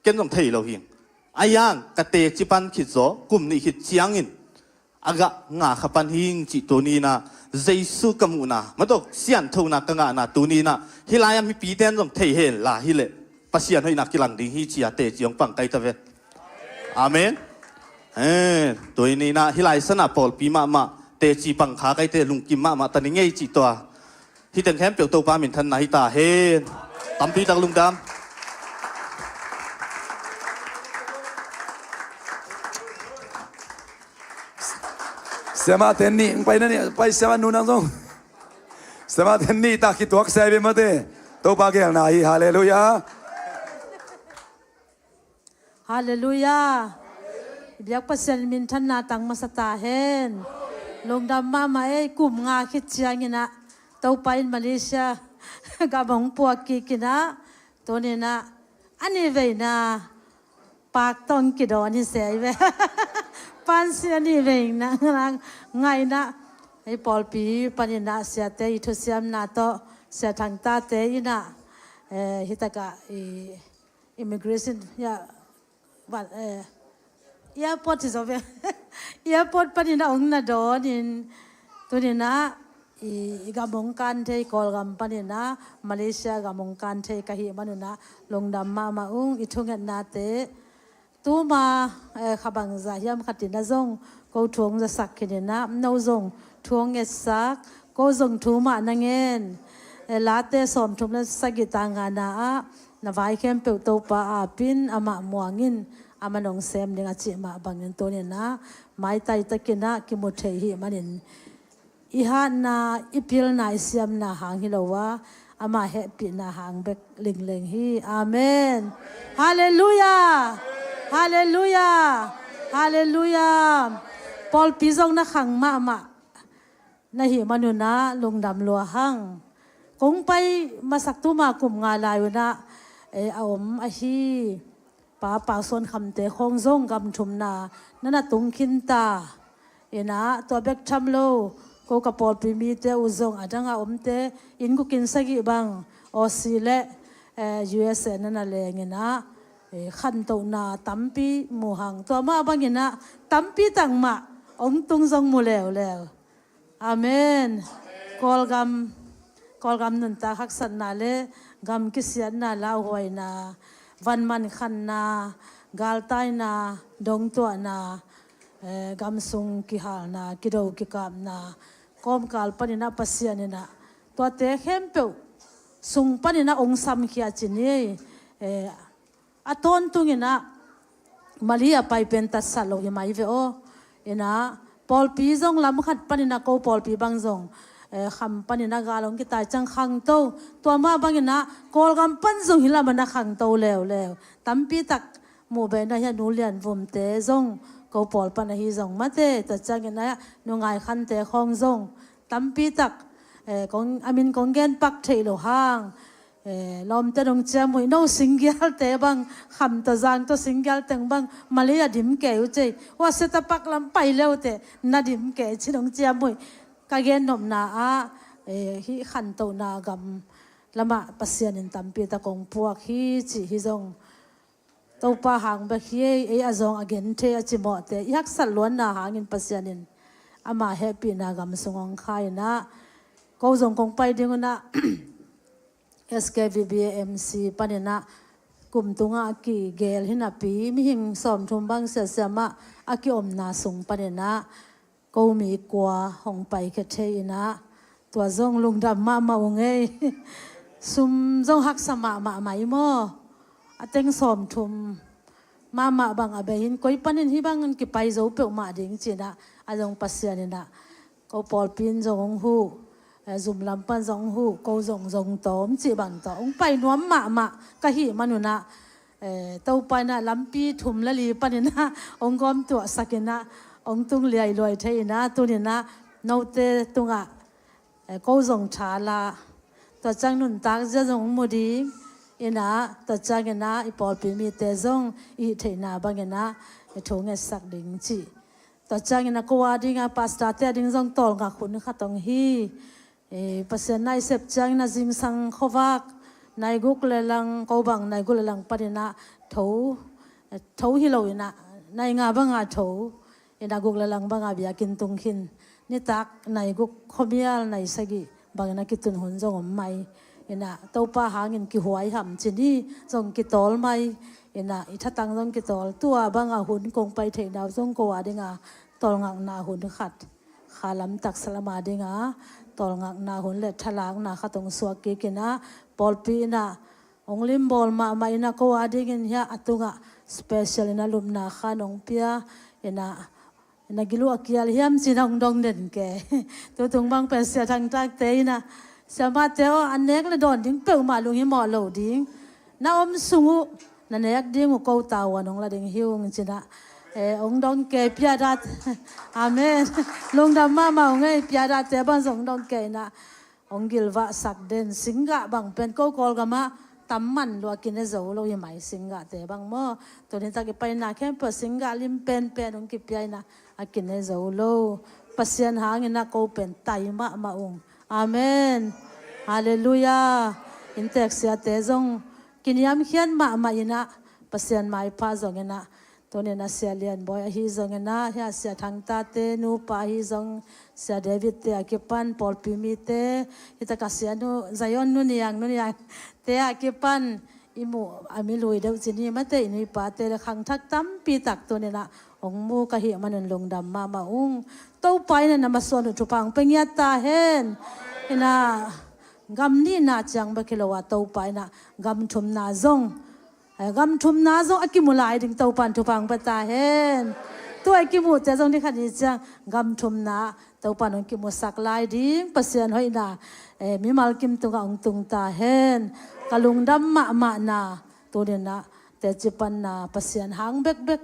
ken zong thei lo hing. A yang ka teci pan khit zaw kum nih khit ciangin a gah nga kha pan hing cih tuni-in ah Jesu ka muhna, maw, sianthona ka ngahna tuni-in ah hih lai-a mipite in zong thei hen la hileh Pasian hoihna kilang ding hi ci-a teci hong pang kai ta ve. Amen. Eh, tuni-in ah hih lai sanah pawlpi mahmah teci pang kha kai teh lungkim mahmah ta ning ei cih tua hih teng khempeuh Topa minthanna hi ta hen. Tampi tak lungdam. Siamah ten nih, pai na nih, pai siamah nu nang zong. Siamah ten nih tak khituak sai ve mate. Topa gelna hi, halleluiah. Halleluiah. I biak Pasian minthanna tang masa ta hen. Lungdam mahmah ei, kum nga khit ciangin ah Topa in Malaysia gam hong puak kik in ah, tuni-in ah a nih veina pak tawh kidawn hi se ve. Pansi a nih veina ngaihna, ei pawlpi panin ah siate i thusiamna tawh Sia Thang Tate in ah, eh, hih takah i immigration, ya, what, eh, airport hi zaw ve. Airport panin ah hong na dawnin, tuni-in ah i, i gam hong kan thei, Kawlgam panin ah Malaysia gam hong kan thei ka hih manun ah lungdam mahmah ung. I thungetnate tuma, eh, kha bangzah hiam khatin ah zong ko thu hong zasak khin in ah, no zong thu hong ngetsak, ko zong thu mah na ngen. Eh, Late sawmthum le sagih, tang ngana ah, na vai khempeuh Topa apin, amah muang in, amah nong sem ding a cih mah bangin tuni-in ah maitai takin ah kimu thei hih manin, i hatna, i pilna, i siamna hang hi lo a, ama hehpihna hang bek lingleng hi. Amen. Halleluiah. Halleluiah. Halleluiah. Pawlpi zong na khang mahmah na hih manun ah lungdam lua hang. Kong pai masak tuma kum nga lai un ah, eh, a om ahi Pa Pau Suan Khamte khawng zong gam thumna na na tung khin ta. In ah tua bek tham lo, ko ka pawlpi mite uh zong, a dang a omte, inn guk inn sagih bang Aussie le, eh, U S A na na leng in ah, eh, khantohna tampi mu hang. Tua mah bangin ah tampi tak mah hong tung zong mu leuleu. Amen. Kawlgam, Kawlgam nuntak haksatna le gam kisiatna, lauhuaina, van mankhanna, galtaina, dongtuahna, eh, gam sung kihalna, kido kikapna, kawmkal panin ah Pasian in ah tuate khempeuh sung panin ah hong samkhia ci ni. Eh, a tawntung in ah Mali a pai pen tatsat lo hi mai ve aw. In ah pawlpi zong lam khat panin ah ko pawlpi bang zong, eh, kham panin ah gal hong kitai ciang khangto. Tua mah bangin ah Kawlgam pan zong hih lamah na khangto leuleu. Tampi tak muh behna hi a, Nu Lian Vumte zong ko pawl pan ahi zong mate, tua ciangin ah Nu Ngai Khante khawng zong tampi tak, eh, kong, a min kong gen pak thei lo hang, eh, lawmte nong ciamnuih, no Singgialte bang, Kham tawh Zang tawh Singgial teng bang Malay a dim kei uh cei. Hua Setapak lam pai le uh teh na dim kei ci nong ciamnuih. Ka gen nopna ah, eh, hih khantohna gam lamah Pasian in tampi tak kong puak hi cih hi zong, Topa hang bek hi ei, ei a zawng a gen thei a cimawhte i haksat luanna hangin Pasian in ama hehpihna gam sung hong khai in ah, ko zong kong pai ding un ah, S K V B A M C panin ah kum tungah a kigel hi napi, mihing sawmthum bang siasia mah a kiomna sung panin ah ko mi kua hong paikhia thei in ah, tua zong lungdam mahmah ung ei. Sum zong haksa mahmah mai maw? A teng sawmthum mahmah bang a bei hi in, koi panin hih bangin kipai zo peuhmah ding ci in ah, a zong Pasian in ah ko pawlpi in zong hong huh, eh, zum lam pan zong hong huh, ko zong zong tawm cih bang tawh hong pai nuam mahmah ka hih manun ah, eh, Topa in ah lampi thum le li panin ah hong gawmtuahsak in ah hong tung liailuai thei in ah, tuni in ah note tungah, eh, ko zong tha la, tua ciang nuntak zia zong hong mu ding in ah, tua ciangin ah i pawlpi mite zong i hih theihna bangin ah i thu ngetsak ding cih. Tua ciangin ah ko a ding ah pastorte a ding zong tawlngak hun khat hong hi. Eh, Pasian na i sep ciangin ah zingsang khuavak nai guk le lang, ko bang nai guk le lang panin ah tho, eh, tho hi lo in ah nai nga bang a tho. Ina guk le lang banga biakinn tung khin. Nitak nai guk khuamial nai sagih bangin a kitun hun zong om mai. Ina Topa hangin kihuai ham ci ni zong kitawl mai. Ina i thatang zong kitawl. Tua banga hun kong pai theihna uh zong ko a dinga tawlngakna hun khat, kha lam taksa lama dinga tawlngakna hun le thalakna khat hong suak kik ina pawlpi ina hong limbawl mahmah ina ko a dingin hiah a tungah special ina lupna khan hong pia ina, ina gil uh a kial hiam cina hong dong den ke. Tutung bang pen sia thangtakte ina, siamahte aw, a nek le dawn ding peuhmah lunghimawh lo ding. Na om sung uh na nek ding uh ko tavuan hong la ding hi ung cina, eh, hong dong ke piadat. Amen. Lungdam mahmah ung ei, piadatte bang zong hong dong ke ina hong gilvahsak den. Singgah bang pen ko Kawlgamah tam man lua kine zo lo hi mai, singgahte bang maw. Tuni tak i paina khempeuh singgah lim penpen hong kipia ina a kine zo lo. Pasian hangina ko pen tai mahmah ung. Amen. Halleluiah. Inntek siate zong kiniamkhiat mahmah ina Pasian maipha zongina, tunin a Sia Lian Bawi ahi zongina, hia Sia Thangtate nupa ahi zong, Sia Davidte a kipan pawlpi mite, hitaka Sia nu Zion, nu Niang, nu Niangte a kipan i muh a mi lui deuh cini mate i nuipate le khangthak tampi tak tunina hong mu ka hih manin lungdam mahmah ung. Topa ina na masuan uh thupha hong pe ngiat ta hen. Ina gam nihna ciang bek hi lo a Topa ina gam thumna zong, eh, gam thumna zong a kimu lai ding Topan thupha hong pe ta hen. Tua i kimuhte zong ni khat ni ciang gam thumna Topan hong kimusak lai ding Pasian hoihna, eh, mimal kim tungah hong tung ta hen. Ka lungdam mahmahna tunina teci panna Pasian hang bekbek,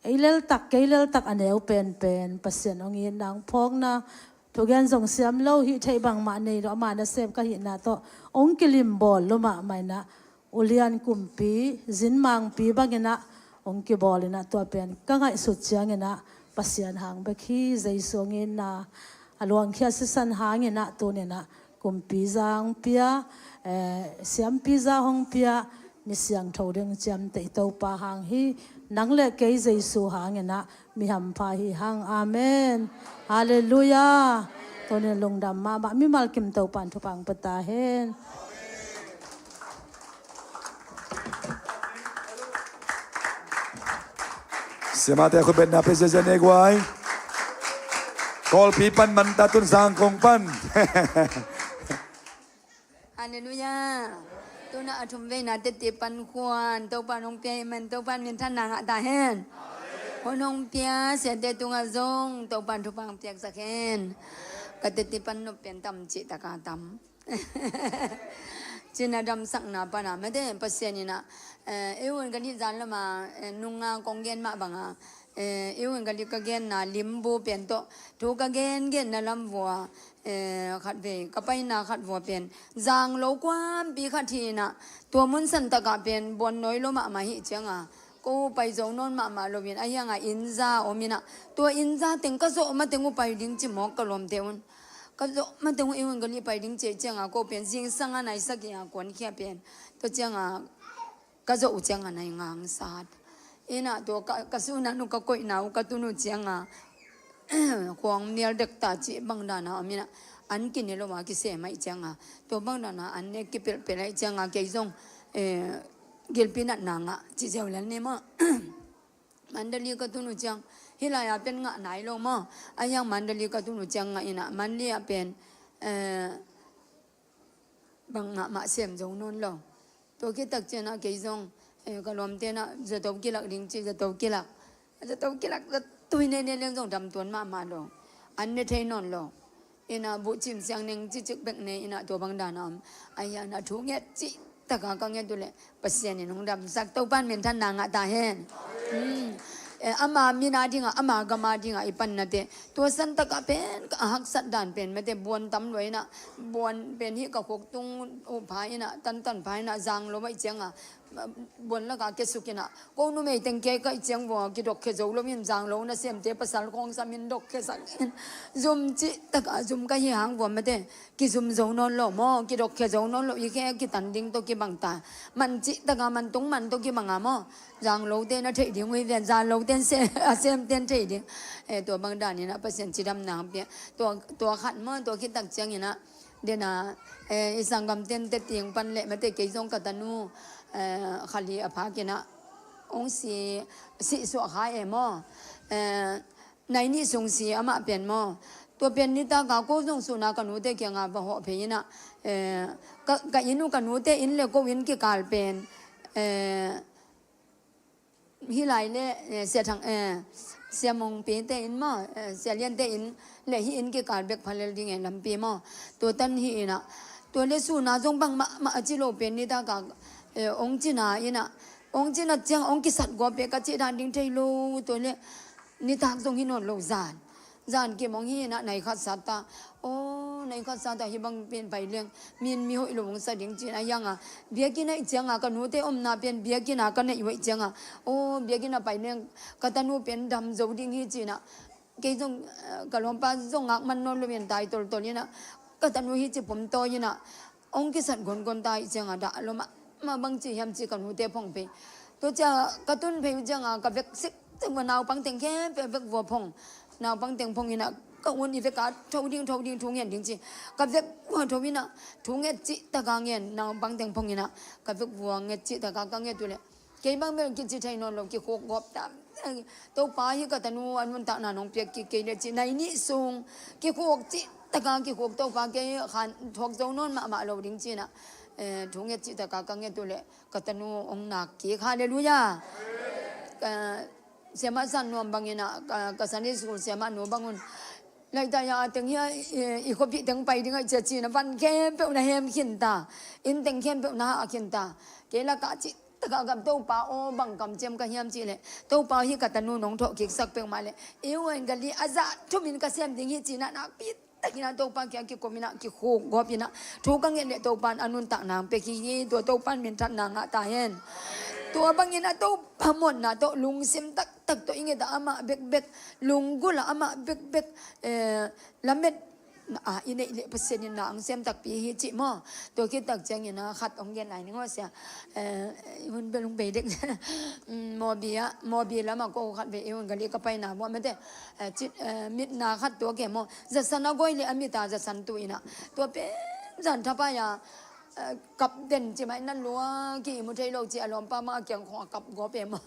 ei leltak kei leltak a neu penpen Pasian hong itna hong phawkna, thugen zong siam lo, hih theih bangmah nei lo, ama nasem ka hihna tawh hong kilimbawl lo mahmah ina, ulian kumpi, zinmangpi bangina hong kibawl ina, tua pen ka ngaihsut ciangina Pasian hang bek hi. Jesu hong itna, a luangkhia sisan hangina tunina kumpi za hong pia, eh, siampi za hong pia, mi siangtho ding ciamteh i Topa hang hi. Nang le kei Jesu hangina mi hampha hi hang. Amen. Halleluiah. Tunin lungdam mahmah, mimal kim Topan thupha hong pe ta hen. Siamahte khutbetna pe ziazia nei guai. Kawlpi pan man ta tun Zangkong pan. Halleluiah. Tuna a thum veina tete pan khuan Topa nong pia hi man, Topa minthanna ngah ta hen. Hun hong pia siate tungah zong Topa thupha hong piaksak hen. Ka tete pan nop pen tam cih taka tam. Cina damsakna pana mate Pasian ina, eh, eu in ka nih zan lama, eh, nunga kong gen mah banga, eh, eu in ka nih ka genna limbu pen tawh thu ka gen genna lam vua, eh, khat vei ka paina khat vua pen zang lo kuampi khat hi ina, tua mun san takah pen buan nawi lo mahmah hi cianga ko pai zo nawn mahmah loin a hianga inn za om ina, tua inn za teng ka zawh mateng uh pai ding ci mawk ka lawmte un. Ka zawh mateng uh eu in ka nih pai ding ci cianga ko pen zingsanga nai sagih a kuankhia pen tua cianga ka zawh uh cianga nai ngangsat ina, tua ka, ka sunan uh ka koihna uh ka tun uh cianga khuang mial dek ta cih bang dana om ina, an kine lo a kisem aih cianga tua bang dana an ne kipelhpelh aih cianga kei zong, eh, gilpi natna ngah ci zeu lel ni maw. Mandali ka tun uh ciang, hih lai-a pen ngah nai lo maw. A hiang Mandali ka tun uh ciang ngah ina, Mandali ah pen, eh, bang ngah mah sem zo nawn lo. Tua khit tak ciangah kei zong, eh, ka lawmte nah zato kilak ding ci, zato kilak, zato kilak, zato hi nene leng zong damtuan mahmah lo. An ne thei nawn lo. Ina buhcim siang neng cicik bek nei ina tua bang dana om. A hiang na thu nget cih taka ka nget uh leh Pasian in hong damsak, Topan minthanna ngah ta hen. Hmm. Eh, ama min a dingah, ama gam a dingah i panna teh tua san takah pen ka haksat dan pen mate buan tam lua ina, buan pen hih ka khuk tung uh pha ina, tantan pha ina zang lo aih cianga buan laka kia suk inah, ko numei teng kia ka i ciang vua kidok khia zo lo in, zang lo nasemte pasal khawng samin dok khia sak in, zum cih taka zum ka hi hang vua mate, kizum zo nawn lo maw, kidok khia zo nawn lo i khe kitan ding tawh kibang ta, man cih taka man tung man tawh kibang a maw, zang lote na theih ding uh hi ven, zang lote a semte theih ding. Eh, tua bang dan inah Pasian cidam nang pia. Tua, tua khat maw, tua khit tak ciang inah, dena, eh, i sanggam tente ting pan leh mate kei zong ka tanu, eh, khali a phak inah hong si, sih suah kha e maw. Eh, nai nih sung si amah pen maw. Tua pen nitaka ko zong suna ka nute kianga va hawh phei inah, eh, ka, ka inn uh ka nute inn le ko inn kikal pen, eh, hih lai le, eh, Sia Thang, eh, Sia Mongpi te inn maw, eh, Sia Lian te inn le hih inn kikal bek phalel ding e lampi maw. Tua tan hi inah. Tua le suna zong bang mahmah a ci lo pen nitaka, eh, hong cina inah. Hong cina ciang hong kisat gua pe ka cih dan ding thei lo. Tua le nitak zong hi nawn lo zan. Zan kim hong hi inah nai khat sat ta. Aw, nai khat sat ta hi bang pen pai leng min mi hoih lo hong sa ding cin a hianga. Biakinn a i cianga ka nute omna pen biakinn a ka neih hoih cianga. Aw, biakinn a pai leng ka tanu pen dam zo ding hi cinah. Kei zong, eh, ka lawmpa zong ngak man nawn lo in tai toltol inah. Ka tanu hi ci pum tawi inah. Hong kisat gongon ta i cianga dah lo mah, mah bang ci hiam ci ka nute phong pei. Tua cia ka tun phei uh cianga ka vek sik, sik vua naupang teng khempeuh vek vua phong. Naupang teng phong inah ka un i veka tho ding, tho ding, thu ngen ding ci. Ka vek vua tho inah, thu nget cih taka ngen, naupang teng phong inah. Ka vek vua nget cih taka ka nget uh leh. Kei bang bel kici thei nawn lo, kikhuk gawp tam. Topa hi ka tanu a nuntakna nong piak kik kei le ci. Nai nih sung kikhuk cih taka kikhuk Topa kei khan thuak zo nawn mahmah lo ding cinah. Eh, thu nget cih taka ka nget uh leh ka tanu hong nak kik. Halleluiah. Ka, siamah san nuam bang inah, ka, ka Sunday school siamah nu bang un. Laitaya teng hi a, i, i khuapih teng pai ding a i cia cinah van khempeuh na hem khin ta. Inn teng khempeuh na hah khin ta. Kei lakah cih taka kam Topa aw bang kamciam ka hiam cih leh. Topa hi ka tanu nong thawh kiksak peuhmah leh. I uan ka li a zah thumin ka sem ding hi cinah nakpi takin a Topa kia kikum inah kikhuk gawp inah. Thu ka nget leh Topa in a nuntakna hong pek hi hi tua Topa in minthatna ngah ta hen. Tua bangin a Topa muanna tawh lungsim taktak tawh i nget a amah bekbek, lunggulh a amah bekbek, eh, lamet a i neih leh Pasian in na ang sem takpi hi cih maw. Tua khit tak ciangin a khat hong gen lai ning aw sia. Eh, i hun bel hong bei dek. Mm, Mawbi ah, Mawbi lamah ko khat vei i hun gali ka paina buah mate. Eh, cit, eh, mitna khat tua ke maw. Zasan a goi le a mit a zasan tu inah. Tua pen zan thapai a, eh, kap den ci mai na lua ki i mu thei lo ci a lawmpa mah a kiang khong a kap gawp e maw.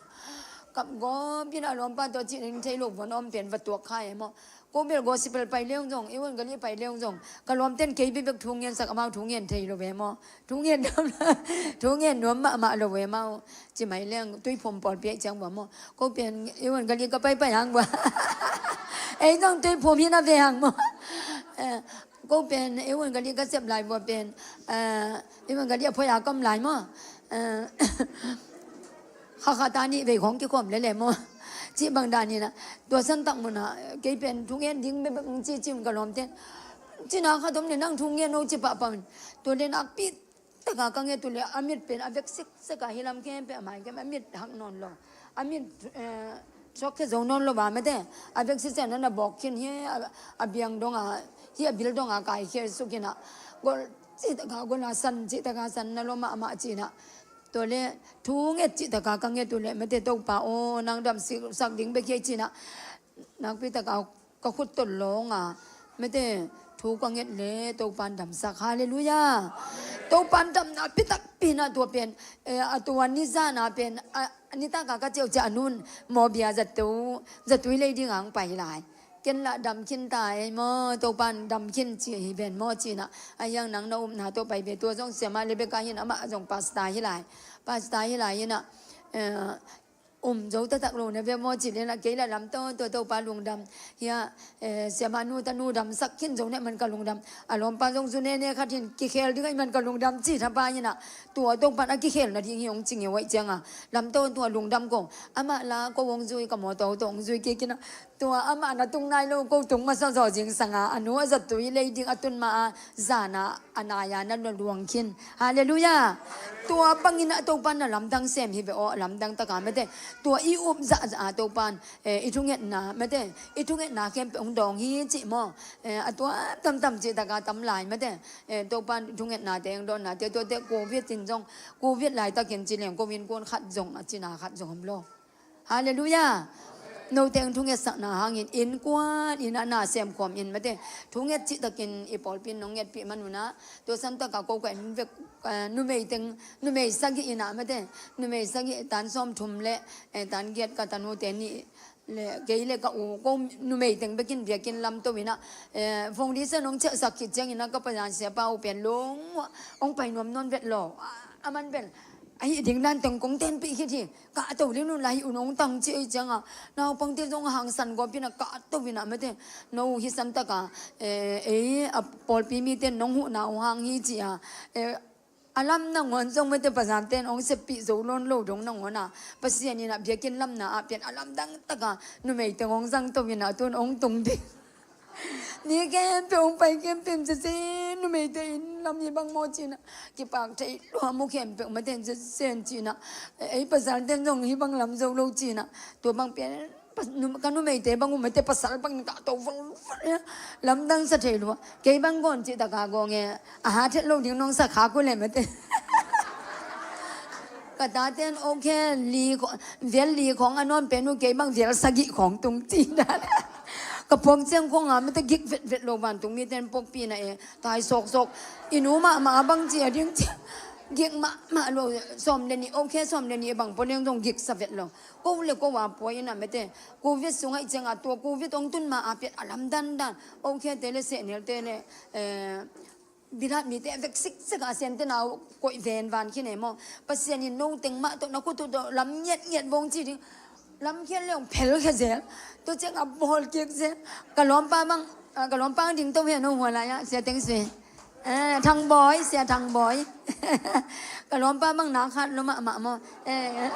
Kap gawp inah a lawmpa tua ci ning thei lo von om pen va tuak kha e maw. Ko bel gospel pai leung zong, i hun gali pai leung zong. Ka lawmten kei bibek thu ngen sak amau thu ngen thei lo ve maw. Thu ngen nuam, thu ngen nuam mahmah lo ve maw. Ci mai leung tuiphum pawlpi ah i ciang bua maw. Ko pen i hun gali ka paipai hang bua. Ei zong tuiphum hi na ve hang maw. Eh, ko pen i hun gali ka sep lai bua pen. Eh, i hun gali a phoi a kam lai maw. Eh, Hakha ta nih vei khawng kikhawm lele maw. Cih bang dan inah. Tua santak munah kei pen thu ngen ding bebek ci cim ka lawmten. Cina kha tom le nang thu ngen no ci pahpah in. Tua le nakpi taka ka nget uh le a mit pen a vek siksek a hi lam khempeuh a mai kem a mit hak nawn lo. A mit, eh, suak khe zo nawn lo va mate. A vek siksek na na bawk khin hi a, a biang dong a, hi a bil dong a kai khe suk inah. Gol cih taka gol a san cih taka san na lo mahmah cinah. Tua le thu nget cih taka ka nget uh le mate Topa aw nang dam sak ding bek hi cinah. Nakpi taka ka khut tol lawng a mate thu ka nget le Topa in dam sak. Halleluiah. Topa in dam nakpi takpi inah tua pen, eh, a tua nizana pen, a, nitaka ka ciau ciah a nun Mawbia zatu, zatui lei ding ang pai lai. Ken lah dam khin ta ei maw, Topa in dam khin ci hi ven maw cinah. A hiang nang na upna tawh pai ve tua zong siamah le bek a hin amah zong pasta hi lai. Pasta hi lai inah, eh, Um zo taktak lo na ve maw ci leh na, kei lah lam to, to, Topa lungdam. Hia, eh, siamah nu ta nu damsak khin zo na hih man ka lungdam. A lawmpa zong zu nene khat hi in kikhel ding ahih man ka lungdam ci thapai in ah, tua Topa in a kikhelna ding hi hong ci ngeu ahih ciangin, lam to, to, lungdam ko. Amah la ko hong zui, ka mawtaw tawh hong zui kik in ah, tua amah na tung nai lo, ko tung masa zaw zingsang a, a nu a zattui lei ding a tun ma a, zan a a nai a na luang khin. Halleluiah. Tua bangin ah Topa in na lamdang sem hi ve aw, lamdang tak a mate. Tua i up zahzah a Topa in, eh, i thungetna mate, i thungetna khempeuh hong dawng hi cih maw. Eh, a tua tamtam cih tak a tam lai mate. Eh, Topa in i thungetnate hong dawnnate, tuate Covid in zong, Covid laitakin ci leng ko innkuan khat zong a cina khat zong om lo. Halleluiah. Note hong thungetsakna hangin innkuan in ah na semkhawm in mate. Thunget cihtakin i pawlpi in nong ngetpih man un ah, tua santak a ko ka en vek, eh, numei teng, numei sagih in ah mate. Numei sagih tan sawmthum le, eh, tan giat, ka tanute nih le kei le ka u, ko numei teng bekin biakinn lam to in ah, eh, foundation hong ciahsak khit ciangin ah ka pazan siapa uh pen lung hong pai nuam nawn vet lo. A, a man pen a hih ding dan teng kong tenpih khit hi. Kahto lin un la, hih un hong tang ci ahih ciangin, naupangte zong hangsan gawp in ah kahto in ah mate. No hih santak a, eh, ei a pawlpi mite in nong huhna uh hang hi ci a, eh, a lam nangawn zong mate, pazante in hong seppih zo nawn lo dong nangawn a, Pasian in ah biakinn lamna ah pian a lamdang tak a numei teng hong zang to in ah, tu in hong tung ding. Ni khempeuh hong pai khempeuh in, sese, numeite in lam hi bang maw ci in ah, kipak thei lua maw khempeuh mate, sese ci in ah, ei pasalte in zong hih bang lam zo lo ci in ah, tua bang pian, pa-, nu-, ka numeite bang uh mate, pasal bang in kahto volvol in ah, lamdang sa thei lua. Kei bang gawn cih tak a gawng e, a hat het lo ding nong sa khak uh leh mate. Ka tate in okay, li kho-, vial li khawng a nawn pen uh, kei bang vial sagih khawng tung ci dan. Ka phuak ciang khawng a mate gik vetvet lo, vantung mite in pawkpi na e, tai sawksawk. I nu mahmah a bang ci a ding ci. Gik mahmah lo, sawm le nih, okay, sawm le nih bang pua leng zong gik sa vet lo. Ko le ko a pua in ah mate. Covid sung ahih ciangin tua Covid hong tun ma a pian a lam dandan. Okay te le sehnelte le, eh, Bilat mite a vek siksak a, siante nau koih ven van khin e maw. Pasian in no teng mah tawh na khut uh tawh lam ngiatngiat vong ci ding. Lam khial le hong phelkhia zel. Tua ciang a bawl kik zel. Ka lawmpa bang, ah, ka lawmpa ding to hi a, no hua lai ah, Sia Teng Sui. Eh, Thang Bawi, Sia Thang Bawi. Ka lawmpa bang na khat lo mahmah maw. Eh.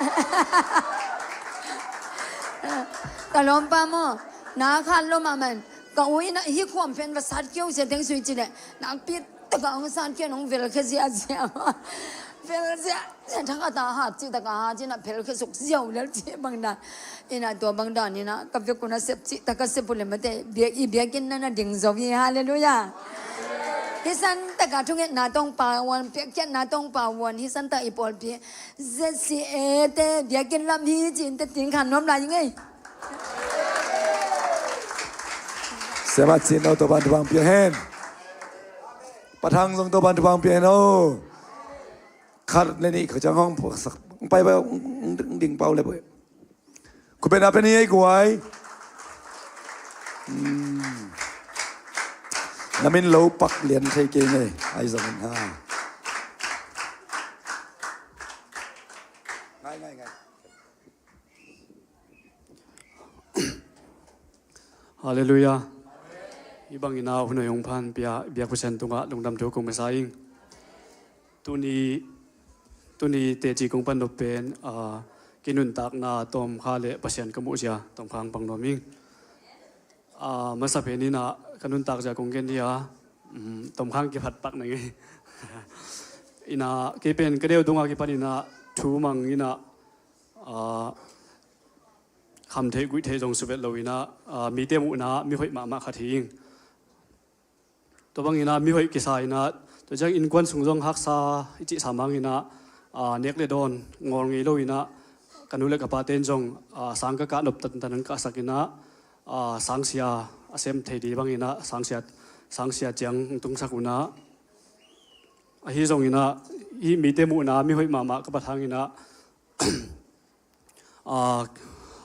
Ka lawmpa maw, na khat lo mahmah. Ka u in ah hih khuam pen va sat kei o, Sia Teng Sui ci leh, nakpi tak a hong sat kei, hong velkhia ziahziah. Vel ziahziah, thak a ta hat cih tak a hat in ah phelkhia suk ziau lel cih bang dan. In ah tua bang dan in ah ka vek un a sep cih tak a sep uh leh mate, biak, i biakinn na na ding zo hi. Halleluiah. Hih santak a thungetna tawh hong pauan, piakkhiatna tawh hong pauan, hih santak i pawlpi Z C A te biakinn lam hi ci-in teh tingkhan nuam lai ing ei. Siamah Cin No, Topa'n thupha pia hen. Pa Thang zong Topa'n thupha pia hen o. Khat le nih kha ciang hong pai pai, hong ding pau le pai. Khut beng na pen hi ei guai. Hmm. Na min lo pak lian thei kei ngei. Ai zong in ha. Ngai, ngai, ngai. Halleluiah. Hih bangin ah hun hoih hong pia biak Pasian tungah lungdam thu kong masa ing. Tuni, tuni teci kong pan nop pen, ah, kinuntakna tawmkha le Pasian ka muhzia tawmkha hong pang nuam ing. Ah, masa pen in ah ka nuntakzia kong gen hi a, um, tawmkha hong kiphat pak na ngei. In ah kei pen ka neu dong a kipan in ah thu mang in ah, ah, kham theih guih theih zong suvet lo in ah, ah, mite muhna ah mihoih mahmah khat hi ing. Tua bangin ah mihoih kisa in ah, tua ciang innkuan sung zong haksa i cihsa mang in ah, ah, nek le dawn ngawl ngei lo in ah, ka nu le ka pate in zong, ah, sang ka kah nop tantan an kahsak in ah, ah, sangsia a sem thei ding bangin ah, sangsia, sangsia ciang hong tungsak un ah. Ahi zongin ah, hih mite muhna ah mihoih mahmah ka pia hangin ah, ah,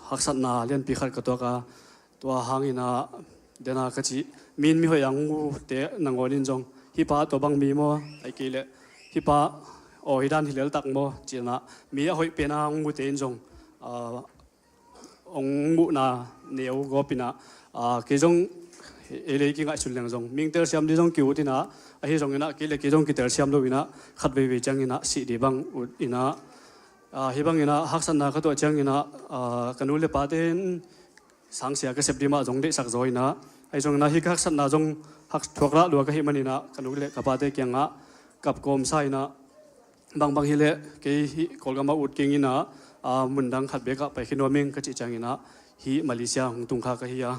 haksatna lianpi khat ka tuak a, tua hangin ah, den a ka cih, mi in mihoih a hong mute nangawn in zong, hih pa tua bang mi maw, ahih kei leh hih pa aw hih dan hi lel tak maw, ci-in ah, mi a hoih pen a hong mute in zong, ah, hong muhna neu gawp inah, ah, kei zong ei le ei kingaihsun leng zong mihing telsiam ding zong ki-ut inah, ahi zong inah kei le kei zong kitelsiam lo inah khat veivei ciang inah sih ding bang ut inah, ah, hih bang inah haksatna ka tuah ciang inah, ah, ka nu le pate in sangsia ka sep ding mah zong deihsak zaw inah, ahi zong inah hih ka haksatna zong hak thuak lah lua ka hih man inah ka nu le ka pate kiangah kap kawmsa inah, bangbang hileh kei hih Kawlgam ah ut keng inah, ah, mundang khat bek ah paikhia nuam ing ka cih ciang inah hih Malaysia hong tung kha ka hi a.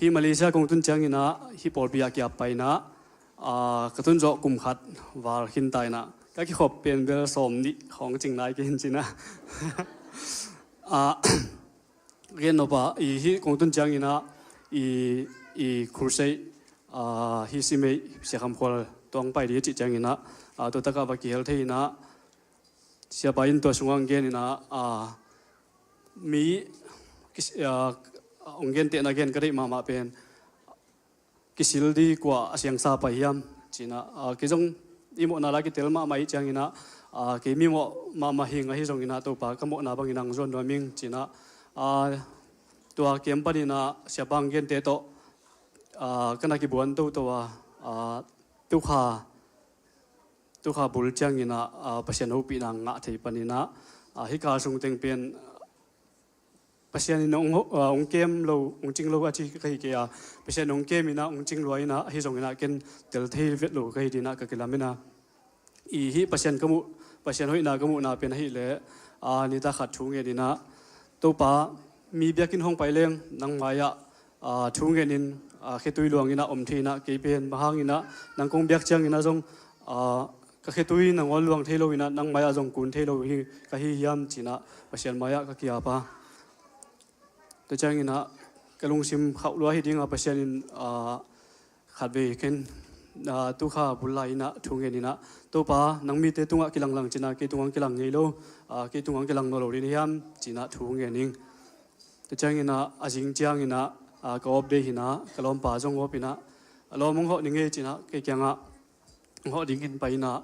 Hih Malaysia kong tun ciang inah hih pawlpi ah ki-ap pai inah, ah, ka tun zawh kum khat val khin ta inah ka kikhop pen bel sawm nih khawng cing nai kei hi ci inah. Ah, gen nop a, i hih kong tun ciang inah i, i crusade, ah, hih Simei Sia Kham Khual tuang pai ding a cih ciang inah, ah, tua takah va kihel thei inah, siapa in tua sungah hong gen inah, ah, mi kis-, ah, hong gentehna gen ka deih mahmah pen, kisil ding kua a siangsa pai hiam ci inah, ah, kei zong i mawhna la kitel mahmah ih ciang inah, ah, kei mi mawh mahmah hing ahi zong inah Topa ka mawhna bang inah hong zuan nuam ing ci inah, ah, tua kiam pan inah siapa hong gente tawh, ah, ka na kibuan toto a, ah, tukha, tukha bul ciang inah, ah, Pasian hopihna ngah thei pan inah, ah, hih kal sung teng pen Pasian in hong ho-, ah, hong kem lo, hong cing lo a ci ka hi kei a. Pasian hong kem inah hong cing lua inah, ahi zong inah ken tel thei vet lo ka hi ding inah ka kilam inah. I hih Pasian ka muh, Pasian hoihna ka muhna pen ahih leh, ah, nitak khat thu ngen inah, Topa, mi biakinn hong pai leng nang mai-ah, ah, thu ngen in, ah, khetui luang inah om thei inah, kei pen bang hang inah nang kong biak ciang inah zong, ah, ka khetui nangawn luang thei lo inah nang mai-ah zong kun thei lo hi ka hi hiam ci inah Pasian mai-ah ka ki-ap a. Tua ciang inah ka lungsim khauh lua hi ding a, Pasian in, ah, khat vei ken, ah, tukha bul lai inah thu ngen inah, Topa, nang mite tungah kilanglang ci inah kei tungah kilang ngei lo, ah, kei tungah kilang nawn lo ding hiam ci inah thu ngen ing. Tua ciang inah a zing ciang inah, ah, ka off day hi inah ka lawmpa zong off inah, a lawm hong hawh ning ei ci inah kei kiangah hong hawh dingin pai inah,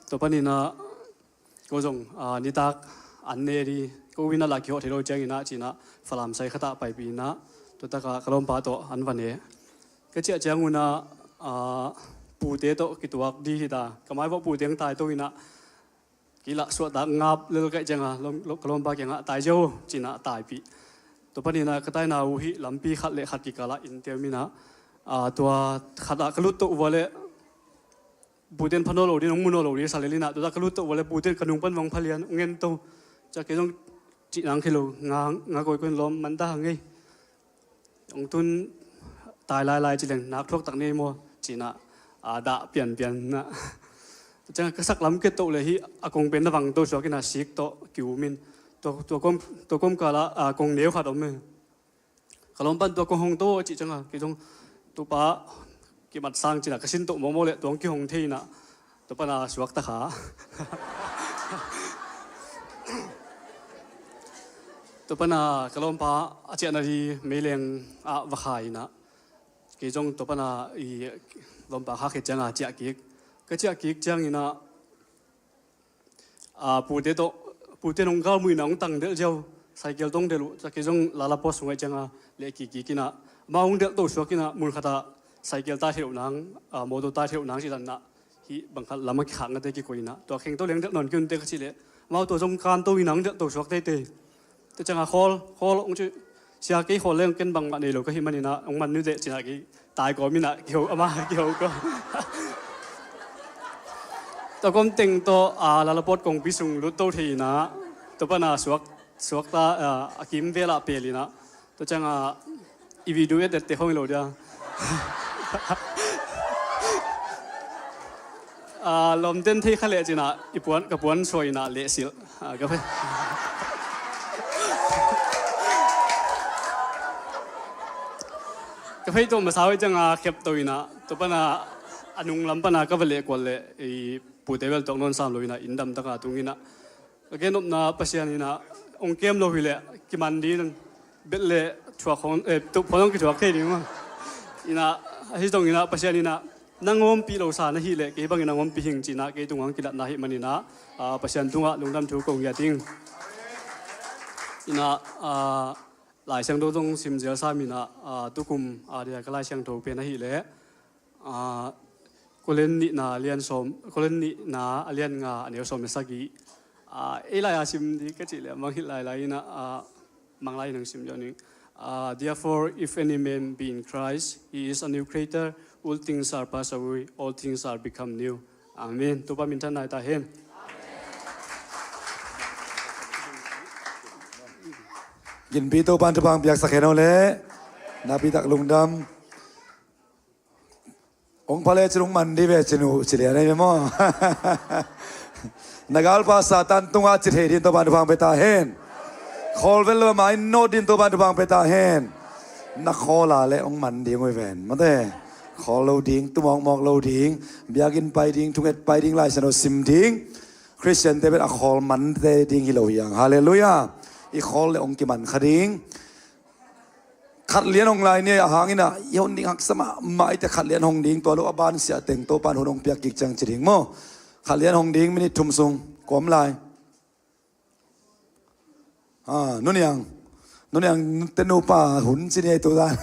tua pan inah ko zong, ah, nitak an ne ding, ko inn ah la kihawh thei lo ciang inah ci inah Falam sai khat ah paipih inah, tua takah ka lawmpa tawh an va ne. Ka ciah ciang un ah, ah, pute tawh kituak ding hi ta, ka maivawh pute hong taito inah, kei lah suahtak ngap lel ka hih ciang a, lawm-, lawm-, ka lawmpa kiangah tai ziau ci inah taipih. Tua pan inah ka taina uh hih lampi khat le khat kikal ah inn tem inah, ah, tua khat ah ka lut toh uh a leh pute in pha nawn lo ding, hong mu nawn lo ding sa lel inah, tua ka lut toh uh a leh pute in ka nung pan hong pha lian, hong en to. Ciah kei zong cih nang khi lo, nga, nga kawikawi in lawm man ta hang ei. Hong tun tai lailai ci leng nak thuak tak nei maw ci inah, ah, dah pianpian inah. Ciang ka sak lam kei toh leh hih a kong pen na vang to suak inah sik tawh ki-um in. Tua, tua kawm, tua kawmkal ah, ah, kong neu khat om e. Ka lawmpa in tua kong hong to a cih ciang a, kei zong Topa kimat sang ci inah ka sin toh mawkmawk leh tua hong kihong thei inah, tua pan a suakta kha. Tua pan a ka lawmpa a ciahna ding meileng ah va kha inah, kei zong tua pan a i lawmpa kha khit ciang a ciah kik. Ka ciah kik ciang inah, ah, pute tawh, pute in hong galmuh inah hong tang delh ziau, cycle tawh hong delh uh, ciah kei zong Lala Post sung ah ciang a leh kikik inah, amau hong delh to suak inah mun khat ah cycle tai thei loh nang, ah, motor tai thei loh nang ci dan inah, hih bang khat lam a kikhak ngate kikoih inah, tua kheng to leng delh nawn kei un teh ka cih leh, amau tua zong kan to inah hong delh to suak teitei. Tua ciang a khawl, khawl hong ci, sia kei khawl leng ken bangmah nei lo ka hih man inah, hong man ni teh ci inah kei tai kawm inah kiho, amah kiho kawm. Tua kawm teng tawh, ah, Lala Post kongpi sung lut to thei inah, tua pan a suak, suakta, ah, a kim vel ah pel inah, tua ciang a i video et et te khawng hi lo dia. Ah, lawmten thei kha leh ci inah, i puan, ka puan suai inah lehsilh. Ah, ka phei, ka phei tawh masa uh ciang a khep to inah, tua pan a, a nung lam pan a ka va lehkual leh, i pute bel tuak nawn sam lo inah, inn dam tak a tung inah. Ka gen nopna Pasian inah, hong kem lo hi leh, kiman ding, bet le thuak hong, eh, tup phone hong kithuak thei ding maw. Inah, ahi zong inah, Pasian inah, nang ompih lo sa na hih leh, kei bang inah hong ompih hing ci inah, kei tungah hong kilatna ahih man inah, ah, Pasian tungah lungdam thu kong ngiat ing. Inah, ah, Lai Siangtho zong sim zial sam inah, ah, tukum, ah, dia ka Lai Siangtho pen ahih leh, ah, Korin nihna lian sawm, Korin nihna a lian nga a neu sawm le sagih. Ah, ei lai a sim ding ka cih leh a mangngilh lailai inah, ah, manglai nang sim ziau ning. Ah, "Therefore, if any man be in Christ, he is a new creator. All things are passed away, all things are become new." Amen. Topa minthanna hi ta hen. Ginpi Topan thupha piaksak hen aw le. Nakpi tak lungdam. Hong pha le cin hong man dih ve cin uh ci lian ahi ve maw? Na galpa Satan tungah ci thei ding Topan thupha pia ta hen. Khawl vel lo mah in nawt ding Topan thupha pia ta hen. Na khawl a le hong man ding uh hi ven. Mate. Khawl lo ding, tu mawkmawk lo ding, biakinn pai ding, thunget pai ding, Lai Siangtho sim ding. Khristiante pen a khawl mante ding hi lo hi hang. Halleluiah. I khawl le hong kiman kha ding. Khat lian hong lai ni a hang inah i hon ding haksa mahmah i te, khat lian hong ding, tua lo a ban siah teng Topan hun hong piak kik ciang ci ding maw? Khat lian hong ding minute thum sung kawm lai. Ah, Nu Niang. Nu Niang te nupa hun ci ni ei tu zan.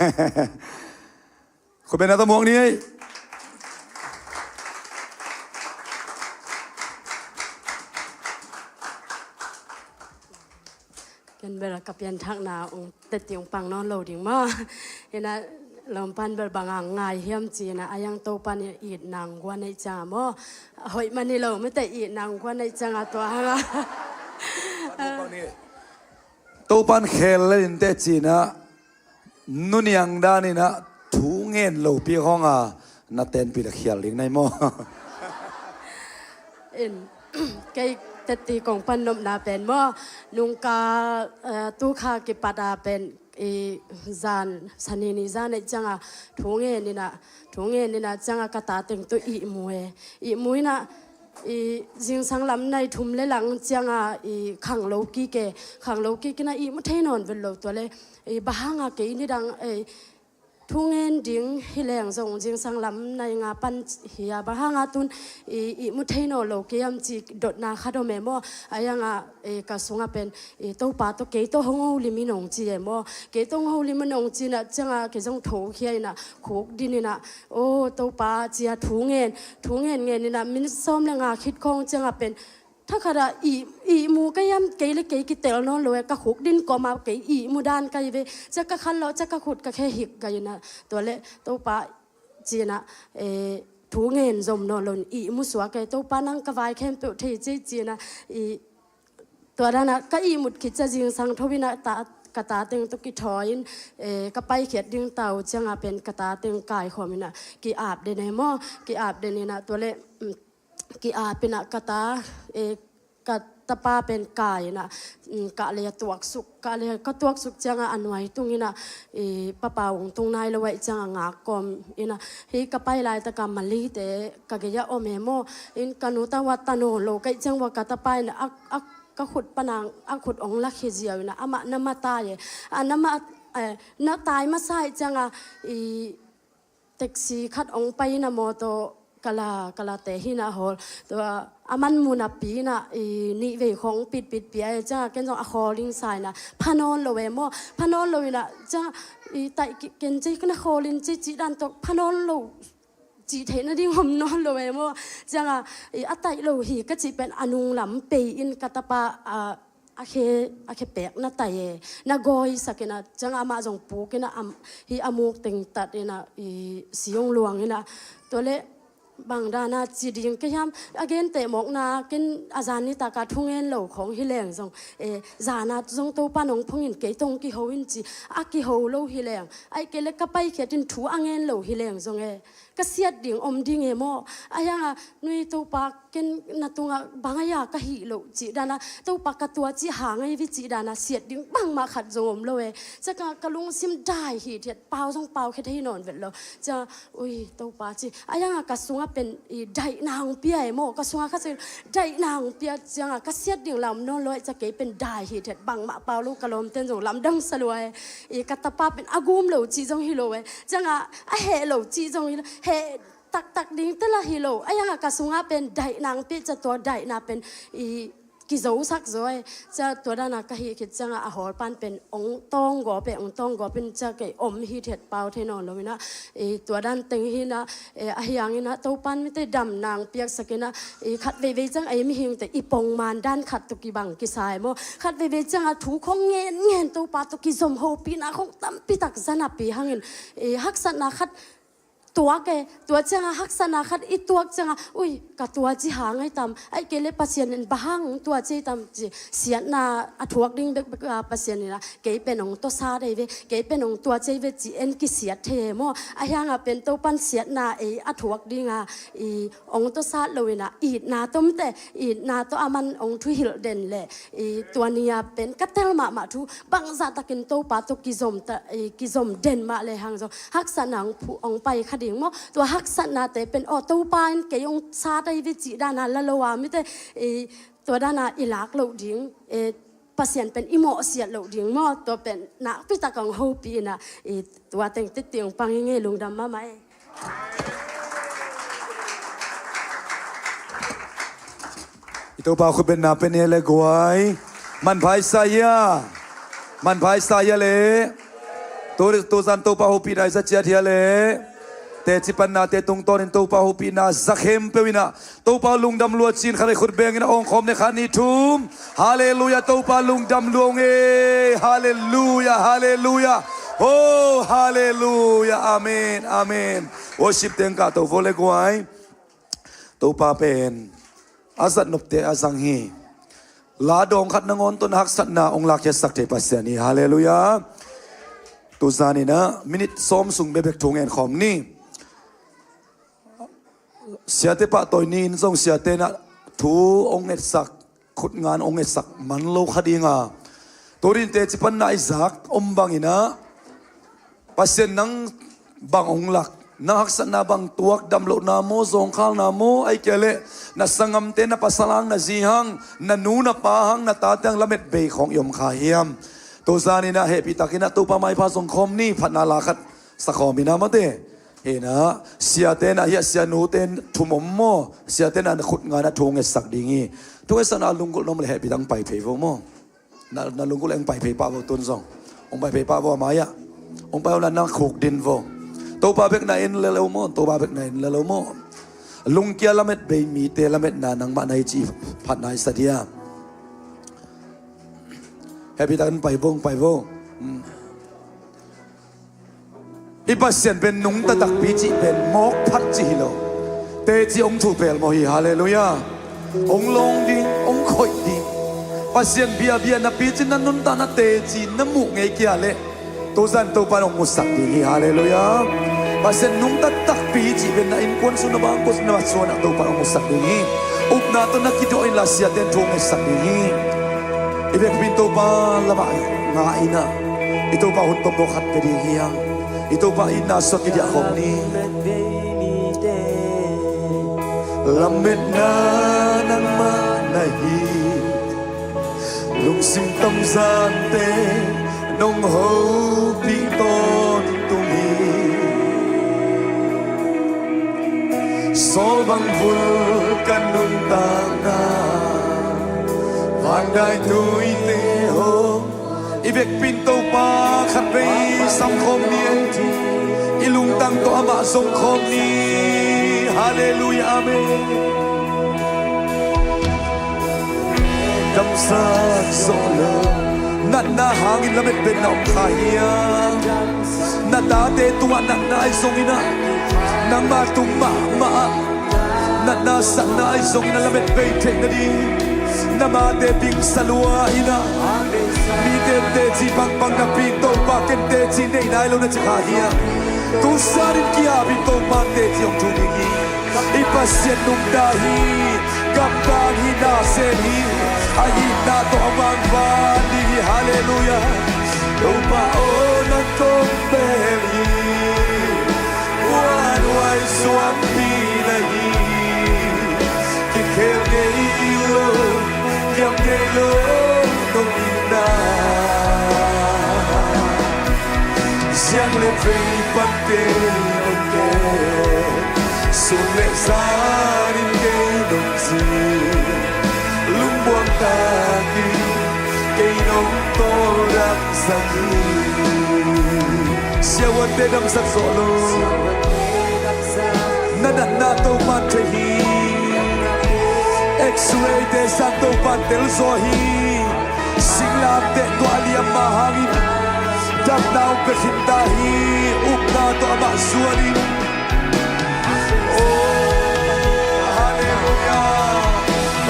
Khut beng na ta muak ni ei. Ken bel ka pianthakna ong teti ong pang nawn lo ding maw? Inah lawmpan bel bang a ngai hiam ci inah a yang Topan i it nang guan ei ciang maw? Hoih man hi lo mite, it nang guan ei ciang a tua hang a. Topan khel le in te ci inah Nu Niang dan inah thu ngen lopi khawng a na tenpi le khial ding nai maw? In, kei teti kong pan nopna pen maw, nungka, eh, tu kha kipat a pen i zan, Sani ni zan ei ciang a thu ngen inah, thu ngen inah ciang a ka ta teng tu ihmu e. Ihmu inah i zingsang lam nai thum le lang ciang a i khang lo kik e, khang lo kik inah ihmu thei nawn vet lo, tua le i bang hang a kei nidang, eh, thu ngen ding hi leng zong zingsang lam nai nga pan hi a, bang hang a tun i, ihmu thei nawn lo kei hiam ci dotna khat om e maw? A yang a, eh, ka sung a pen, eh, Topa tawh kei tawh hong holim in ong ci e maw? Kei tawh hong holim in ong ci inah ciang a kei zong tho khia inah khuk din inah, "O Topa," ci a thu ngen, thu ngen ngen inah minute sawm le nga khit khawng ciang a pen thakhat ah i, ihmu ka hiam, kei le kei kitel nawn lo e, ka khuk din kawm a kei ihmu dan ka hi ve. Ciah ka khan lo, ciah ka khut ka khe hik ka inah, tua le Topa ci inah, eh, thu ngen zom nawn lo in ihmu suak e, "Topa nang ka vai khempeuh thei ci ei," ci inah i, tua dan a ka ihmut khit ciah zingsang tho inah ta, ka ta teng tawh kithawi in, eh, ka paikhiat ding ta uh ciang a pen ka ta teng kaikhawm inah ki-ap den e maw, ki-ap den inah tua le, mm, ki-ap inah ka ta, eh, ka tapa pen kai inah, mm, kah le a tuaksuk, kah le ka tuaksuk ciang a a nuai tung inah, eh, papa ong tung nai lo ahih ciang a ngak kawm inah, hih ka pai laitak a Malay te ka gei ah om e maw? In ka nu ta uh a ta nawn lo ka hih ciang uh a ka tapa inah a, a, ka khut pan a, a khut ong la khia ziau inah amah na ma tai e. A na ma, eh, na tai masa ahih ciang a i taxi khat ong pai inah mawtaw kala, kala te hi inah hawl. Tua a man mun a pi inah i nih vei khawng pitpit pia e, ciang a ken zong a khawl ding sa inah pha nawn lo e maw? Pha nawn lo inah ciang a i taih kik ken ci, ka na khawl in ci, cih dan tawh pha nawn lo, cih theih nading om nawn lo e maw? Ciang a i a taih lo hi ka cih pen a nung lam pei in ka tapa, a, a khe, a khe pek na tai e, na gawi sak inah, ciang a amah zong puk inah, am, hih a muk teng tat inah i si ong luang inah, tua le bang dan a ci ding ka hiam, a gente mawkna ken a zan nitak a thu ngen lo khawng hi leng zong, eh, zan a zong Topa nong phung in kei tawh hong kiho in ci, a kiho lo hi leng, ahih kei le ka paikhiat in thu a ngen lo hi leng zong e, ka siat ding om ding e maw? A hiang a, nui Topa, ken na tungah bang a ia ka hih loh cih dan a, Topa ka tua cih hang ahi ve cih dan a siat ding bangmah khat zong om lo e. Ciah ka, ka lungsim dai hithiat, pau zong pau khia thei nawn vet lo. Ciah, ui, Topa ci. A hiang a ka sungah pen i daihna hong pia e maw? Ka sungah kha ci daihna hong pia ciang a ka siat ding lam nawn lo e. Ciah kei pen dai hithiat, bangmah pau lo, ka lawmten zong lamdang sa lua e. I ka tapa pen a gum lo cih zong hi lo e. Ciang a, a heh lo cih zong hi lo. Heh taktak ding te lah hi lo. A hiang a ka sungah pen daihna hong pia ciah tua daihna pen i kizosak zaw e. Cia tua dana ka hih khit cianga a hawl pan pen ong tawng gawp e, ong tawng gawp in cia kei om hithiat pau thei nawn lo ina, tua dan teng hina, a hiangina Topan mite dam nang piaksak ina, khat veivei ciang ei mihingte i pongman dan khat tu kibang kisai maw, khat veivei cianga thu khong ngen ngen Topa tu kizom hopina khong tampi tak zanapi hangin, haksatna khat tuak e, tua cianga haksatna khat i tuak cianga, ui, ka tua ci hang ai tam, ai kei le Pasian in bahang tua ci tam ci, siatna a thuak ding bekbek a Pasian ina, kei pen ong tawsa dei ve, kei pen ong tua ci ve ci en kisiat thei e maw, a hianga pen Topan siatna ei a thuak dinga, ong tawsa lo ina, itna tomte, itna to aman ong thuhilh den le, tua nia pen ka tel mahmah thu, bangzah takin Topa to kizom ta, kizom den mah le hang zong haksatna ong phu, ong pai kha ding maw. Tua haksatnate pen aw Topa in kei ong sa tai ve cih dana la lo a mite, tua dana i lak loh ding, Pasian pen i mawhsiat loh ding maw. Tua pen nakpi tak ong hopih ina, tua teng titi ong pang i ngei lungdam mahmah e. I Topa khutbetna pen ia le guai. Manpha i sa ia. Manpha i sa ia le. Tu, tu zan Topa hopihna i za ciat hia le. Teci pannate tungtawnin Topa hopihna za khempeuh ina Topa lungdam lua cin khat i khut bengin a awngkhawm ne khat ni thum. Halleluia, Topa lungdam lua ung e. Halleluia, halleluia. Oh, halleluia. Amen, amen. Worship teng kah to vo le guai. Topa pen a zat nopte a zang hi. La dawng khat nangawn tawh na haksatna ong lakkhiatsak thei Pasian hi. Halleluia. Tu zaninah minit sawm sung bebek thu ngen khawm ni. Siate pahtawi ni in zong siate nah thu ong etsak, khutngan ong etsak man lo kha dinga. Turin teci panna i zak om banginah Pasian nang bang ong lak, nang haksatna bang tuak, damlohna maw, zawngkhalna maw, ai kia leh na sangamte, na pasal hang, na zi hang, na nu na pa hang, na tate hang lamet bei khawng i om kha hiam? Tu zaninah hehpihtakinah Topa maipha zong khawm ni, phatna la khat sa khawm inah mate. Hinah siate nah hiah sianute thum om maw, siate nah na khutnganah thu ngetsak ding hi. Thu ngetsakna a lunggulh na om le hehpihtak ong pai phei vo maw. Na, na lunggulh ong pai phei pah vo tun zong. Ong pai phei pah vo a mai-ah. Ong pai vo na nang khuk din vo. Topa bek na en le lo maw, Topa bek na en le lo maw. Lungkia lamet bei mite lametna nangmah na hi cih phatna i sa dia. Hehpihtakin pai vo, ong pai vo. I Pasian pen nungta takpi cih pen mawk phat cih hi lo. Teci ong thu pelmawh hi. Halleluia. Ong lawng ding, ong khoih ding. Pasian biabia napi cih na nuntakna teci na muh ngei kia leh tu zan Topa in ong musak ding hi. Halleluia. Pasian nungta takpi cih pen na innkuan sung, na bangkua sung, na mat sungah Topa in ong musak ding hi. Upna tawh na kidawh inla siate in thu ong ngetsak ding hi. I vekpi in Topa lamah nga inah i Topa hun tomno khat pia ding hi hang. I Topa itna suak i diah khawm ni. Lametna nangmah na hi. Lungsim tamzante nong hopih tawntung hi. Sawl bang vul ka nuntakna, vandaituite hong. I vekpi in Topa khatvei sam khawm ni ei. I lungtang tawh amah zong khawm ni. Halleluia, amen. Damsak zawh lo. Natna hangin lamet pen na om kha hiam? Na tate tungah natna ahi zonginah nangma tung mahmah ah natna sakna ahi zongin a lamet bei theih nading na mate pingsa lua inah, mite teci pangpang napi in Topa ken teci nei nai lo na ci kha hiam? Tu zanin ki-ap in Topa teci hong thu ding hi. I Pasian nungta hi. Gamdang hi, nasem hi. A itna tawh a mangvan ding hi. Halleluia. Topa aw, nang kong bel hi. Muanhuai suangpi na hi. Kikhel ngei lo, kiam ngei lo nong itna. Ziang le vei pan kei nong kem, sun le zan in kei nong zin. Lungmuang ta Siavuante damsak zawh lo. Na natna Topa'n thei hi. X-ray te sang Topa'n tel zaw hi. Singlamteh tuah liam mah hangin damna hong pia khin ta hi. Upna tawh amah zuan in. Oh, halleluiah.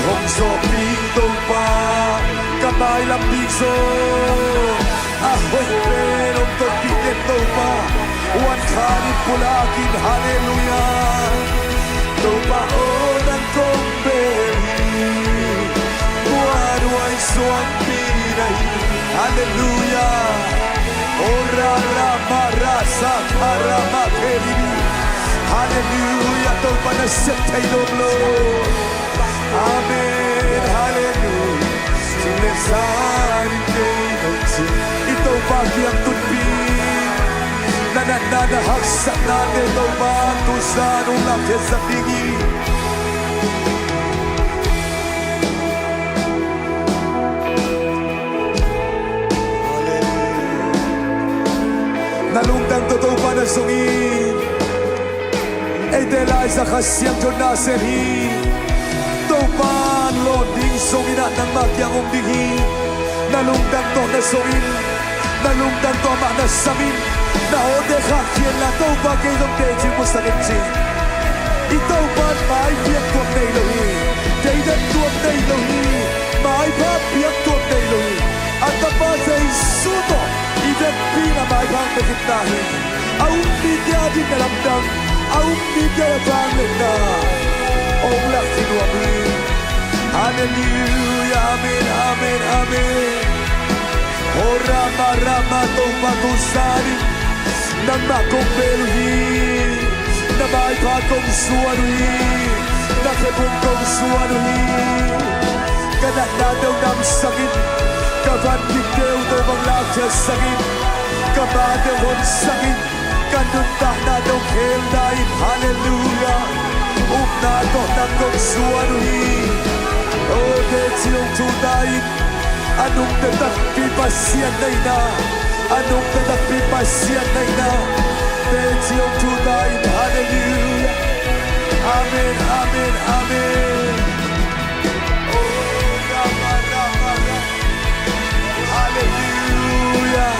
Hong zawhpih Topa, ka mailam bik zaw. A hoih pen hong tonpih den Topa. Huan khan in pulak in, halleluiah. Topa aw, nang kong bel hi. Huan huai suangpi na hi. Halleluiah. Ora rama rasa karama keri. Halleluiah. Topa nasep thei lawm lo. Amen. Halleluiah. Cing le zan in kei nong cing. I Topa kiang tunpih. Na natna na haksatnate Topa tu zan hong lakkhiatsak ding hi. Na lungtang tawh Topa na zong in. Eite laiza Kha Siangtho nasem hi. Topa lawn ding zong in ah nangmah kiang om ding hi. Na lungtang tawh na zong in. Na lungtang tawh amah na sam in. Na hawte khahkhia inla Topa kei zong teci musak in ci. I Topa'n mai piak tuam nei lo hi. Teidan tuam nei lo hi. Maipha piak tuam nei lo hi. A Tapa Jesu tawh i vekpi-in a maipha hong pia khin ta hi. A um mite a ding na lamdang, a um mite a vangliatna hong lak hi nuam hi. Halleluiah. Amen, amen, amen. Ho rama rama Topa tu zan in nangmah kong bel uh hi. Na maipha kong zuan uh hi. Na khephung kong zuan uh hi. Ka natnate uh namsak in. Ka van dikte uh Topa hong lakkhiatsak in. Ka mate uh honsak in. Ka nuntaknate uh khel ta in. Halleluiah. Upna tawh nang kong zuan uh hi. O teci hong thu ta in. A nungta takpi Pasian na hihna, a nungta takpi Pasian na hihna teci hong thu ta in. Halleluiah. Amen, amen, amen. Oh, rama, rama, rama. Halleluiah.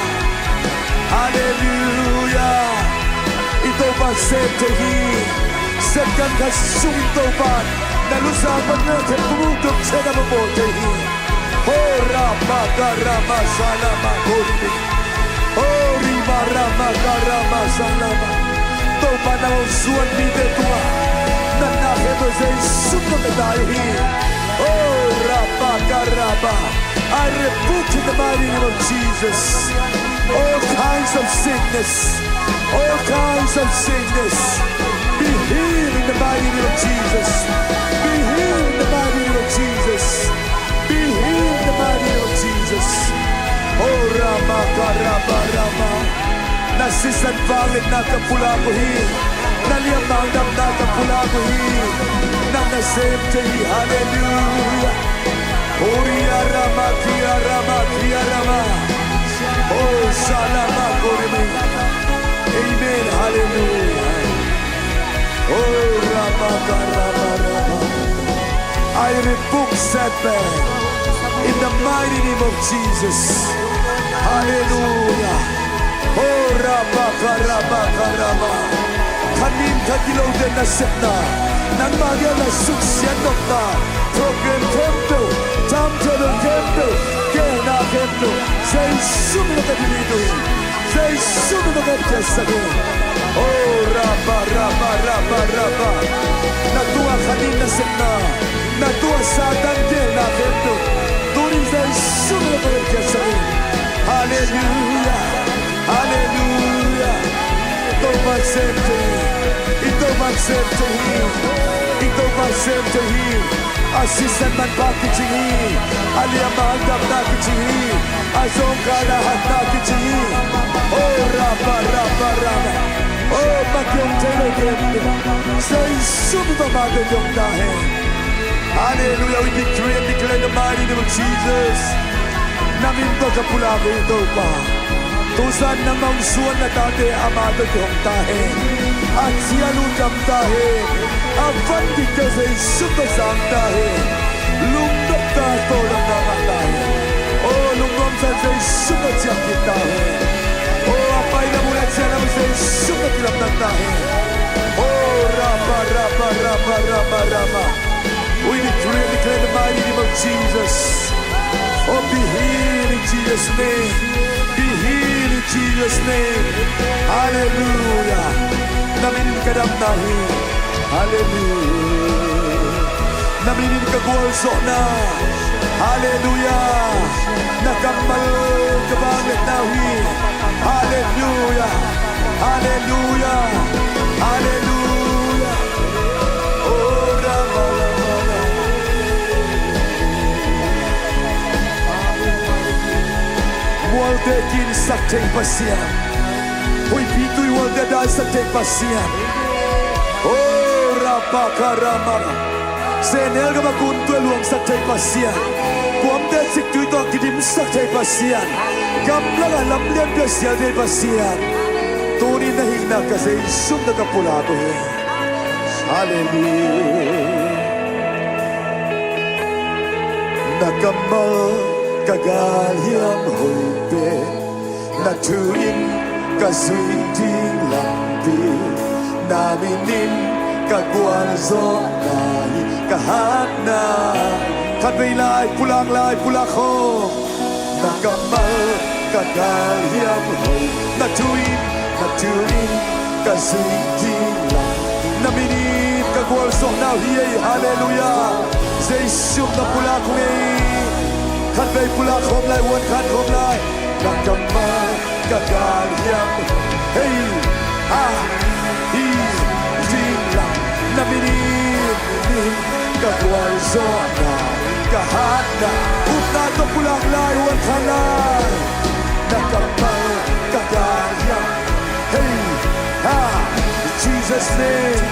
Halleluiah. I Topa sem thei hi. Sepkan khat sungin Topa na luzang pan na thei, pumuk tuk thei na babawl thei hi. Ho rama ka rama salama kori. Ho rima rama ka rama salama. Topa na hong zuan mite tungah natna khempeuh Jesu na pia ta uh hi. Ho rama ka rama. I rebuke in the mighty name of Jesus all kinds of sickness, all kinds of sickness. Be healed in the mighty name of Jesus. Be healed in the mighty name of Jesus. Be healed in the mighty name of Jesus. Oh, Rama, Karama, Rama. Na sisan vangliatna ka pulak uh hi. Na liammang damna ka pulak uh hi. Nang na sem thei hi. Halleluiah. Horia Rama, Kia Rama, Kia Rama. Oh, Salama, Korimi. Amen. Halleluiah. Oh, Rama, Karama, Rama. I rebuke setback in the mighty name of Jesus. Halleluiah. Oh, Rama, Karama, Karama. Khat ni khat gilo den nasepna, nangmah gel na suksiat nopna, program khempeuh, timetable khempeuh, gelna khempeuh, Jesu min tawh ka delete uh hi. Jesu min tawh ka piaksak hi. Oh, Rama, Rama, Rama, Rama. Na tungah khat ni nasepna, na tungah Satan gelna khempeuh, tuni Jesu min tawh ka piaksak hi. Halleluiah. Halleluiah. I Topa sem thei hi. I Topa sem thei hi. I Topa sem thei hi. A sisan manpha kicing hi. A liammang damna kicing hi. A zawngkaina hatna kicing hi. Oh, Rama, Rama, Rama. Oh, mah kiang thei lo khempeuh, Jesu min tawh mah kiang ta hen. Halleluiah. We decree and declare in the mighty name of Jesus. Na min tawh ka pulak uh hi Topa. Tuzan nangmah hong suan na tate amah tawh kihong ta hen. A cial uh dam ta hen. A van dikte Jesu tawh zang ta hen. Lungdam ta, tawldamna ngah ta hen. O, lungnuam sa Jesu tawh ciang kik ta hen. O, a pai lam uh a cial lam uh Jesu tawh kilamdang ta hen. O, rapa, rapa, rapa, rapa, rapa. We decree and declare the mighty name of Jesus. Oh, be healed in Jesus' name. Be healed in Jesus' name. Hallelujah. Na min in ka damna hi. Hallelujah. Na min in ka gualzawhna. Hallelujah. Na kammal ka vangliatna uh hi. Hallelujah. Hallelujah. Hallelujah. Oh, Rama, Rama, Rama. Mualte kinsak thei Pasian. Huihpi tuihualte daisak thei Pasian. Oh, Rapa, Karama. Senel gam a guntu a luangsak thei Pasian. Kuamte ciktui tawh kidimsak thei Pasian. Gamlak a lamlian piaksial thei Pasian. Tuni na hihna ka Jesu min tawh ka pulak uh hi. Hallelujah. Na kammal ka galhiam hoih pen. Na thu in ka zui ding lampi, na min in ka gualzawhna hi ka hatna. Khatvei lai, pulak lai, pulak khawm. Na kammal ka galhiam hoih, na thu in, na thu in ka zui ding lampi, na min in ka gualzawhna uh hi ei. Hallelujah. Jesu min tawh pulak khawm ei. Khatvei pulak khawm lai, uan khan khawm lai. Na kammal ka galhiam, hei, ha, hi, zing la, na min in, min in ka gualzawhna, ka hatna, upna tawh pulak lai, uan khan lai. Na kammal ka galhiam, hei, ha, in Jesus' name.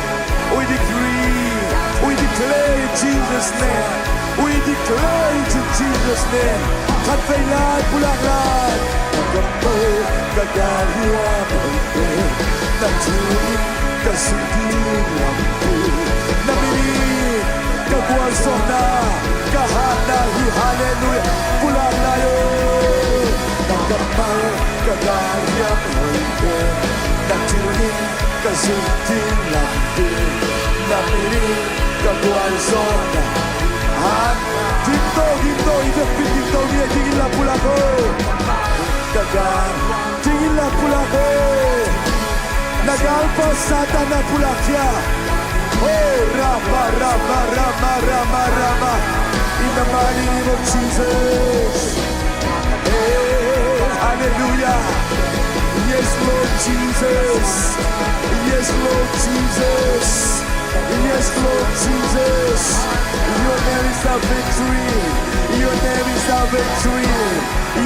We decree, we declare in Jesus' name. We declare it in Jesus' name. Khatvei lai, pulak lai. Na kammal ka galhiam hoih pen, na thu in ka zui ding lampi, na min in ka gualzawhna, ka hatna hi. Hallelujah. Pulak lai o. Na kammal ka galhiam hoih pen, na thu in ka zui ding lampi, na min in ka gualzawhna. Ha, dingto, dingto, i vekpi dingto ni, ding inla pulak o. Ka gal, ding inla pulak o. Na galpa Satan na pulak khia. Oh, rama, rama, rama, rama, rama. In the mighty name of Jesus. Hey, hallelujah. Yes, Lord Jesus. Yes, Lord Jesus. Yes, Lord Jesus. Your name is our victory. Your name is our victory.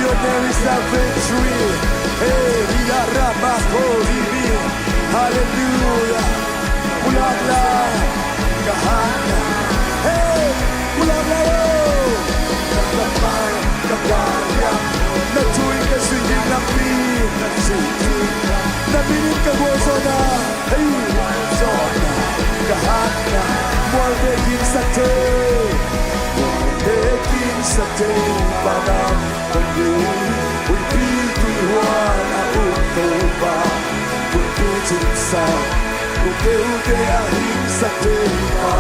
Your name is our victory. Hey, ya rama ko ribi. Hallelujah. Pulak lai ka hatna. Hey, pulak lai o. Na kammal ka galhiam, na thu in ka zui ding lampi, na min in ka gualzawhna. Hey, gualzawhna, ka hatna. Mualte kinsak thei, mualte kinsak thei Pa na hong hi. Huihpi tuihuan a um Topa, huihpi cingsa, bup peuhte a hingsak thei Pa.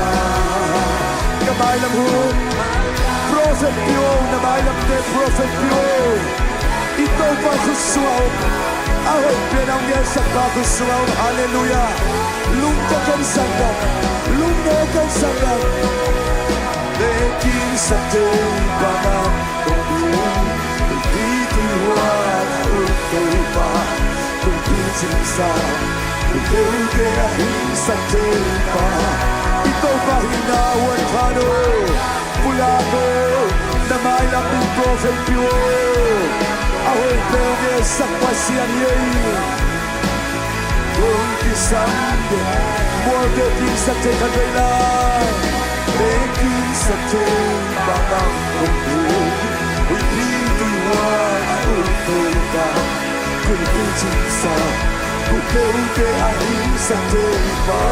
Ka mailam hun, Prophet Pio, na mailamte Prophet Pio, i Topa khut sungah om, a hoih pen a hong ngetsak Pa khut sungah om. Hallelujah. Lungkia ken sanggam, lungkia ken sanggam. Mualte kinsak thei Pa na hong hi. Huihpi tuihuan a um Topa, huihpi cingsa, bup peuhte a hingsak thei Pa. I Topa hihna uan khan o. Pulak o. Na mailam ding Prophet Pio, a hoih pen a hong ngetsak Pasian hi ei. Hong kisam den, mualte kinsak thei khatvei lai. Mualte kinsak thei Pa na hong hi. Huihpi tui Picingsa, kuteu te a hingsa teipa.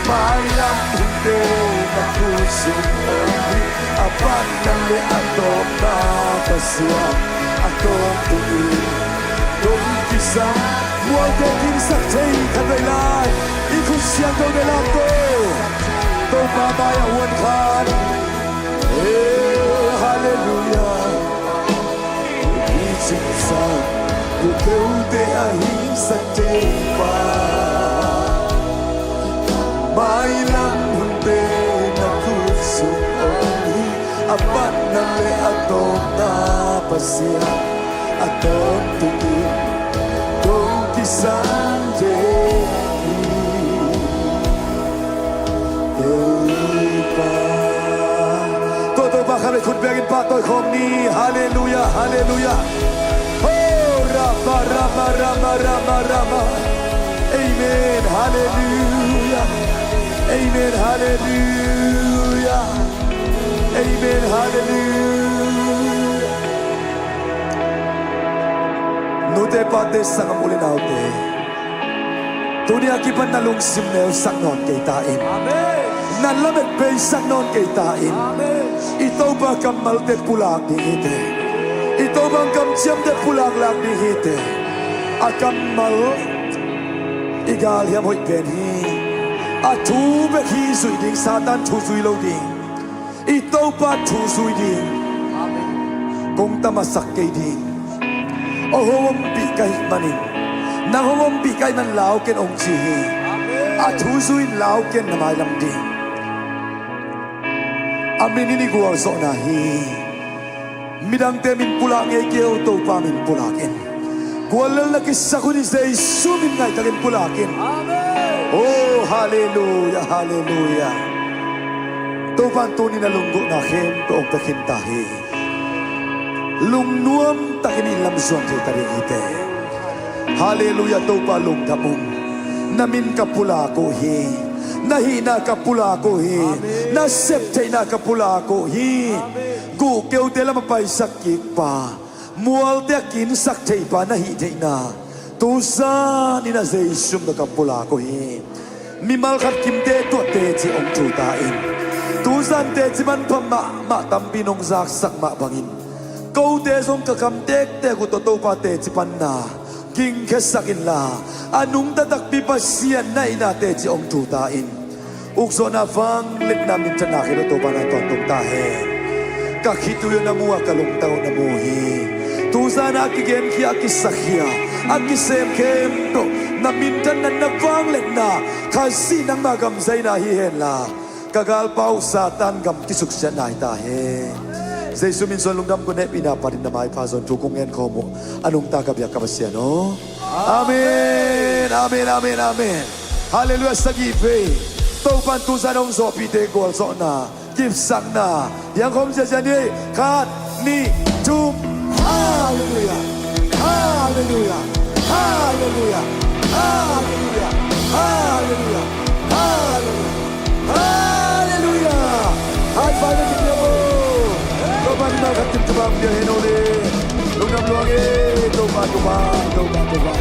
Mailam hunte na kusum om hi. A panna le a tawpna Pasian a tawntung in. Tong kisa, mualte kinsak thei khat vei lai. I khut siangtho te lam ko. Topa mai a huan khan. Hey, hallelujah. Picingsa, kuteu te a hingsa teipa. Mailam hunte na kusum om hi. A panna le a tawpna Pasian a tawntung in. Tong kisa teipa. Tua Topa khat vei khut bengin pahtawi khawm ni. Hallelujah, hallelujah. Ho, rama, rama, rama, rama, rama. Amen, hallelujah. Amen, hallelujah. Amen, hallelujah. Nute pate, sanggam u le naute, tuni a kipan na lungsim neusak nawn kei ta in. Amen. Na lamet beisak nawn kei ta in. Amen. I Topa kammalte pulak ding hi teh. I Topa kamciamte pulaklak ding hi teh. A kammal i galhiam hoih pen hi. A thu bek hi zui ding, Satan thu zui lo ding. I Topa thu zui ding. Amen. Kong tamasak kei ding. Aw, hong ompih ka hih manin, nang hong ompih ka hih man lau ken, hong ci hi. Amen. A thu zui in lau ken, na mailam ding. A min in i gualzawhna hi. Midangte min pulak ngei kei un, Topa min pulak in. Guallelna kisak hun i Jesu min ngaihtakin pulak in. Amen. Oh, hallelujah, hallelujah. Topa in tuni na lunggulhna khempeuh hong pia khin ta hi. Lungnuam takin i lam zuan thei ta ding hi teh. Hallelujah, Topa lungdam ung. Na min ka pulak uh hi. Na hihna ka pulak uh hi. Amen. Na septheihna ka pulak uh hi. Amen. Guhkeute lam a paisak kik pa, mualte a kinsak thei pa na hih theihna, tuzan in a Jesu min tawh ka pulak uh hi. Mimal khat kimte tuah teci hong thu ta in. Tuzan teci manpha mahmah tampi nong zaksak mah bangin, kote zong ka kam tektek uh tawh Topa teci panna gingkhiasak inla, a nungta takpi Pasian na hihna teci hong thu ta in. Ukzawhna, vangliatna, minthanna khempeuh Topa na tawntung ta hen. Ka khitui uh na mu a, ka lungtang uh na mu hi. Tuzan a kigenkhia, a kisakhia, a kisem khempeuh na minthanna, na vangliatna, Khazih nangma gam zaina hi henla, ka galpa uh Satan gam kisuksiatna hi ta hen. Jesu min suang lungdam, kong hehpihna panin na maipha zaw in thu kong ngen khawm uh. A nungta ka biak ka Pasian aw. Amen, amen, amen, amen. Hallelujah, sagih vei. Topa in tuzan hong zawhpihte gualzawhna, kipsakna, diang khawm ziazia ni. Khat, nih, thum. Hallelujah, hallelujah, hallelujah, hallelujah, hallelujah, hallelujah, hallelujah. High five na kipia bo. Topa in mimal khat kim Topa hong pia hen aw le. Lungdam lua ing e. Topa, Topa, Topa, Topa.